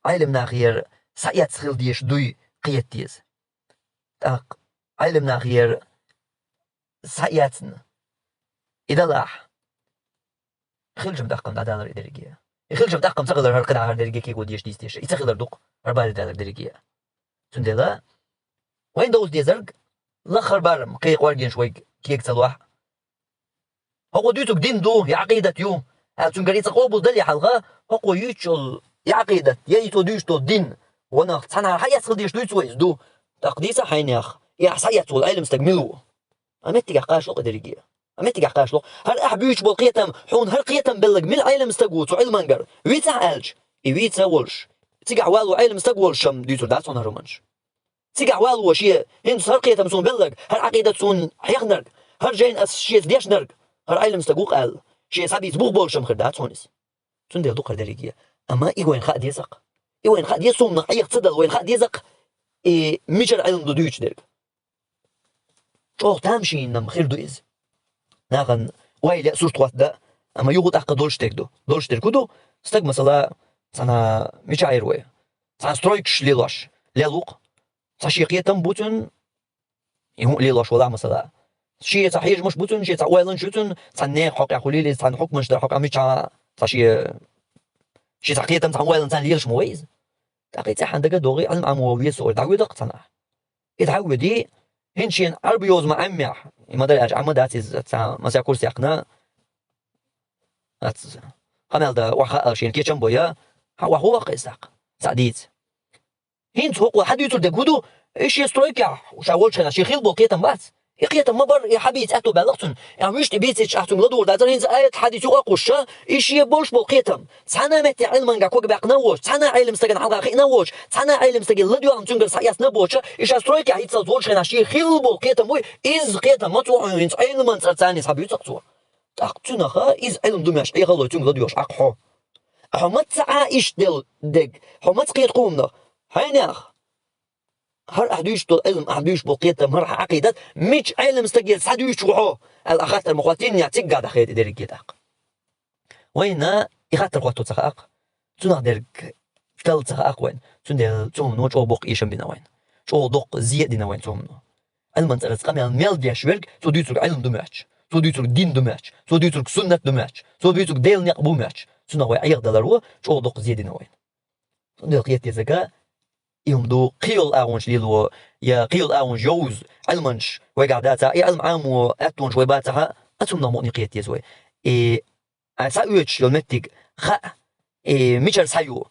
Ӏелам нахера схьаэцна хила дезаш дуй кхета деза. ТӀаккха Ӏелам нахера схьаэцна и далахь, хилчам тӀаккха дӀадалар и дерриге. И хилчам тӀаккха ца хилар хӀара кхидӀа хӀара дерриге кего дезаш дийца дезаш. И ца хилар ду-кх хӀара бале далар дерриге. Цундела вайн довза дезарг лаххара барам кхин кӀоргенаш вайга кега ца лохь. ХӀокхо дуьйцург дин ду, я Ӏакъидат ю, аьлла, цуьнгара и цкъа къобал дале хьалха, хӀокхо юьйцуш йолу я Ӏакъидат, я и цо дуьйцуш долу дин, ванах цхьанхьара схьаэцна хила дезаш дуьйцу вай иза ду. ТӀаккха дийца хьайнех, и ахь схьаэцна волу Ӏелам стаг мила ву? Амма меттигехь кхачалуш и дерриге. Амма меттигехь кхачалуш. ХӀара ахь буьйцуш болу кхетам, хьуна хӀара кхетам белларг мила Ӏелам стаг ву цу Ӏилмангара? Вийцахь аьлча, и вийца а волуш, цигахь вало Ӏелам стаг волуш-м дуьйцур дац хьуна хӀара хӀуманаш. Цигахь вало шен, хӀинца хӀара кхетам суна белларг, хӀара Ӏакъидат суна хьехнарг, хӀара жайна ас шеца дешнарг, хӀара Ӏелам стаг ву-кх аьлла, шен схьабийца бух болуш-м хир дац хьуна иза. Цундела ду-кх хӀара дерриге. Амма и вайна хаа деза-кх. И вайна хаа деза, цунах Ӏеха ца дала, вайна хаа деза-кх, и мичара Ӏилма ду дуьйцуш дерг. ЧӀогӀа тамашийна-м хир ду иза. Нахана ойла а, сурт хӀотта а, амма юха тӀаккха долуш дерг ду. Долуш дерг хӀун ду? Стаг, масала, цхьана мичахь йира вай? Цхьана стройкаш лелош, лелла ву-кх. Цхьа шен кхетам бу цуьнан, и хӀуъа лелош валахь, масала. Шен цхьа хьежамаш бу цуьнан, шен цхьа ойланаш ю цуьнан, цхьана нехан хьокъехь хӀун лелийла, цхьана хьукманаш дар хьокъехь мичахь, цхьа шен, шен цхьа кхетам, цхьана ойланца лелаш ма вай иза. ТӀаккха и цӀеххьана дага а догӀий, Ӏилма Ӏамо веза ора, дӀавоьду-кх цхьанхьа. И дӀавоьдий, хӀинца шена Ӏарбойоза ма Ӏеммехь, и ма-дарра аьлча, Ӏамма дац иза, цхьа масех курс яьккхина, аца, къамел дан охьахаал шена кечам бой, хьан охьа хӀун ваккха иза тӀаккха? Цхьаъ дийца. ХӀинца хӀокхо хьан дуьйцур дерг хӀун ду? И шен стройкехь, ша волчу хенахь, шен хилла болу кхетам бац. И кхетам ма бара, и хьан бийца аьтто баьлла-кх цунна. И хьан вуьшта бийцича ахь цуьнга ладугӀур дацара, хӀинца аят хьадис юкъа а кхуссуш, и шен болуш болу кхетам. Цхьана а метте Ӏилманга ког баьккхина а воцуш, цхьана а Ӏелам стагана хьалха хиъна а воцуш, цхьана а Ӏелам стаге ладоьгӀна цуьнгара схьаэцна а боцуш, и ша стройкехь хӀинццалц волчу хенахь шен хилла болу кхетам буй, изза кхетам ма цо хьуна хӀинца Ӏилман цӀарца цхьаьна схьабуьйцу-кх цо. ТӀаккха цуьнах изза Ӏилма ду меш Ӏехалой цуьнга ладоьгӀуш Ӏа-кх хьо. Хьо маца Ӏа иштта делла дерг? Хьо маца кхета кхунах? Хьайнех! ХӀара ахь дуьйцуш долу Ӏилма, ахь буьйцуш болу кхетам, хӀара хьан Ӏакъидат, мича Ӏелам стаге схьадуьйцуш ву хьо? Аьлла, ахь хаттар ма хӀоттийна, циггахь дӀахеда и дерриге тӀаккха. Вайна и хаттар хӀотто ца хаьа-кх. Цунах дерг тал ца хаакх вайн. Цундела цу хӀумано чӀогӀа боккха эшам бина вайн. ЧӀогӀа доккха зе а дина вайн цу хӀумано. Ӏилман цӀарца къамел мел деш верг, цо дуьйцург Ӏилма ду моьттуш, цо дуьйцург дин ду моьттуш, цо дуьйцург суннат ду моьттуш, цо дуьйцург Делан некъ бу моьттуш. Цунах вай Ӏехадалар ву, чӀогӀа доккха зе дина вайн. Цундела кхетаде дезарг, и хӀума ду, кхыйола агӀонаш лело, я кхыйола агӀонаш йовза, Ӏилманчаш вайгахь дацахь, и Ӏилма Ӏамо аьттонаш вай бацахь, а цунах мукъане кхетаде деза вай. И а схьаоьцуш йолу меттиг хаа, и мичара схьаю,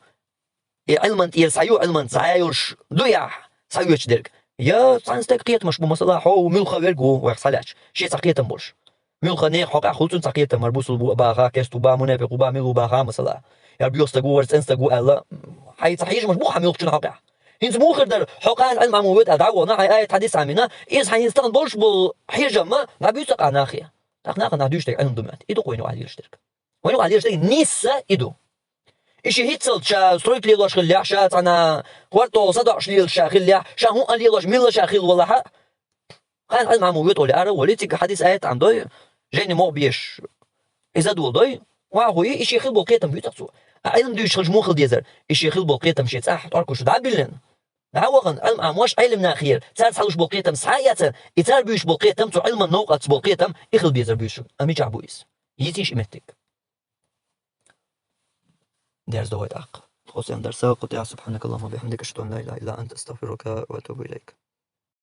и Ӏилман тӀера схьаю, Ӏилман схьайолуш ду и ахь схьаоьцуш дерг. Я цхьана стаг кхетамаш бу, масала, хьо ву муьлхха верг ву вайх схьалаьцча, шен цхьа кхетам болуш. Муьлхха нехан хьокъехь хуьлу цунна цхьа кхетам, хӀара бусулба ву а баха, керста ву баха, мунепикъ ву баха, муьлха ву баха, масала. ХӀара боьха стаг ву, хӀара цӀена стаг ву аьлла, хьайн цхьа хьежамаш бу хьан муьлххачунна хьокъехь. ХӀинца муха хир дара, хьо кхана Ӏилма Ӏамо вуьту аьлла дӀа а вахана, хьайн аят хьадис а Ӏамийна, иза хьайна стагана болуш болу хьежам нах буьйцу цкъа нахе. ТӀаккха нахана дӀадуьйцуш дерг Ӏилма ду моьтту. И ду-кх вайна юкъахь лелаш дерг. Вайна юкъахь лелаш дерг нийса и ду. И ши хӀинццалц ша стройка лелош хиллехь, ша цхьана квартал садоӀуш лелаш ша хиллехь, ша хӀуъа лелош милла ша хилла валахь а, кхана Ӏилма Ӏамо вуьту олий ара а волий, цига хьадис аят Ӏамдой, жайни могӀа беш, иза доладой, охьахуий, и шен хилла болу кхетам буьйцу-кх цо. А Ӏилма дуьйцуш хилча муха хила дезара? И шен хилла болу кхетам шен цӀахь тӀоркуш дӀа а биллина, дӀа а вахана, Ӏилма Ӏамош, Ӏелам нахера, цара схьалуш болу кхетам схьа а эцна, и цара буьйцуш болу кхетам, цу Ӏилман новкъаца болу кхетам, и хила безар буьйцуш. Амма мичахь бу иза? Йицийша и меттиг. Дерза догӀий тӀаккха. Тхо сен дарса кху тӀехь. سبحانك اللهم وبحمدك، أشهد أن لا إله إلا أنت، أستغفرك وأتوب إليك.